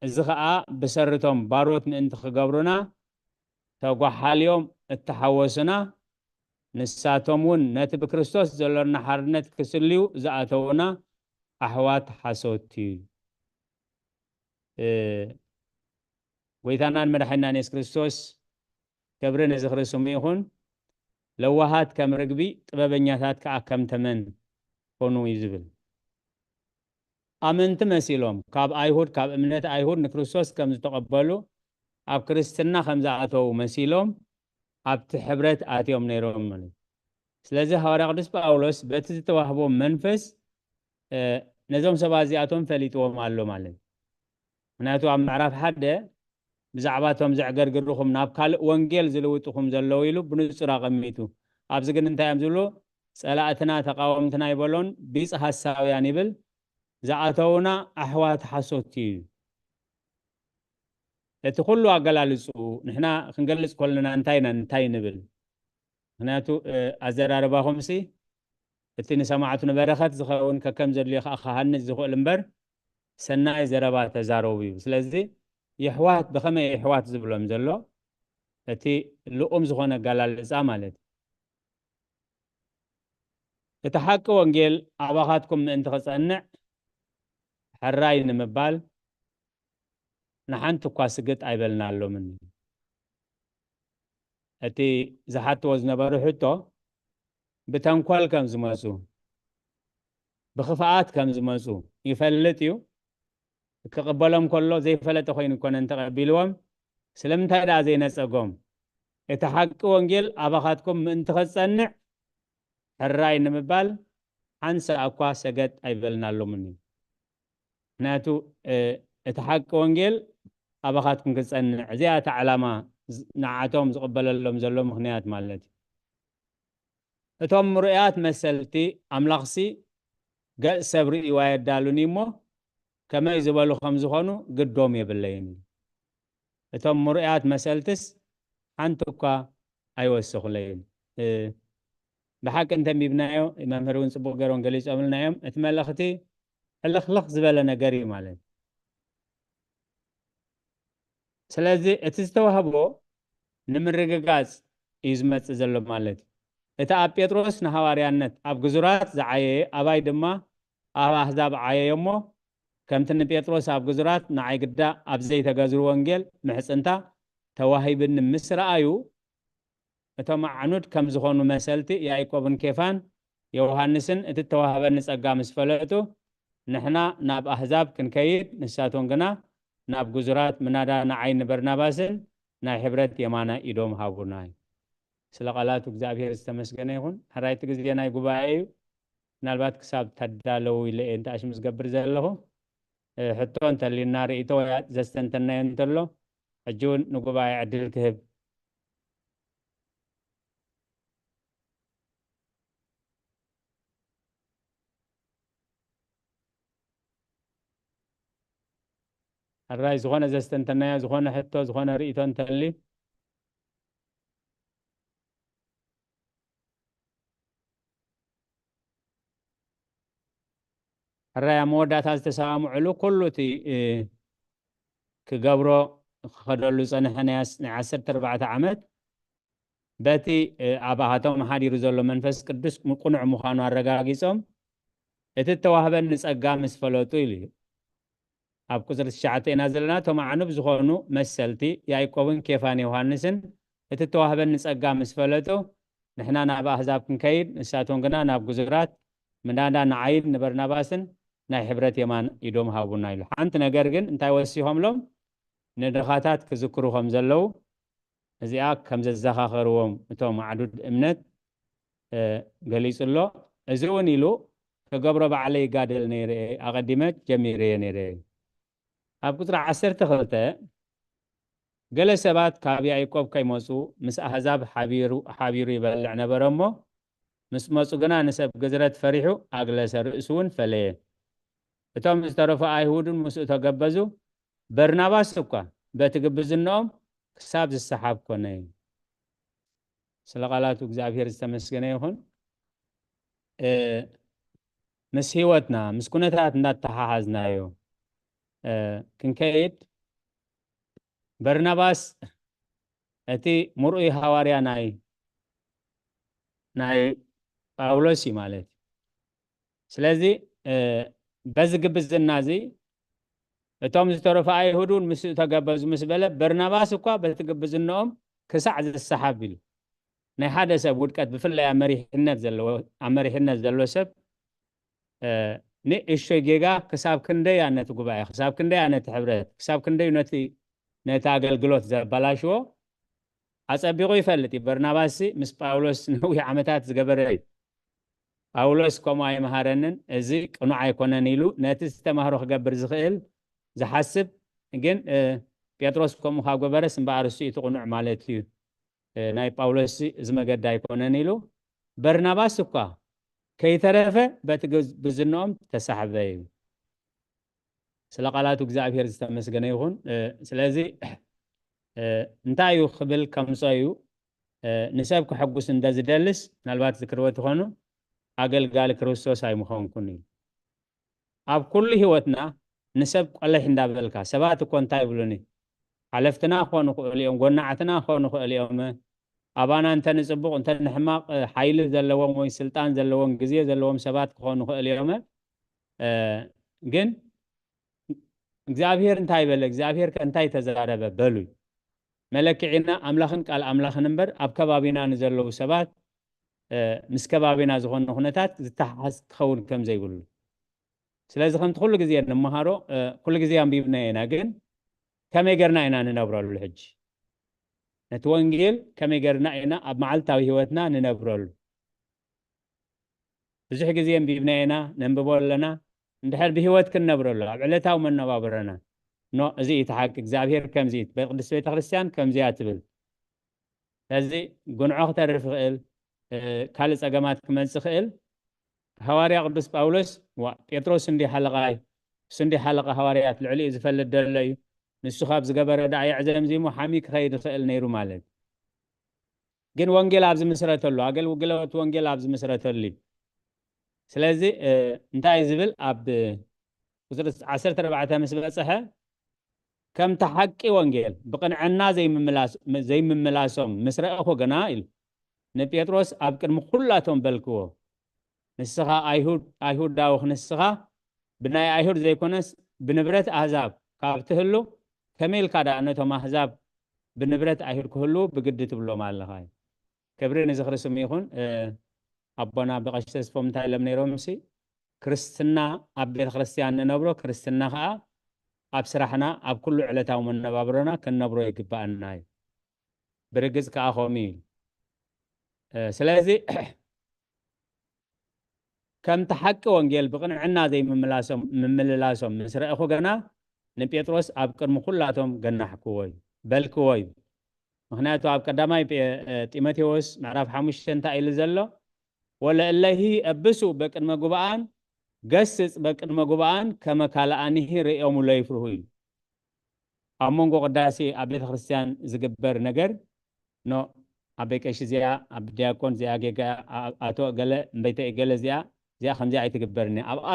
እዚ ኸኣ ብሰሪቶም ባሮት ምእንቲ ክገብሩና ተጓሓልዮም እተሓወሱና፣ ንሳቶም እውን ነቲ ብክርስቶስ ዘሎና ሓርነት ክስልዩ ዝኣተዉና ኣሕዋት ሓሶት እዩ። እ፣ ጎይታናን መድሓኒናን የሱስ ክርስቶስ ክብርን ዝኽሪ ስሙ ይኹን። ለዋሃት ከም ርግቢ፣ ጥበበኛታት ከኣ ከም ተመን ኮኑ እዩ ዝብል። ኣመንቲ መሲሎም፣ ካብ ኣይሁድ፣ ካብ እምነት ኣይሁድ ንክርስቶስ ከም ዝተቐበሉ፣ ኣብ ክርስትና ከም ዝኣተዉ መሲሎም፣ ኣብቲ ሕብረት ኣትዮም ነይሮም ማለት እዩ። ስለዚ ሃዋርያ ቅዱስ ጳውሎስ በቲ ዝተዋህቦ መንፈስ፣ እ፣ ነዞም ሰባት እዚኣቶም ፈሊጥዎም ኣሎ ማለት እዩ። ምክንያቱ ኣብ ምዕራፍ ሓደ ብዛዕባ እቶም ዘዕገርግርኹም ናብ ካልእ ወንጌል ዝልውጥኹም ዘለዉ ኢሉ ብንጹር ኣቐሚጡ። ኣብዚ ግን እንታይ እዮም ዝብሉ? ጸላእትና፣ ተቃወምትና ይበሎን ቢጽ ሐሳውያን ይብል። ዝኣተዉና ኣሕዋት ሓሶት እዩ። እቲ ኩሉ ኣገላልጹ ንሕና ክንገልጽ ከለና እንታይ ኢና፣ እንታይ ንብል? ምክንያቱ፣ እ፣ ኣዘራርባኹምሲ እቲ ንሰማዕቱ ንበረኸት ዝኸውን ከከም ዘድልዮ ከኣ ክሃንጽ ዝኽእል እምበር ሰናይ ዘረባ ተዛረቡ እዩ። ስለዚ የሕዋት ብኸመይ የሕዋት ዝብሎም ዘሎ እቲ ልኡም ዝኾነ ኣገላልጻ ማለት እዩ። እቲ ሓቂ ወንጌል ኣባኻትኩም ምእንቲ ክጸንዕ ሕራይ ንምባል ንሓንቲ እኳ ስግጥ ኣይበልናሎምን። እቲ ዝሓትዎ ዝነበሩ ሕቶ ብተንኮል ከም ዝመጹ፣ ብኽፍኣት ከም ዝመጹ ይፈልጥ እዩ። ክቕበሎም ከሎ ዘይፈለጠ ኮይኑ እኮነን ተቐቢልዎም። ስለምንታይ ደኣ ዘይነጸጎም? እቲ ሓቂ ወንጌል ኣባኻትኩም ምእንቲ ኸጸንዕ ሕራይ ንምባል ሓንሳእ እኳ ሰገጥ ኣይበልናሎምን እዩ። ምክንያቱ፣ እ፣ እቲ ሓቂ ወንጌል ኣባኻትኩም ክጸንዕ፣ እዚኣ እታ ዕላማ ዝ-፣ ንዓቶም ዝቕበለሎም ዘሎ ምኽንያት ማለት እዩ። እቶም ምሩያት መሰልቲ ኣምላኽሲ ገጽ ሰብ ርእይዋ የዳሉኒ እሞ ከመይ ዝበሉ ከም ዝኾኑ ግዶም የብለይን እዩ። እቶም ምሩያት መሰልትስ ሓንቲ እኳ ኣይወሰኹለይን። እ፣ ብሓቂ እንተንቢብናዮ፣ መምህር እውን ጽቡቕ ገይሮም ገሊጾምልና እዮም። እቲ መልእኽቲ ሕልኽልኽ ዝበለ ነገር እዩ ማለት እዩ። ስለዚ እቲ ዝተዋህቦ ንምርግጋጽ እዩ ዝመጽእ ዘሎ ማለት እዩ። እቲ ኣብ ጴጥሮስ ንሃዋርያነት ኣብ ግዙራት ዝዓየየ፣ ኣባይ ድማ ኣብ ኣህዛብ ዓየየ እሞ፣ ከምቲ ንጴጥሮስ ኣብ ግዙራት ንዓይ ግዳ ኣብ ዘይተገዝሩ ወንጌል ምሕጽንታ ተዋሂብኒ ምስ ረኣዩ፣ እቶም ኣዕኑድ ከም ዝኾኑ መሰልቲ ያዕቆብን ኬፋን ዮሃንስን እቲ እተዋህበኒ ጸጋ ምስ ፈለጡ፣ ንሕና ናብ ኣህዛብ ክንከይድ፣ ንሳቶም ግና ናብ ግዙራት፣ ምናዳ ንዓይ ንበርናባስን ናይ ሕብረት የማናይ ኢዶም ሃቡና እዩ። ስለ ቃላቱ እግዚኣብሔር ዝተመስገነ ይኹን። ሕራይቲ ግዜ ናይ ጉባኤ እዩ። ምናልባት ክሳብ ተዳለዉ ኢለ እየ እንተኣሽ ምስ ገብር ዘለኹ። እ፣ ሕቶ እንተሊና ርእይቶ ወይ ዘስተንተናዮ እንተሎ፣ ሕጂ እውን ንጉባኤ ዕድል ክህብ። ሕራይ ዝኾነ ዘስተንተናዮ፣ ዝኾነ ሕቶ፣ ዝኾነ ርእይቶ እንተሊ። ሕራይ ኣብ መወዳእታ ዝተሰማምዕሉ ኩሉ እቲ፣ እ፣ ክገብሮ ክኸደሉ ዝጸንሐ ናይ ዓስ-፣ ናይ ዓሰርተ ኣርባዕተ ዓመት በቲ፣ እ፣ ኣባኻቶም ሓዲሩ ዘሎ መንፈስ ቅዱስ ም-፣ ቅኑዕ ምዃኑ ኣረጋጊጾም፣ እቲ እተዋህበኒ ጸጋ ምስ ፈለጡ ኢሉ እዩ። ኣብ ቁጽሪ ትሽዓተ ኢና ዘለና። እቶም ኣዕኑብ ዝኾኑ መሰልቲ ያዕቆብን ኬፋን ዮሃንስን እቲ እተዋህበኒ ጸጋ ምስ ፈለጡ፣ ንሕና ናብ ኣህዛብ ክንከይድ፣ ንሳቶም ግና ናብ ግዙራት፣ ምናዳ ንዓይን ንበርናባስን ናይ ሕብረት የማን ኢዶም ሃቡና ኢሉ። ሓንቲ ነገር ግን እንታይ ወሲኾምሎም? ንድኻታት ክዝክሩ ከም ዘለዉ፣ እዚኣ ከም ዘዘኻኸርዎም እቶም ኣዕኑድ እምነት፣ እ፣ ገሊጹ ኣሎ። እዚ እውን ኢሉ፣ "ክገብሮ ባዕለይ ይጋደል ነይረ እየ፣ ኣቐዲመ ጀሚረዮ ነይረ እየ." ኣብ ቁጽሪ ዓሰርተ ክልተ፣ ገለ ሰባት ካብ ያዕቆብ ከይመጹ ምስ ኣህዛብ ሓቢሩ፣ ሓቢሩ ይበልዕ ነበረ እሞ፣ ምስ መጹ ግና ንሰብ ግዝረት ፈሪሑ ኣግለሰ፣ ርእሱ እውን ፈለየ። እቶም ዝተረፉ ኣይሁድን ምስኡ ተገበዙ፣ በርናባስ እኳ በቲ ግብዝንኦም ክሳብ ዝሰሓብ ኮነ። ስለ ቃላቱ እግዚኣብሔር ዝተመስገነ ይኹን። እ፣ ምስ ህይወትና፣ ምስ ኩነታት እንዳተሓሓዝናዮ፣ እ፣ ክንከይድ በርናባስ እቲ ምርኡይ ሃዋርያ ናይ ናይ ጳውሎስ እዩ ማለት እዩ። ስለዚ በዚ ግብዝና እዚ እቶም ዝተረፉ ኣይሁድ እውን ምስኡ ተገበዙ ምስ በለ፣ በርናባስ እኳ በቲ ግብዝናኦም ክሳዕ ዝሰሓብ ኢሉ። ናይ ሓደ ሰብ ውድቀት፣ ብፍላይ ኣብ መሪሕነት ዘለዎ ኣብ መሪሕነት ዘሎ ሰብ ንእሽቶይ ጌጋ ክሳብ ክንደይ ነቲ ጉባኤ፣ ክሳብ ክንደይ ነቲ ሕብረት፣ ክሳብ ክንደይ ነቲ ነቲ ኣገልግሎት ዘበላሽዎ ኣጸቢቑ ይፈልጥ እዩ። በርናባስ ምስ ጳውሎስ ነዊሕ ዓመታት ዝገበረ እዩ። ጳውሎስ ከምኡ ኣይመሃረንን፣ እዚ ቅኑዕ ኣይኮነን ኢሉ ነቲ ዝተማህሮ ክገብር ዝኽእል ዝሓስብ፣ ግን ጴጥሮስ ከምኡ ካብ ገበረስ እምበኣር እሱ እቲ ቅኑዕ ማለት እዩ፣ ናይ ጳውሎስ እዚ መገዲ ኣይኮነን ኢሉ። በርናባስ እኳ ከይተረፈ በቲ ግብዝንኦም ተሳሕበ እዩ። ስለ ቃላቱ እግዚኣብሔር ዝተመስገነ ይኹን። ስለዚ እንታይ እዩ ክብል ከምጾ እዩ፣ ንሰብ ክሕጉስ እንተ ዝደልስ፣ ምናልባት ዝክርወ ትኾኑ፣ ኣገልጋሊ ክርስቶስ ኣይምኾንኩን እዩ። ኣብ ኩሉ ህይወትና ንሰብ ቆለሕ እንዳበልካ፣ ሰባት እኮ እንታይ ይብሉኒ፣ ሓለፍትና ክኾኑ ይኽእሉ እዮም፣ ጎናዕትና ክኾኑ ይኽእሉ እዮም፣ ኣባና እንተ ንጽቡቕ እንተ ንሕማቕ ሓይሊ ዘለዎም ወይ ስልጣን ዘለዎም ግዜ ዘለዎም ሰባት ክኾኑ ይኽእሉ እዮም። ግን እግዚኣብሔር እንታይ በለ? እግዚኣብሔር ከ እንታይ ተዛረበ? በሉ። መለክዒና ኣምላኽን ቃል ኣምላኽን እምበር ኣብ ከባቢና ንዘለዉ ሰባት ምስ ከባቢና ዝኾነ ኩነታት ዝተሓሓዝ ክኸውን ከም ዘይብሉ። ስለዚ ከምቲ ኩሉ ግዜ እንመሃሮ፣ ኩሉ ግዜ ኣንቢብናዮ ኢና፣ ግን ከመይ ጌርና ኢና ንነብረሉ? ሕጂ ነቲ ወንጌል ከመይ ጌርና ኢና ኣብ መዓልታዊ ህይወትና ንነብረሉ? ብዙሕ ግዜ ኣንቢብናዮ ኢና፣ ነንብቦ ኣለና። እንድሕር ብህይወት ክንነብረሉ ኣብ ዕለታዊ መነባብሮና፣ ኖ፣ እዚ እዩ እቲ ሓቂ፣ እግዚኣብሔር ከምዚ እዩ፣ ቅድስት ቤተ ክርስቲያን ከምዚያ ትብል። ስለዚ ጉንዖ ክተርፍ ይኽእል፣ ካልእ ጸገማት ክመጽእ ይኽእል። ሃዋርያ ቅዱስ ጳውሎስ፣ ዋ፣ ጴጥሮስ እንዲ ሓለቓይ፣ እሱ እንዲ ሓለቓ ሃዋርያት፣ ልዕሊኡ ዝፈልጥ ደሎ እዩ፣ ንሱ ካብ ዝገበረ ደኣ የዕዘምዚሙ ሓሚ ክኸይድ ይኽእል ነይሩ ማለት። ግን ወንጌል ኣብ ዝምስረተሉ፣ ኣገልግሎት ወንጌል ኣብ ዝምስረተሉ እዩ። ስለዚ እንታይ ዝብል ኣብ ቁፅሪ ዓሰርተ ኣርባዕተ ምስ በፅሐ፣ ከምቲ ሓቂ ወንጌል ብቕንዕና ዘይምምላሶም ምስ ረእኹ ግና ኢሉ ንጴጥሮስ ኣብ ቅድሚ ኩላቶም በልክዎ፣ ንስኻ ኣይሁድ ኣይሁዳዊ ክንስኻ ብናይ ኣይሁድ ዘይኮነስ ብንብረት ኣህዛብ ካብ ትህሉ ከመይ ኢልካ ደኣ ነቶም ኣህዛብ ብንብረት ኣይሁድ ክህሉ ብግዲ ትብሎም ኣለኻ? ክብሪ ንዝኽሪ ስሙ ይኹን። ኣቦና ብቐሽተ ስፎም እንታይ ኢሎም ነይሮም? ሲ ክርስትና ኣብ ቤተ ክርስቲያን ንነብሮ፣ ክርስትና ከዓ ኣብ ስራሕና ኣብ ኩሉ ዕለታዊ መነባብሮና ክንነብሮ ይግባኣና እዩ። ብርግፅ ከዓ ከምኡ እዩ። ስለዚ ከምቲ ሓቂ ወንጌል ብቕንዕና ዘይምምላሶም ምምልላሶም ምስ ረእኹ ገና ንጴጥሮስ ኣብ ቅድሚ ኩላቶም ገናሕክዎ እዩ፣ በልክዎ እዩ። ምክንያቱ ኣብ ቀዳማይ ጢሞቴዎስ ምዕራፍ ሓሙሽተ እንታይ ኢሉ ዘሎ? ወለእለሂ እብሱ በቅድመ ጉባኣን ገስጽ በቅድመ ጉባኣን ከመ ካልኣኒሂ ርእዮሙ ለይፍርሁ እዩ። ኣብ መንጎ ቅዳሴ ኣብ ቤተ ክርስቲያን ዝግበር ነገር፣ ኖ፣ ኣበይ ቀሺ እዚኣ፣ ኣብ ዲያቆን እዚኣ ጌጋ፣ ኣቶ ገለ እምበይተ ገለ እዚኣ እዚኣ ከምዚኣ ኣይትግበርኒ ኣብኣ፣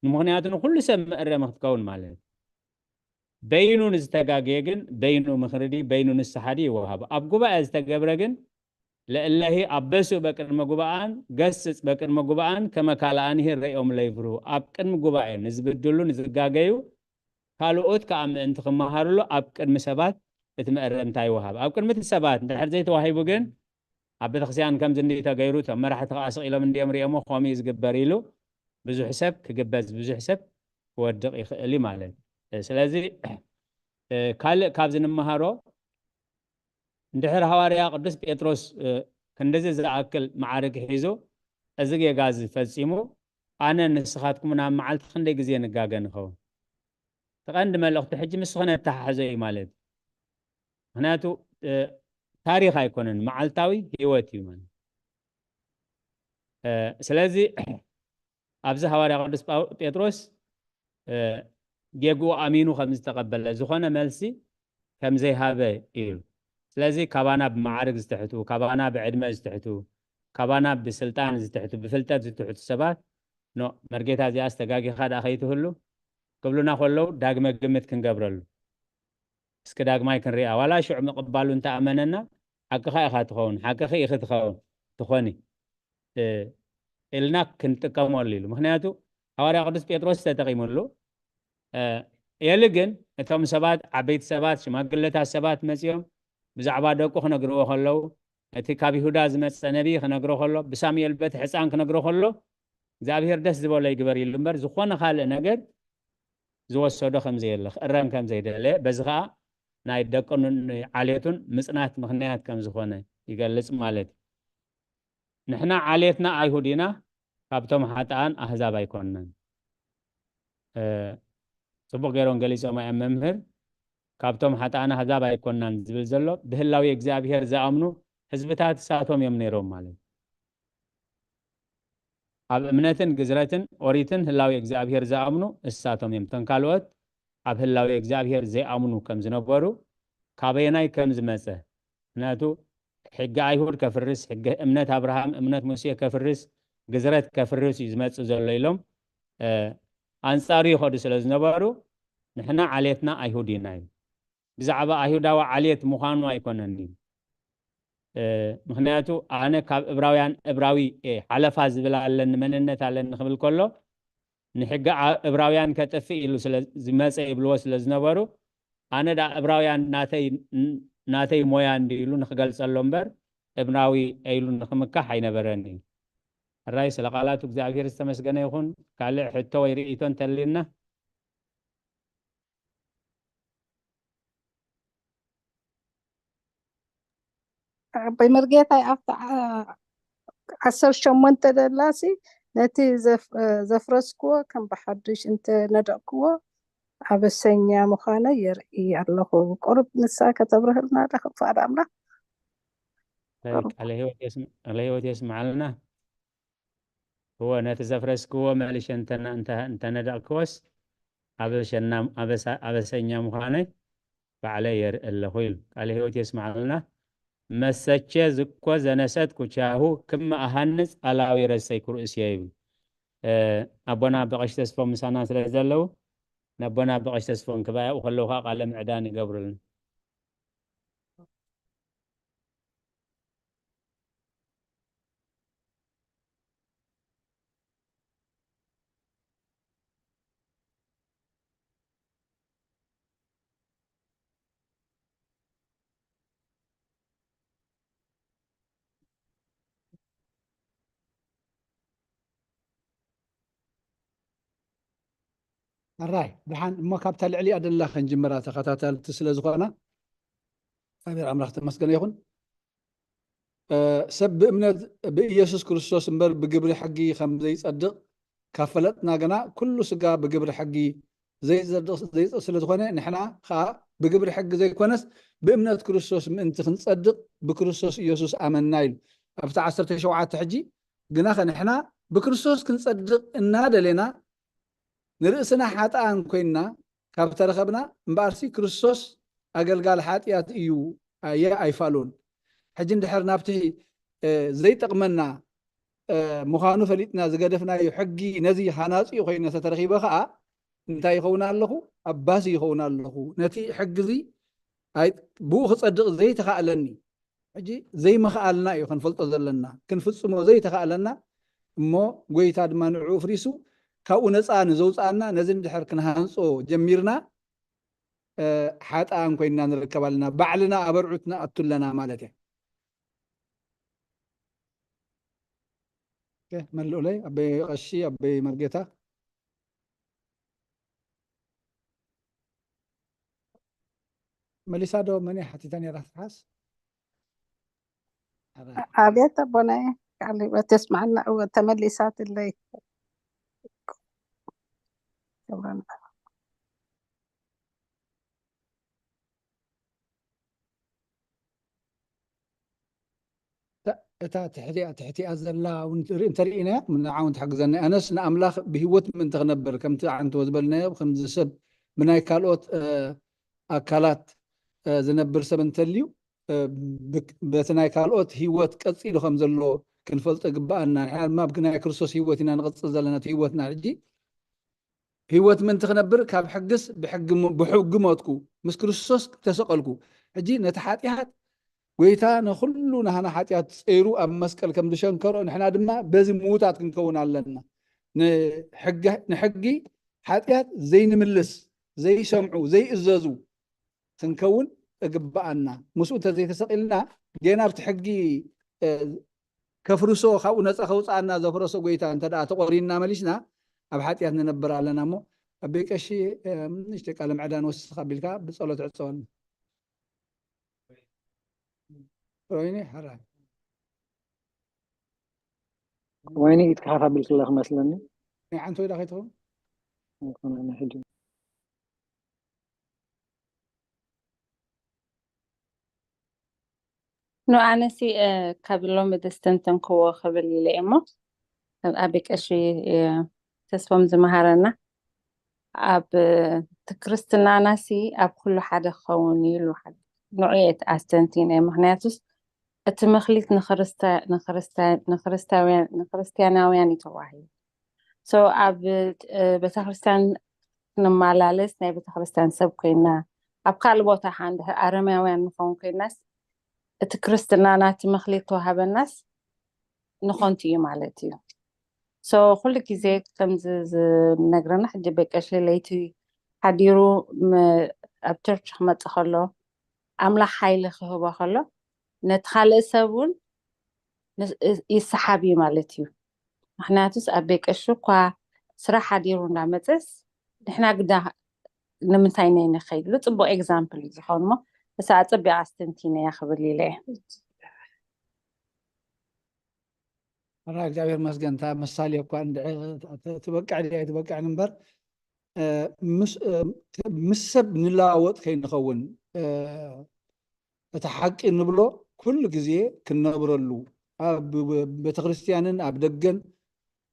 ንምክንያቱ ንኩሉ ሰብ መእረሚ ክትከውን ማለት እዩ። በይኑ ንዝተጋገየ ግን በይኑ ምኽሪ ድዩ በይኑ ንስሓ ድዩ ይወሃብ። ኣብ ጉባኤ ዝተገብረ ግን ለእለሂ ኣበሱ በቅድመ ጉባኣን ገስጽ በቅድመ ጉባኣን ከመ ካልኣኒሂ ርእዮም ለይፍርሁ። ኣብ ቅድሚ ጉባኤ ንዝብድሉ ንዝጋገዩ ካልኦት ከዓ ምእንቲ ክመሃርሉ ኣብ ቅድሚ ሰባት እቲ መእረምታ ይወሃብ። ኣብ ቅድሚ እቲ ሰባት እንድሕር ዘይተዋሂቡ ግን ኣብ ቤተክርስትያን ከምዚ እንዲ ተገይሩ እቶም መራሕቲ ከዓ ስቕ ኢሎም እንዲዮም ሪኦሞ ከምኡ እዩ ዝግበር ኢሉ ብዙሕ ሰብ ክግበዝ ብዙሕ ሰብ ክወድቕ ይኽእል እዩ ማለት እዩ። ስለዚ ካልእ ካብዚ ንምሃሮ እንድሕር ሃዋርያ ቅዱስ ጴጥሮስ ክንድዚ ዝኣክል መዓርግ ሒዙ እዚ ጌጋ እዚ ፈጺሙ ኣነ ንስኻትኩም ናብ መዓልቲ ክንደይ ግዜ ንጋገ ንኸውን? እቲ ቀንዲ መልእኽቲ ሕጂ ምስ ዝኾነ እተሓሕዞ እዩ ማለት እዩ። ምክንያቱ ታሪኽ ኣይኮነን፣ መዓልታዊ ህይወት እዩ ማለት። ስለዚ ኣብዚ ሃዋርያ ቅዱስ ጴጥሮስ ጌግኡ ኣሚኑ ከም ዝተቐበለ፣ ዝኾነ መልሲ ከም ዘይሃበ እዩ። ስለዚ ካባና ብመዓርግ ዝትሕቱ፣ ካባና ብዕድመ ዝትሕቱ፣ ካባና ብስልጣን ዝትሕቱ፣ ብፍልጠት ዝትሕቱ ሰባት ኖ መርጌታ እዚኣ ዝተጋጊኻ ደኣ ከይትህሉ ክብሉና ከለዉ ዳግመ ግምት ክንገብረሉ። እስኪ ዳግማይ ክንሪኣ፣ ዋላ ሽዑ ምቕባሉ እንተኣመነና፣ ሓቅኻ ኢኻ ትኸውን፣ ሓቅኺ ኢኺ ትኸውን፣ ትኾኒ፣ እ፣ ኢልና ክንጥቀመሉ ኢሉ። ምኽንያቱ ሃዋርያ ቅዱስ ጴጥሮስ ተጠቒሙሉ። እ፣ ኤሊ ግን እቶም ሰባት፣ ዓበይቲ ሰባት፣ ሽማግለታት ሰባት መጺኦም ብዛዕባ ደቁ ክነግርዎ ከለዉ፣ እቲ ካብ ይሁዳ ዝመጸ ነቢይ ክነግሮ ከሎ፣ ብሳሙኤል በቲ ሕጻን ክነግሮ ከሎ፣ እግዚኣብሔር ደስ ዝበሎ ይግበር ኢሉ እምበር፣ ዝኾነ ካልእ ነገር ዝወሰዶ ከም ዘየለ፣ ክእረም ከም ዘይደለ፣ በዚ ኸኣ ናይ ደቁን ዓሌቱን ምጽናት ምኽንያት ከም ዝኾነ ይገልጽ ማለት እዩ። ንሕና ዓሌትና ኣይሁድ ኢና፣ ካብቶም ሓጥኣን ኣህዛብ ኣይኮንናን። እ፣ ጽቡቕ ገይሮም ገሊጾም እዮም መምህር። ካብቶም ሓጥኣን ኣህዛብ ኣይኮንናን ዝብል ዘሎ፣ ብህላዌ እግዚኣብሔር ዝኣምኑ ህዝብታት እሳቶም እዮም ነይሮም ማለት እዩ። ኣብ እምነትን ግዝረትን ኦሪትን ህላዌ እግዚኣብሔር ዝኣምኑ እሳቶም እዮም። እቶም ካልኦት ኣብ ህላዌ እግዚኣብሔር ዘይኣምኑ ከም ዝነበሩ፣ ካበየናይ ከም ዝመጸ፣ ምኽንያቱ ሕጊ ኣይሁድ ከፍርስ፣ ሕጊ እምነት ኣብርሃም፣ እምነት ሙሴ ከፍርስ፣ ግዝረት ከፍርስ እዩ ዝመጽእ ዘሎ ኢሎም፣ እ፣ ኣንጻሩ ይኸዱ ስለ ዝነበሩ፣ ንሕና ዓሌትና ኣይሁድ ኢና እዩ። ብዛዕባ ኣይሁዳዊ ዓሌት ምዃኑ ኣይኮነን እዩ። እ፣ ምኽንያቱ ኣነ ካብ እብራውያን እብራዊ እየ፣ ሓለፋ ዝብል ኣለኒ፣ መንነት ኣለኒ ክብል ከሎ፣ ንሕጊ ዓ-፣ እብራውያን ከጥፍእ ኢሉ ስለ ዝመጸ ይብልዎ ስለ ዝነበሩ፣ ኣነ ደኣ እብራውያን ናተይ፣ ናተይ ሞያ እንድዩ ኢሉ ንኽገልጸሎ እምበር፣ እብራዊ ኢሉ ንኽምካሕ ኣይነበረን እዩ። ሕራይ ስለ ቃላቱ እግዚኣብሔር ዝተመስገነ ይኹን። ካልእ ሕቶ ወይ ርእይቶ እንተልዩና? ኣቦይ መርጌታይ ኣብቲ ዓ-፣ ዓሰርተ ሸሞንተ ደላሲ ነቲ ዘፍ-፣ ዘፍረስክዎ ከም ብሓድሽ እንተነደቕክዎ ኣበሰኛ ምዃነ የርኢ ኣለኹ። ቁሩብ ንሳ ከተብርህልና ዶ ክፍቓድ ኣምላኽ? ቃለ ሕይወት የስም-፣ ቃለ ሕይወት የስምዓልና። እወ፣ ነቲ ዘፍረስክዎ መሊሸ እንተ-፣ እንተ-፣ እንተነደቕክዎስ ኣበሸና-፣ ኣበሳ-፣ ኣበሰኛ ምዃነይ ባዕለይ የርኢ ኣለኹ ኢሉ። ቃለ ሕይወት የስምዓልና። መሰቼ ዝኮ ዘነሰት ኩቻሁ ክመ ኣሃንጽ ኣላዊ ረሰይ ኩርእስየ ይብል። እ፣ ኣቦና ኣባ ቀሺ ተስፎም ምሳና ስለ ዘለዉ፣ ንኣቦና ኣባ ቀሺ ተስፎም ክባያኡ ከለዉ ከዓ ቃለ ምዕዳን ይገብሩልና። ኣራይ፣ ደሓን እሞ ካብታ ልዕሊኣ ደላ ክንጅምራ፣ ተኸታተልቲ ስለ ዝኾና፣ እግዚኣብሔር ኣምላኽ ተመስገነ ይኹን። እ፣ ሰብ ብእምነት ብኢየሱስ ክርስቶስ እምበር ብግብሪ ሕጊ ከም ዘይጸድቕ ካብ ፈለጥና ግና፣ ኩሉ ስጋ ብግብሪ ሕጊ ዘይጸድቕ፣ ዘይጸድቕ ስለ ዝኾነ፣ ንሕና ኸኣ ብግብሪ ሕጊ ዘይኮነስ ብእምነት ክርስቶስ ምእንቲ ክንጸድቕ ብክርስቶስ ኢየሱስ ኣመንና ኢሉ። ኣብቲ ዓሰርተ ሸውዓተ ሕጂ፣ ግናኸ ንሕና ብክርስቶስ ክንጸድቕ እናደሌና፣ ንርእስና ሓጥኣን ኮይንና ካብ ተረኸብና፣ እምበኣርሲ ክርስቶስ ኣገልጋሊ ሓጢኣት እዩ፣ ኣየ ኣይፋሉን። ሕጂ እንድሕር ናብቲ፣ እ፣ ዘይጠቕመና፣ እ፣ ምዃኑ ፈሊጥና ዝገደፍናዮ ሕጊ ነዚ ሃናጺ ኮይኑ እንተተረኺበ ኸኣ፣ እንታይ ይኸውን ኣለኹ? ኣባሲ ይኸውን ኣለኹ። ነቲ ሕጊ እዚ ኣይ-፣ ብኡ ክጸድቕ ዘይተኻእለኒ። ሕጂ ዘይምኽኣልና እዩ ክንፈልጦ ዘለና፣ ክንፍጽሞ ዘይተኻእለና፣ እሞ ጐይታ ድማ ንዕኡ ፍሪሱ ካብኡ ነጻ ንዘውጽኣና፣ ነዚ እንድሕር ክንሃንጾ ጀሚርና፣ እ፣ ሓጥኣን ኮይንና ንርከብ ኣለና። ባዕልና ኣብ ኣርዑት ንኣቱ ኣለና ማለት እያ። ኦኬ፣ መልኡለይ ኣበይ ቀሺ፣ ኣበይ መርጌታ። መሊሳ ዶ? መን እያ ሓቲታ ነይራ ትሓስ? ኣበይ? ኣቤት ኣቦናየ፣ ቃል ህይወት የስምዓልና። እወ፣ ተመሊሳትለይ። እታ፣ እታ ትሕቲኣ፣ ትሕቲኣ ዘላ እውን ትርኢ-፣ እንተርኢናያ፣ ንዓ እውን ትሕግዘና። ኣነስ ንኣምላኽ ብህይወት ምእንቲ ክነብር፣ ከምቲ ዓንቶ ዝበልናዮ፣ ከምዚ ሰብ ብናይ ካልኦት፣ እ፣ ኣካላት፣ እ፣ ዝነብር ሰብ እንተልዩ፣ እ፣ ብክ-፣ በቲ ናይ ካልኦት ህይወት ቀጺሉ ከም ዘሎ ክንፈልጦ ይግብኣና። ንሕና ድማ ብናይ ክርስቶስ ህይወት ኢና ንቕጽል ዘለና፣ እቲ ህይወትና ሕጂ ህይወት ምእንቲ ክነብር ካብ ሕግስ ብሕጊ ሞ-፣ ብሕጊ ሞትኩ፣ ምስ ክርስቶስ ተሰቐልኩ። ሕጂ ነቲ ሓጢኣት ጎይታ ንኹሉ ናህና ሓጢኣት ጸይሩ ኣብ መስቀል ከም ዝሸንከሮ ንሕና ድማ በዚ ምዉታት ክንከውን ኣለና። ንሕጊ፣ ንሕጊ ሓጢኣት ዘይንምልስ፣ ዘይሰምዑ፣ ዘይእዘዙ ክንከውን እግብኣና። ምስኡ እንተዘይተሰቒልና ጌና ኣብቲ ሕጊ፣ እ፣ ከፍርሶ፣ ካብኡ ነፃ ከውፅኣና ዘፍረሶ ጎይታ እንተ ደኣ ተቖሪንና መሊስና ኣብ ሓጢኣት ንነብር ኣለና። እሞ ኣቤ ቀሺ፣ እ፣ ንእሽተይ ቃለ ምዕዳን ወስኽ ኣቢልካ ብጸሎት ዕጸወና። ሮይኒ፣ ሕራይ። ወይኒ ኢድካ ሓፍ ኣቢልክላ ክመስለኒ። ናይ ዓንቶ ኢዳ ከይትኸውን? ኣይኮነን፣ ሕጂ። ኖ፣ ኣነሲ፣ እ፣ ካብ ሎሚ ዘስተንተንክዎ ክብል ኢለ እየ እሞ፣ ኣብ ኣቢ ቀሺ፣ እ፣ ተስፎም ዝመሃረና፣ ኣብ፣ እ፣ እቲ ክርስትናናሲ ኣብ ኩሉ ሓደ ክኸውን እዩ ኢሉ ሓደ ንዑ እየ ኣስተንቲነ። ምኽንያቱስ እቲ መክሊት ንክርስታ-፣ ንክርስታ-፣ ንክርስታውያን-፣ ንክርስቲያናውያን እዩ ተዋሂቡ። So ኣብ፣ እ፣ ቤተክርስትያን ክንመላለስ ናይ ቤተክርስትያን ሰብ ኮይና፣ ኣብ ካልእ ቦታ ከኣ እንድሕር ኣረማውያን ንኸውን ኮይናስ፣ እቲ ክርስትናና እቲ መክሊት ተዋሃበናስ ንኾንቲ እዩ ማለት እዩ። So ኩሉ ግዜ ከምዚ ዝነግረና፣ ሕጂ ቤቀሺ ለይቲ ሓዲሩ ም-፣ ኣብ ቸርች ክመጽእ ከሎ፣ ኣምላኽ ሓይሊ ክህቦ ከሎ፣ ነቲ ካልእ ሰብ እውን ን-፣ ይሰሓብ እዩ ማለት እዩ። ምኽንያቱስ ኣቤ ቀሺ እኳ ስራሕ ሓዲሩ እንዳመጸስ፣ ንሕና ግዳ ንምንታይ ነይ ንኸይድ ኢሉ ጽቡቕ ኤግዛምፕል እዩ ዝኾን። እሞ እሳ ኣጸቢቓ ኣስተንቲነያ ክብል ኢለ እየ። ኣራ እግዚኣብሔር መስገን፣ እታ ምሳሌ እኳ እንድዒ ትበቅዕ ድያ ኣይትበቅዕን እምበር፣ እ፣ ምስ፣ እ፣ ምስ ሰብ ንለዋወጥ ከይንኸውን፣ እ፣ እቲ ሓቂ ንብሎ ኩሉ ግዜ ክንነብረሉ፣ ኣብ ቤተክርስትያንን ኣብ ደገን፣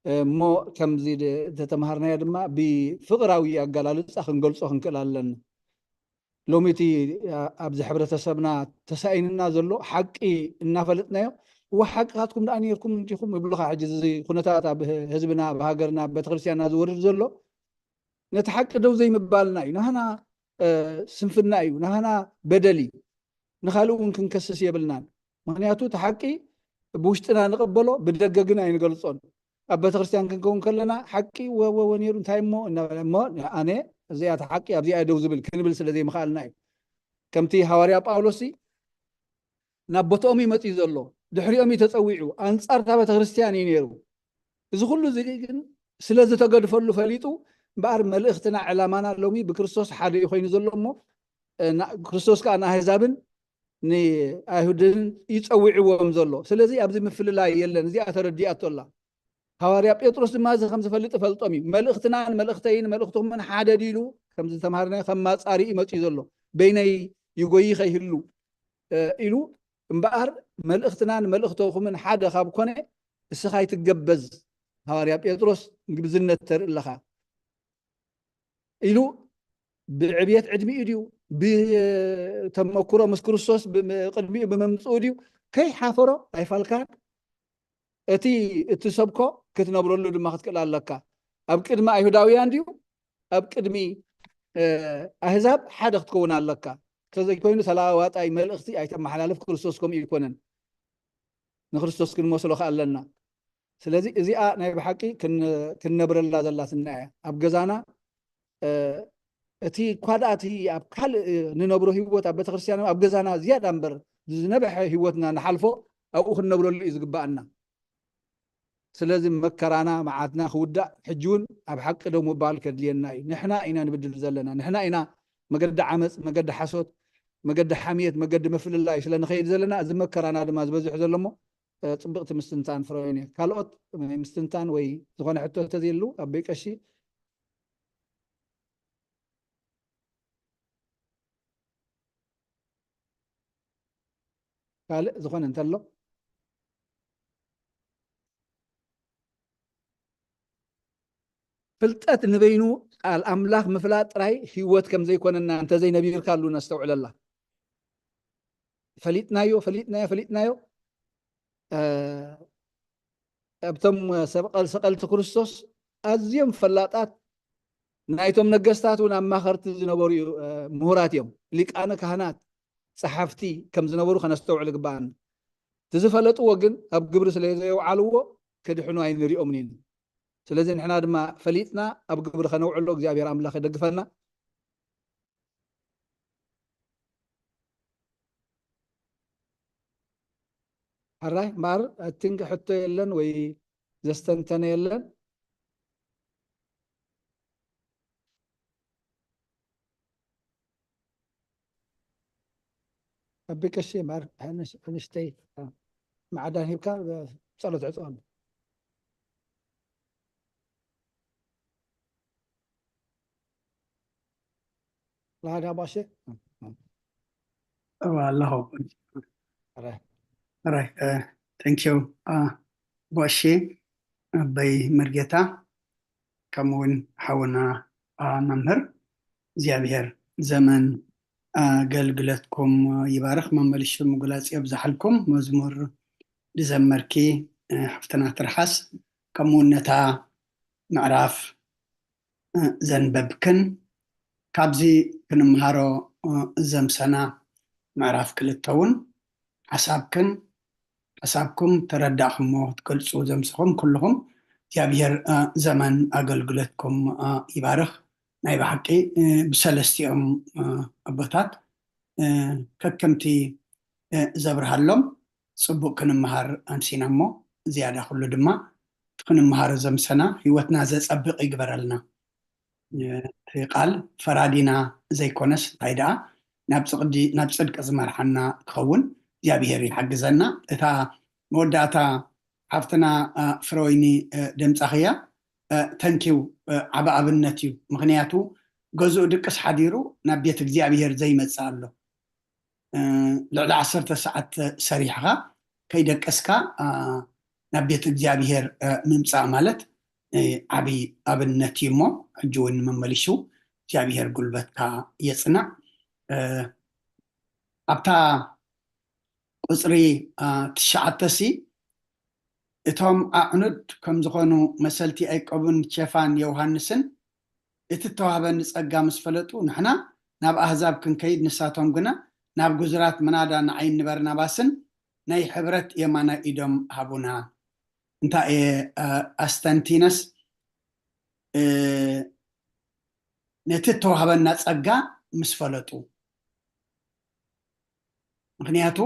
እ፣ እሞ ከምዚ ደ-፣ ዝተተምሃርናዮ ድማ ብፍቕራዊ ኣገላልጻ ክንገልጾ ክንክእል ኣለና። ሎሚ እቲ፣ ኣ-፣ ኣብዚ ሕብረተሰብና ተሳኢንና ዘሎ ሓቂ እናፈለጥናዮ፣ እወ ሓቅኻትኩም ደኣ ነይርኩም እንዲኹም ይብሉኻ። ሕጂ እዚ ኩነታት ኣብ ህ-፣ ህዝብና፣ ኣብ ሃገርና፣ ኣብ ቤተክርስትያንና ዝወርድ ዘሎ ነቲ ሓቂ ደው ዘይምባልና እዩ። ናህና፣ እ፣ ስንፍና እዩ፣ ናህና በደል እዩ። ንኻልእ እውን ክንከስስ የብልናን። ምኽንያቱ እቲ ሓቂ ብውሽጥና ንቕበሎ፣ ብደገ ግን ኣይንገልጾን። ኣብ ቤተክርስትያን ክንከውን ከለና ሓቂ ወ-፣ ወ-፣ ወ ነይሩ እንታይ እሞ እናበለ እሞ ኣነ እዚኣ እታ ሓቂ ኣብዚኣ ደው ዝብል ክንብል ስለ ዘይምኽኣልና እዩ። ከምቲ ሃዋርያ ጳውሎስ ናብ ቦትኦም እዩ መጺኡ ዘሎ፣ ድሕሪኦም እዩ ተጸዊዑ፣ ኣንጻር እታ ቤተክርስትያን እዩ ነይሩ። እዚ ኩሉ እዚ ግን ስለ ዝተገድፈሉ ፈሊጡ እምበኣር መልእኽትና ዕላማና ሎሚ ብክርስቶስ ሓደ እዩ ኮይኑ ዘሎ እሞ፣ እ፣ ና-፣ ክርስቶስ ከኣ ንኣህዛብን ንኣይሁድን ይጸውዕዎም ዘሎ። ስለዚ ኣብዚ ምፍልላይ የለን። እዚኣ ተረዲኣቶ ኣላ። ሃዋርያ ጴጥሮስ ድማ እዚ ከም ዝፈልጥ እፈልጦም እዩ። መልእኽትናን መልእኽተይን መልእኽትኹምን ሓደ ድዩ ኢሉ ከም ዝተምሃርናዮ ከም ማጻሪ እዩ መጺኡ ዘሎ። በይነይ ይጎዪ ከይህሉ፣ እ፣ ኢሉ እምበኣር መልእኽትናን መልእኽተኹምን ሓደ ካብ ኮነ እስኻ ኣይትገበዝ። ሃዋርያ ጴጥሮስ ግብዝነት ተርኢ ኣለኻ ኢሉ ብዕብየት ዕድሚኡ ድዩ ብተመክሮ ምስ ክርስቶስ ብ-፣ ቅድሚኡ ብምምፅኡ ድዩ ከይሓፈሮ ኣይፋልካን። እቲ እትሰብኮ ክትነብረሉ ድማ ክትክእል ኣለካ። ኣብ ቅድሚ ኣይሁዳውያን ድዩ ኣብ ቅድሚ፣ እ፣ ኣህዛብ ሓደ ክትከውን ኣለካ። እንተዘይኮይኑ ተለዋዋጣይ መልእኽቲ ኣይተመሓላልፍ። ክርስቶስ ከምኡ ኣይኮነን። ንክርስቶስ ክንመስሎ ከኣ ኣለና። ስለዚ እዚኣ ናይ ብሓቂ ክን-፣ ክንነብረላ ዘላትና እያ። ኣብ ገዛና፣ እ፣ እቲ እኳ ደኣ እቲ ኣብ ካልእ ንነብሮ ህይወት ኣብ ቤተክርስትያን ኣብ ገዛና ዝያዳ እምበር ዝነበሐ ህይወትና ንሓልፎ ኣብኡ ክንነብረሉ እዩ ዝግባኣና። ስለዚ መከራና፣ መዓትና ክውዳእ፣ ሕጂ እውን ኣብ ሓቂ ደው ምባል ከድልየና እዩ። ንሕና ኢና ንብድል ዘለና። ንሕና ኢና መገዲ ዓመፅ፣ መገዲ ሓሶት፣ መገዲ ሓምየት፣ መገዲ ምፍልላይ ስለ ንኸይድ ዘለና፣ እዚ መከራና ድማ ዝበዝሕ ዘሎ እሞ፣ እ፣ ፅብቕቲ ምስትንታን ፍረወይኒ። ካልኦት ናይ ምስትንታን ወይ ዝኾነ ሕቶ እንተዘየሉ፣ ኣቦይ ቀሺ? ካልእ ዝኾነ እንተሎ? ፍልጠት ንበይኑ ቃል ኣምላኽ ምፍላጥ ጥራይ ህይወት ከም ዘይኮነና እንተዘይነቢርካሉ ነስተውዕለላ። ፈሊጥናዮ፣ ፈሊጥናዮ፣ ፈሊጥናዮ፣ እ፣ ኣብቶም ሰበቐል-፣ ሰቐልቲ ክርስቶስ ኣዝዮም ፈላጣት ናይቶም ነገስታት እውን ኣማኸርቲ ዝነበሩ እዩ፣ እ፣ ምሁራት እዮም። ሊቃነ ካህናት፣ ጸሓፍቲ ከም ዝነበሩ ከነስተውዕል ይግባኣና። እቲ ዝፈለጥዎ ግን ኣብ ግብሪ ስለ ዘየውዓልዎ ክድሕኑ ኣይንሪኦምን ኢና። ስለዚ ንሕና ድማ ፈሊጥና ኣብ ግብሪ ከነውዕሎ እግዚኣብሔር ኣምላኽ ይደግፈና። ሕራይ እምበኣር፣ I think ሕቶ የለን ወይ ዘስተንተነ የለን። ኣቢ ቀሺ እምበኣር፣ ንእሽ-፣ ንእሽተይ፣ አ፣ ማዕዳን ሂብካ፣ አ፣ ጸሎት ዕጸወሉ። ላዳ ባሸ? እዋ ኣለኹ። ኣረ። ኣረ፣ እ፣ thank you፣ እ፣ ቦሼ፣ ኣበይ መርጌታ፣ ከምኡ እውን ሓውና፣ እ፣ መምህር፣ እግዚኣብሔር ዘመን ኣገልግሎትኩም ይባርኽ፣ መመልሹ ምጉላጽ የብዝሓልኩም። መዝሙር ዝዘመርኪ፣ እ፣ ሓፍትና ትርሓስ፣ ከምኡ እውን ነታ ምዕራፍ እ፣ ዘንበብክን፣ ካብዚ ክንምሃሮ፣ እ፣ ዘምሰና ምዕራፍ ክልተ እውን ሓሳብክን፣ ሓሳብኩም ተረዳእኹሞ ክትገልጹ ዘምስኹም ኩልኹም እግዚኣብሔር፣ እ፣ ዘመን ኣገልግሎትኩም፣ እ፣ ይባርኽ። ናይ ብሓቂ፣ እ፣ ብሰለስቲኦም፣ እ፣ ኣቦታት፣ እ፣ ከከምቲ፣ እ፣ ዘብርሃሎም ጽቡቕ ክንምሃር ኣምሲና እሞ ዝያዳ ኩሉ ድማ እቲ ክንምሃሮ ዘምሰና ህይወትና ዘጸብቕ ይግበረልና። እቲ ቃል ፈራዲና ዘይኮነስ እንታይ ደኣ ናብ ጽቕዲ-፣ ናብ ጽድቂ ዝመርሓና ክኸውን እግዚኣብሔር ይሓግዘና። እታ መወዳእታ ሓፍትና፣ እ፣ ፍረወይኒ፣ እ፣ ደምጻኽያ፣ እ፣ ተንኪው፣ እ፣ ዓቢ ኣብነት እዩ። ምኽንያቱ ገዝኡ ድቅስ ሓዲሩ ናብ ቤት እግዚኣብሔር ዘይመጽእ ኣሎ። እ፣ ልዕሊ ዓሰርተ ሰዓት ሰሪሕኻ ከይደቀስካ፣ እ፣ ናብ ቤት እግዚኣብሔር፣ እ፣ ምምጻእ ማለት፣ እ፣ ዓቢ ኣብነት እዩ እሞ፣ ሕጂ እውን መመሊሱ እግዚኣብሔር ጉልበትካ የጽናዕ። እ፣ ኣብታ ቁጽሪ፣ እ፣ ትሽዓተ ሲ፣ እቶም ኣዕኑድ ከም ዝኾኑ መሰልቲ ያዕቆብን ኬፋን ዮሃንስን፣ እቲ እተዋህበኒ ጸጋ ምስ ፈለጡ፣ ንሕና ናብ ኣህዛብ ክንከይድ፣ ንሳቶም ግና ናብ ግዙራት ምናዳ ንዓይን ንበርናባስን ናይ ሕብረት የማናይ ኢዶም ሃቡና። እንታይ እየ፣ እ፣ ኣስተንቲነስ፣ እ፣ ነቲ እተዋህበና ጸጋ ምስ ፈለጡ። ምኽንያቱ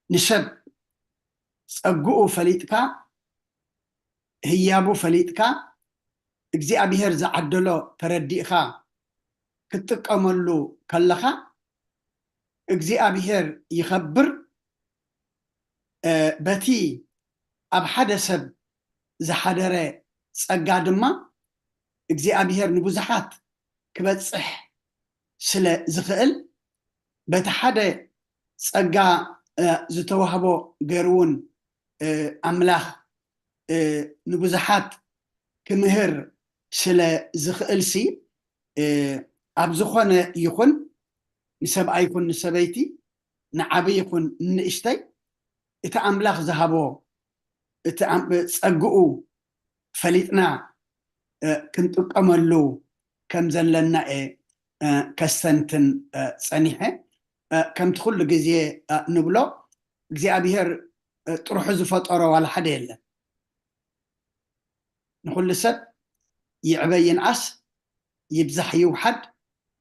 ንሰብ ጸግኡ ፈሊጥካ፣ ህያቡ ፈሊጥካ፣ እግዚኣብሔር ዝዓደሎ ተረዲእካ ክትጥቀመሉ ከለኻ፣ እግዚኣብሔር ይኸብር። እ፣ በቲ ኣብ ሓደ ሰብ ዝሓደረ ጸጋ ድማ እግዚኣብሔር ንብዙሓት ክበጽሕ ስለ ዝኽእል፣ በቲ ሓደ ጸጋ፣ እ፣ ዝተዋህቦ ገይሩ እውን፣ እ፣ ኣምላኽ፣ እ፣ ንብዙሓት ክምህር ስለ ዝኽእልሲ፣ እ፣ ኣብ ዝኾነ ይኹን ንሰብኣይ ይኹን ንሰበይቲ፣ ንዓቢ ይኹን ንንእሽተይ፣ እቲ ኣምላኽ ዝሃቦ፣ እቲ ኣም-፣ ጸግኡ ፈሊጥና፣ እ፣ ክንጥቀመሉ ከም ዘለና እየ፣ እ፣ ከስተንትን፣ እ፣ ጸኒሐ። እ፣ ከምቲ ኩሉ ግዜ፣ እ፣ ንብሎ፣ እግዚኣብሔር፣ እ፣ ጥርሑ ዝፈጠሮ ዋላ ሓደ የለን። ንኹሉ ሰብ ይዕበ ይንኣስ፣ ይብዛሕ ይውሓድ፣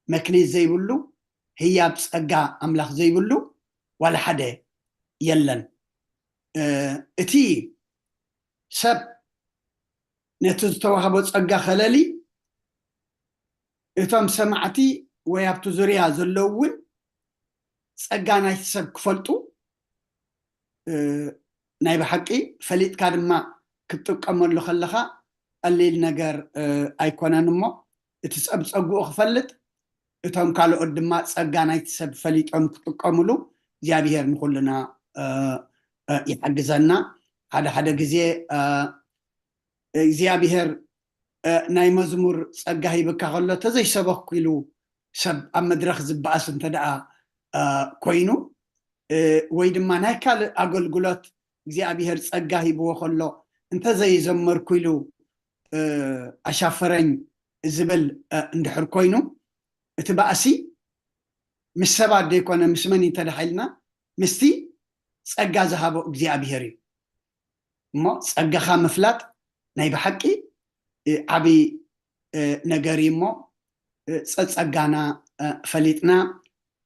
መክሊት ዘይብሉ፣ ህያብ ጸጋ ኣምላኽ ዘይብሉ ዋላ ሓደ የለን። እ፣ እቲ ሰብ ነቲ ዝተዋህቦ ጸጋ ከለሊ፣ እቶም ሰማዕቲ ወይ ኣብቲ ዙርያ ዘለዉ እውን ጸጋ ናይቲ ሰብ ክፈልጡ፣ እ፣ ናይ ብሓቂ ፈሊጥካ ድማ ክትጥቀመሉ ከለኻ ቀሊል ነገር፣ እ፣ ኣይኮነን እሞ፣ እቲ ሰብ ጸግኡ ክፈልጥ፣ እቶም ካልኦት ድማ ጸጋ ናይቲ ሰብ ፈሊጦም ክጥቀምሉ እግዚኣብሔር ንኹልና፣ እ፣ እ፣ ይሓግዘና። ሓደ ሓደ ግዜ፣ እ፣ እግዚኣብሔር፣ እ፣ ናይ መዝሙር ጸጋ ሂብካ ከሎ፣ ተዘይሰበኽኩ ኢሉ ሰብ ኣብ መድረኽ ዝበኣስ እንተ ደኣ፣ እ፣ ኮይኑ፣ እ፣ ወይ ድማ ናይ ካልእ ኣገልግሎት እግዚኣብሔር ጸጋ ሂብዎ ከሎ፣ እንተዘይዘመርኩ ኢሉ፣ እ፣ ኣሻፈረኝ ዝብል እንድሕር ኮይኑ፣ እቲ ባእሲ ምስ ሰባት ዘይኮነ ምስ መን እዩ እንተደሓ ኢልና፣ ምስቲ ጸጋ ዝሃቦ እግዚኣብሄር እዩ። እሞ ጸጋኻ ምፍላጥ ናይ ብሓቂ ዓብዪ ነገር እዩ። እሞ ጸጸጋና ፈሊጥና፣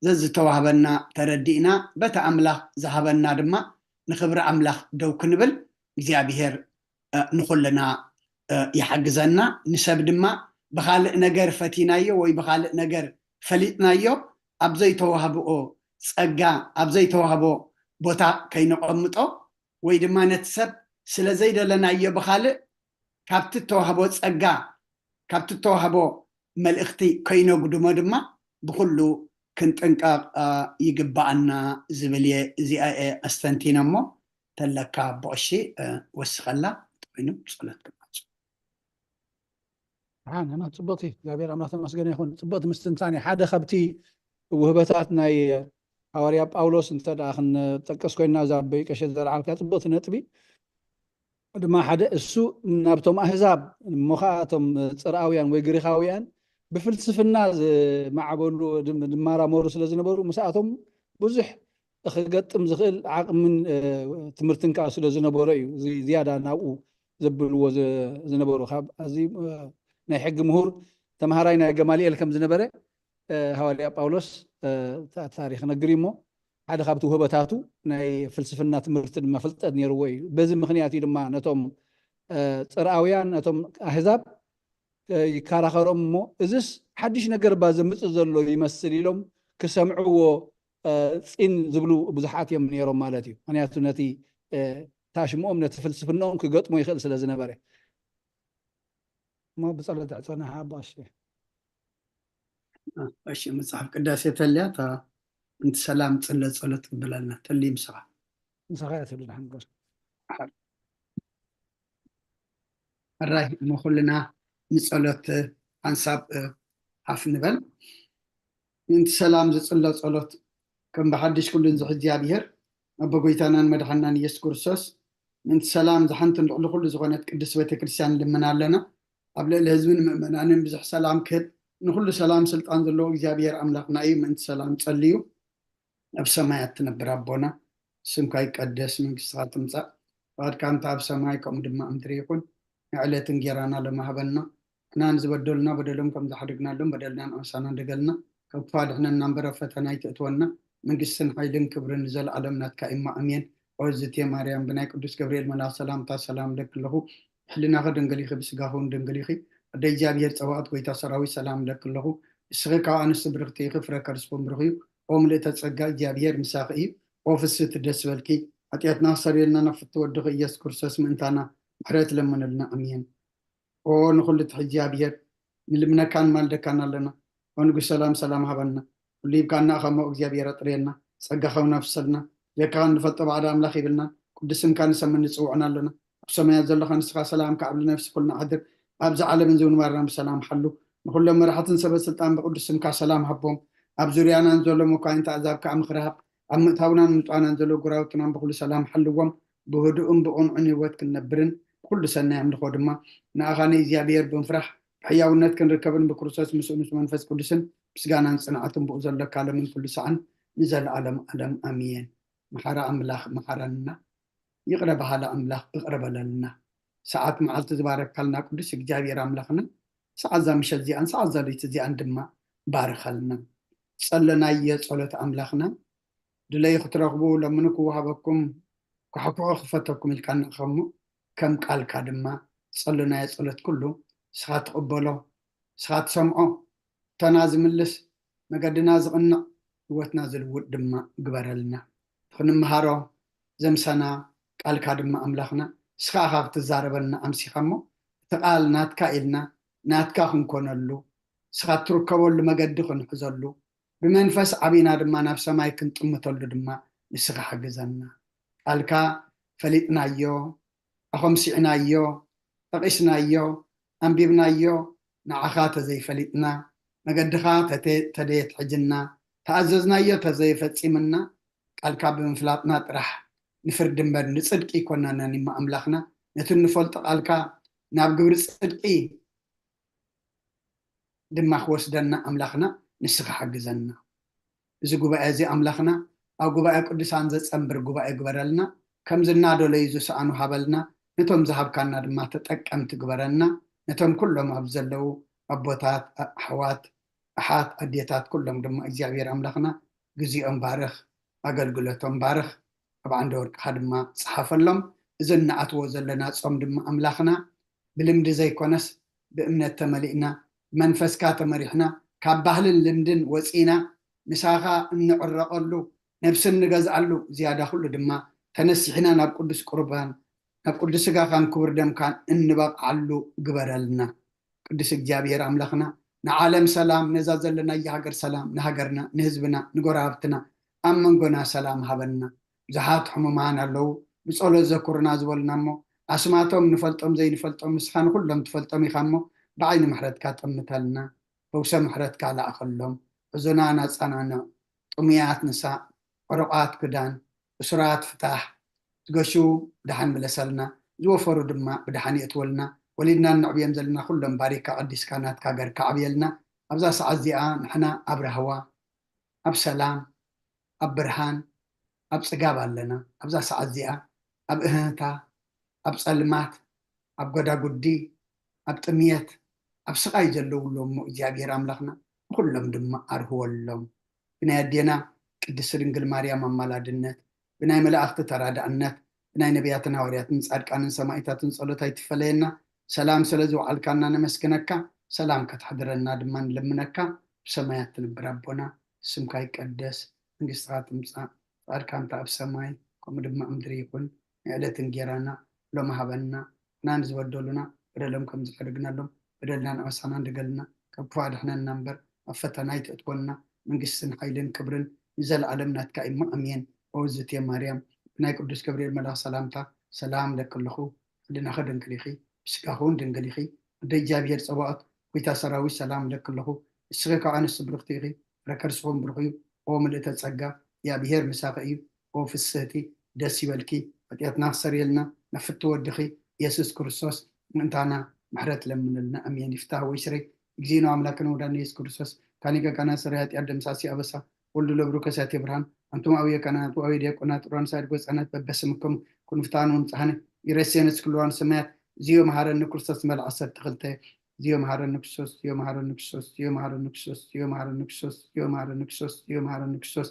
ዘዝተዋህበና ተረዲእና፣ በቲ ኣምላኽ ዝሃበና ድማ ንኽብሪ ኣምላኽ ደው ክንብል እግዚኣብሄር ንኹልና ይሓግዘና። ንሰብ ድማ ብኻልእ ነገር ፈቲናዮ ወይ ብኻልእ ነገር ፈሊጥናዮ ኣብ ዘይተዋህብኦ ጸጋ፣ ኣብ ዘይተዋህቦ ቦታ ከይነቐምጦ፣ ወይ ድማ ነቲ ሰብ ስለ ዘይደለናዮ ብኻልእ ካብቲ እተዋህቦ ጸጋ፣ ካብቲ እተዋህቦ መልእኽቲ ከይነጉድሞ ድማ ብኹሉ ክንጥንቀቕ ይግባኣና ዝብል እየ። እዚኣ እየ ኣስተንቲነ እሞ፣ ተለካ ኣቦ ቀሺ ወስኸላ ኮይኑ ጸሎት ክማጽ። ጽቡቕቲ እግዚኣብሔር ኣምላኽ ተመስገነ ይኹን። ጽቡቕቲ ምስትንታን እዩ። ሓደ ካብቲ ውህበታት ናይ ሃዋርያ ጳውሎስ እንተ ደኣ ክንጠቅስ ኮይና፣ እዛ ኣቦይ ቀሸ ዘልዓልካ ጽቡቕቲ ነጥቢ፣ ድማ ሓደ እሱ ናብቶም ኣህዛብ እሞ ኸዓ እቶም ጽርኣውያን ወይ ግሪኻውያን ብፍልስፍና ዝማዕበሉ ድም- ዝማራመሩ ስለ ዝነበሩ፣ ምስኣቶም ብዙሕ ክገጥም ዝኽእል ዓቕምን እ፣ ትምህርትን ከዓ ስለ ዝነበሮ እዩ እዚ ዝያዳ ናብኡ ዘብልዎ ዝ- ዝነበሩ። ካብ ኣዚ እ፣ ናይ ሕጊ ምሁር ተምሃራይ ናይ ገማልኤል ከም ዝነበረ እ፣ ሃዋርያ ጳውሎስ እ፣ ታ- ታሪክ ነግር እሞ ሓደ ካብቲ ውህበታቱ ናይ ፍልስፍና ትምህርቲ ድማ ፍልጠት ነይርዎ እዩ። በዚ ምክንያት እዩ ድማ ነቶም እ፣ ጽርኣውያን ነቶም ኣህዛብ እ፣ ይከራኸሮም እሞ እዝስ ሓድሽ ነገር ባ ዘምጽእ ዘሎ ይመስል ኢሎም ክሰምዕዎ እ፣ ጺን ዝብሉ ብዙሓት እዮም ነይሮም ማለት እዩ። ምክንያቱ ነቲ እ፣ ታሽምኦም ነቲ ፍልስፍናኦም ክገጥሞ ይኽእል ስለ ዝነበረ። እሞ ብጸሎት ዕጸና ሓቦ ኣሽ እሺ፣ መጽሓፍ ቅዳሴ ተልያ እታ እንቲ ሰላም ጽለ ጸሎት ክብለልና ተልይ ምሳኻ። ምሳኻ እያ ትብል ድሓን ግበር። ሕራይ እሞ ኩልና ንጸሎት ሓንሳብ ሓፍ ንበል። ምእንቲ ሰላም ዝጽሎ ጸሎት። ከም ብሓድሽ ኩሉ ንዝሕ እግዚኣብሔር ኣቦ ጎይታናን መድሓናን ኢየሱስ ክርስቶስ ምእንቲ ሰላም ዝሓንትን ልዕሊ ኩሉ ዝኾነት ቅድስት ቤተክርስትያን ንልምን ኣለና። ኣብ ልዕሊ ህዝብን ምእመናንን ብዙሕ ሰላም ክህብ ንኩሉ ሰላም ስልጣን ዘለዎ እግዚኣብሔር ኣምላኽና እዩ። ምእንቲ ሰላም ጸልዩ። ኣብ ሰማያት ትነብር ኣቦና፣ ስምካ ይቀደስ፣ መንግስትኻ ትምጻእ፣ ፍቓድካ እንተ ኣብ ሰማይ ከምኡ ድማ ኣብ ምድሪ ይኹን። ንዕለት እንጌራና ሎሚ ሃበና፣ ንሕና ንዝበደሉና በደሎም ከም ዝሓደግናሎም በደልና ንኣምሳና እንደገልና፣ ካብ ክፉእ ኣድሕነና እምበር ኣብ ፈተና ኣይተእትወና፣ መንግስትን ሓይልን ክብርን ንዘለኣለም ናትካ እማ ኣሜን። ኦ እግዝእትየ ማርያም፣ ብናይ ቅዱስ ገብርኤል መልኣኽ ሰላምታ ሰላም እለኪ ኣለኹ፣ ሕልናኺ ድንግል ኢኺ፣ ብስጋኺ እውን ድንግል ኢኺ። ኣደ እግዚኣብሔር ጸባኦት፣ ጎይታ ሰራዊት፣ ሰላም እለኪ ኣለኹ፣ ንስኺ ካብ ኣንስቲ ብርኽቲ ኢኺ፣ ፍረ ከርስኪ እውን ብሩኽ እዩ። ኦ ምልእተ ጸጋ፣ እግዚኣብሔር ምሳኺ እዩ። ኦ ፍስህቲ ደስ በልኪ፣ ሓጢኣትና ክሰርየልና ናብ ፍትው ወድኺ ኢየሱስ ክርስቶስ ምእንታና ምሕረት ለምንልና። ኣሜን። ኦ ንኹሉ ትሕዚ እግዚኣብሔር ንልምነካን ማልደካን ኣለና። ኦ ንጉስ ሰላም፣ ሰላም ሃበና። ኩሉ ሂብካና እኻ እሞ እግዚኣብሔር ኣጥርየና፣ ጸጋኻ እውን ኣፍሰልና። ጀካኻ እንፈልጦ ባዕዳ ኣምላኽ የብልናን። ቅዱስ ስምካ ንሰምን ንጽውዕን ኣለና። ኣብ ሰማያት ዘለኻ ንስኻ ሰላም ካብ ልነፍሲ ኩልና ሓድር። ኣብዚ ዓለምን ዝውንባርና ብሰላም ሓሉ። ንኹሎም መራሕትን ሰበ ስልጣን ብቅዱስ ስምካ ሰላም ሃቦም። ኣብ ዙርያናን ዘሎ መኳንንቲ ኣዛብ ከዓ ምኽሪ ሃብ። ኣብ ምእታውናን ምጥዋናን ዘሎ ጉራውትናን ብኹሉ ሰላም ሓልዎም። ብህዱእን ብቕንዑን ህይወት ክንነብርን ብኩሉ ሰናይ ኣምልኾ ድማ ንኣኻ ንእግዚኣብሔር ብምፍራሕ ብሕያውነት ክንርከብን ብክርስቶስ ምስኡ ምስ መንፈስ ቅዱስን ምስጋናን ጽንዓትን ብኡ ዘለካ ለምን ኩሉ ሰዓን ንዘለኣለም ዓለም ኣሜን። መሓራ ኣምላኽ መሓረና። ይቕረ በሃሊ ኣምላኽ እቕረ በለልና። ሰዓት መዓልቲ ዝባረካልና ቅዱስ እግዚኣብሔር ኣምላኽና፣ ሰዓት እዛ ምሸት እዚኣን ሰዓት እዛ ለይቲ እዚኣን ድማ ባርኸልና። ጸለናየ ጸሎት ኣምላኽና፣ ድለዩ ክትረኽቡ፣ ለምኑ ክወሃበኩም፣ ኳሕኩሑ ክፈተኩም ኢልካና ኢኻ እሞ፣ ከም ቃልካ ድማ ጸለናየ ጸሎት ኩሉ ንስኻ ትቕበሎ፣ ንስኻ ትሰምዖ፣ እተና ዝምልስ፣ መገድና ዝቕንዕ፣ ህይወትና ዝልውጥ ድማ ግበረልና። ክንምሃሮ ዘምሰና ቃልካ ድማ ኣምላኽና ንስኻ ኢኻ ክትዛረበልና ኣምሲኻ እሞ፣ እቲ ቃል ናትካ ኢልና ናትካ ክንኮነሉ፣ ንስኻ እትርከበሉ መገዲ ክንሕዘሉ፣ ብመንፈስ ዓቢና ድማ ናብ ሰማይ ክንጥምተሉ ድማ ንስኻ ሓግዘና። ቃልካ ፈሊጥናዮ፣ ኣኾምሲዕናዮ፣ ጠቒስናዮ፣ ኣንቢብናዮ፣ ንዓኻ ተዘይፈሊጥና፣ መገድኻ ተተ- ተደየትሕጅና፣ ተኣዘዝናዮ ተዘይፈጺምና፣ ቃልካ ብምፍላጥና ጥራሕ ንፍርዲ እምበር ንጽድቂ ኣይኮነናን እሞ ኣምላኽና፣ ነቲ እንፈልጦ ቃልካ ናብ ግብሪ ጽድቂ ድማ ክወስደና ኣምላኽና ንስኻ ሓግዘና። እዚ ጉባኤ እዚ ኣምላኽና ኣብ ጉባኤ ቅዱሳን ዘጸንብር ጉባኤ ግበረልና። ከምዚ እናደለዩ ዝሰኣኑ ሃበልና። ነቶም ዝሃብካና ድማ ተጠቀምቲ ግበረና። ነቶም ኩሎም ኣብ ዘለዉ ኣቦታት፣ ኣሕዋት፣ ኣሓት፣ ኣዴታት ኩሎም ድማ እግዚኣብሔር ኣምላኽና ግዜኦም ባርኽ፣ ኣገልግሎቶም ባርኽ፣ ኣብ ዓንደ ወርቅኻ ድማ ጸሓፈሎም። እዚ እንኣትዎ ዘለና ጾም ድማ ኣምላኽና ብልምዲ ዘይኮነስ ብእምነት ተመሊእና ብመንፈስካ ተመሪሕና ካብ ባህልን ልምድን ወፂና ምሳኻ እንዕረቐሉ ነብሲ እንገዝኣሉ ዝያዳ ኩሉ ድማ ተነሲሕና ናብ ቅዱስ ቁርባን ናብ ቅዱስ ስጋኻን ክቡር ደምካን እንበቕዓሉ ግበረልና። ቅዱስ እግዚኣብሔር ኣምላኽና ንዓለም ሰላም ነዛ ዘለናያ ሃገር ሰላም ንሃገርና ንህዝብና ንጎረባብትና ኣብ መንጎና ሰላም ሃበና። ብዙሓት ሕሙማን ኣለዉ ብጸሎት ዘኩርና ዝበሉና እሞ ኣስማቶም ንፈልጦም ዘይንፈልጦም ንስኻ ንኹሎም ትፈልጦም ኢኻ እሞ ብዓይኒ ምሕረትካ ጠምተልና። ፈውሰ ምሕረትካ ለኣኸሎም። ሕዙናን ኣጸናንዕ። ጥሙያት ንሳእ። ዕሩቓት ክዳን። እሱራት ፍታሕ። ዝገሹ ብድሓን ምለሰልና። ዝወፈሩ ድማ ብድሓን የእትወልና። ወሊድና እነዕብዮም ዘለና ኩሎም ባሪካ ቀዲስካ ናትካ ገርካ ኣዕብየልና። ኣብዛ ሰዓት እዚኣ ንሕና ኣብ ራህዋ ኣብ ሰላም ኣብ ብርሃን ኣብ ጽጋብ ኣለና። ኣብዛ ሰዓት እዚኣ ኣብ እህህታ ኣብ ጸልማት ኣብ ጎዳጉዲ ኣብ ጥምየት ኣብ ስቓይ ዘለዉ ኣለዉ እሞ እግዚኣብሔር ኣምላኽና ንኹሎም ድማ ኣርህወሎም። ብናይ ኣዴና ቅድስቲ ድንግል ማርያም ኣማላድነት ብናይ መላእኽቲ ተራዳእነት ብናይ ነቢያትን ሃዋርያትን ጻድቃንን ሰማኢታትን ጸሎት ኣይትፈለየና። ሰላም ስለ ዝወዓልካና ነመስግነካ። ሰላም ከተሕድረና ድማ ንልምነካ። ብሰማያት ትንብር ኣቦና ስምካ ይቀደስ፣ መንግስትኻ ትምጻእ፣ ፍቓድካ እንተ ኣብ ሰማይ ከምኡ ድማ ኣብ ምድሪ ይኹን። ናይ ዕለት እንጌራና ሎሚ ሃበና። ንሕና ንዝበደሉና በደሎም ከም ዝሕርግናሎም በደልና ንኣሳና ንደገልና ካብ ክፉእ ኣድሕነና እምበር ኣብ ፈተና ኣይተእትወና። መንግስትን ሓይልን ክብርን ንዘለኣለም ናትካ እዩ እሞ ኣሜን። ኦ ዝቴ ማርያም ብናይ ቅዱስ ገብርኤል መልኣኽ ሰላምታ ሰላም ለክልኹ ሕልናኺ ድንግል ኢኺ ብስጋኺ እውን ድንግል ኢኺ። ኣደ እግዚኣብሔር ጸባኦት ጐይታ ሰራዊት ሰላም እብለኪ ኣለኹ። ንስኺ ካብ ኣንስቲ ብርኽቲ ኢኺ፣ ፍረ ከርስኺ እውን ብሩኽ እዩ። ኦ ምልእተ ጸጋ፣ እግዚኣብሔር ምሳኺ እዩ። ኦ ፍስህቲ፣ ደስ ይበልኪ፣ ኃጢኣትና ክሰርየልና ናብ ፍትው ወድኺ ኢየሱስ ክርስቶስ ምእንታና ምሕረት ለምንልና። ኣሜን። ይፍታህ ወይስሬ እግዚእነ አምላክነ ወመድኃኒነ ኢየሱስ ክርስቶስ ካኒ ገጋና ስረ ኃጢአት ደምሳሲ አበሳ ወልዱ ለብሩ ከሳቴ ብርሃን አንቱም አብየ ካህናቱ አብየ ዲያቆናት ዑራን ሳይድ ጎጻናት በበስምኩም ኩንፍታን ወምጻህን ይረሴነ ስክልዋን ሰማያት። ዚዮ መሃረኒ ክርስቶስ መልዓ ሰብቲ ክልተ። ዚዮ መሃረኒ ክርስቶስ ዚዮ መሃረኒ ክርስቶስ ዚዮ መሃረኒ ክርስቶስ ዚዮ መሃረኒ ክርስቶስ ዚዮ መሃረኒ ክርስቶስ ዚዮ መሃረኒ ክርስቶስ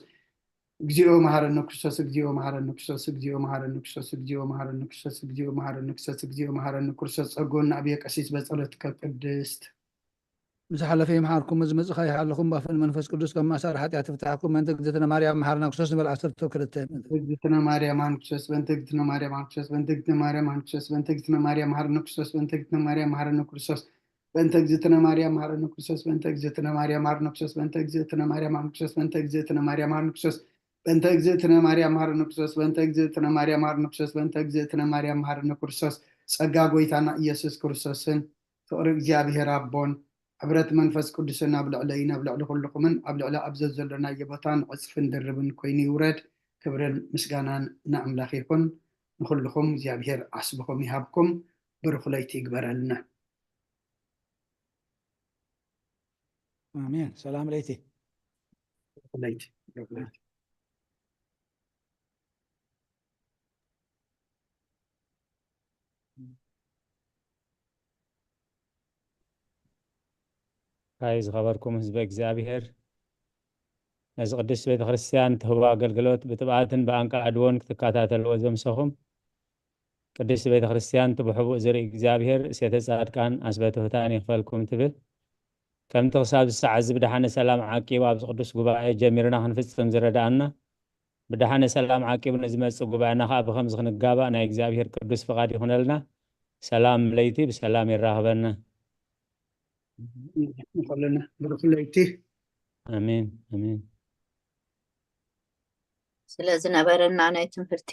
እግዚኦ መሃረኒ ክርስቶስ እግዚኦ መሃረኒ ክርስቶስ እግዚኦ መሃረኒ ክርስቶስ እግዚኦ መሃረኒ ክርስቶስ እግዚኦ መሃረኒ ክርስቶስ እግዚኦ መሃረኒ ክርስቶስ ጸጎን ኣብየ ቀሲስ በጸሎት ከቅድስት ብዝሓለፈ ይምሓርኩም፣ ዝመጽእ ከይሓለኹም፣ ባፍን መንፈስ ቅዱስ ካብ ማእሳር ሓጢኣት ይፍትሓኩም። በእንተ እግዝእትነ ማርያም መሓረና ክርስቶስ ንበል ዓሰርተ ክልተ። በእንተ እግዝእትነ ማርያም ኣንክሶስ፣ በእንተ እግዝእትነ ማርያም ኣንክሶስ፣ በእንተ እግዝእትነ ማርያም ኣንክሶስ፣ በእንተ እግዝእትነ ማርያም መሓረና ክርስቶስ፣ በእንተ እግዝእትነ ማርያም መሓረና ክርስቶስ፣ በእንተ እግዝእትነ ማርያም መሓረና ክርስቶስ፣ በእንተ እግዝእትነ ማርያም ኣንክሶስ፣ በእንተ እግዝእትነ ማርያም ኣንክሶስ፣ በእንተ እግዝእትነ ማርያም ኣንክሶስ፣ በእንተ እግዝእትነ ማርያም መሓረና ክርስቶስ፣ በእንተ እግዝእትነ ማርያም መሓረና ክርስቶስ፣ በእንተ እግዝእትነ ማርያም መሓረና ክርስቶስ፣ ጸጋ ጎይታና ኢየሱስ ክርስቶስን ፍቕሪ እግዚኣብሔር ኣቦን ሕብረት መንፈስ ቅዱስን ኣብ ልዕለይን ኣብ ልዕሊ ኩልኹምን ኣብ ልዕሊ ኣብ ዘዘሎናዮ ቦታን ዕጽፍን ድርብን ኮይኑ ይውረድ። ክብርን ምስጋናን ንኣምላኽ ይኹን። ንኹልኹም እግዚኣብሔር ዓስብኹም ይሃብኩም። ብሩኽ ለይቲ ይግበረልና። ኣሜን። ሰላም ለይቲ። ብሩኽ ለይቲ። ብሩኽ ለይቲ። ካይ ዝኸበርኩም ህዝበ እግዚኣብሔር፣ ነዚ ቅድስት ቤተ ክርስቲያን ትህቦ ኣገልግሎት ብትብዓትን ብኣንቃ ኣድዎን ክትከታተልዎ ዘምሰኹም ቅድስት ቤተ ክርስቲያን ትብሕቡእ ዝርኢ እግዚኣብሔር እሴተ ጻድቃን ኣስበ ትሑታን ይኽፈልኩም ትብል። ከምቲ ክሳብ ዝሰዓት እዚ ብደሓነ ሰላም ዓቂቡ ኣብዚ ቅዱስ ጉባኤ ጀሚርና ክንፍጽም ዝረድኣና ብደሓነ ሰላም ዓቂቡ ንዝመጽእ ጉባኤና ከዓ ብኸምዚ ክንጋባእ ናይ እግዚኣብሔር ቅዱስ ፍቓድ ይኹነልና። ሰላም ለይቲ ብሰላም የራኽበና። ንኸለና ብሩኽ ለይቲ። ኣሜን ኣሜን። ስለ ዝነበረና ናይ ትምህርቲ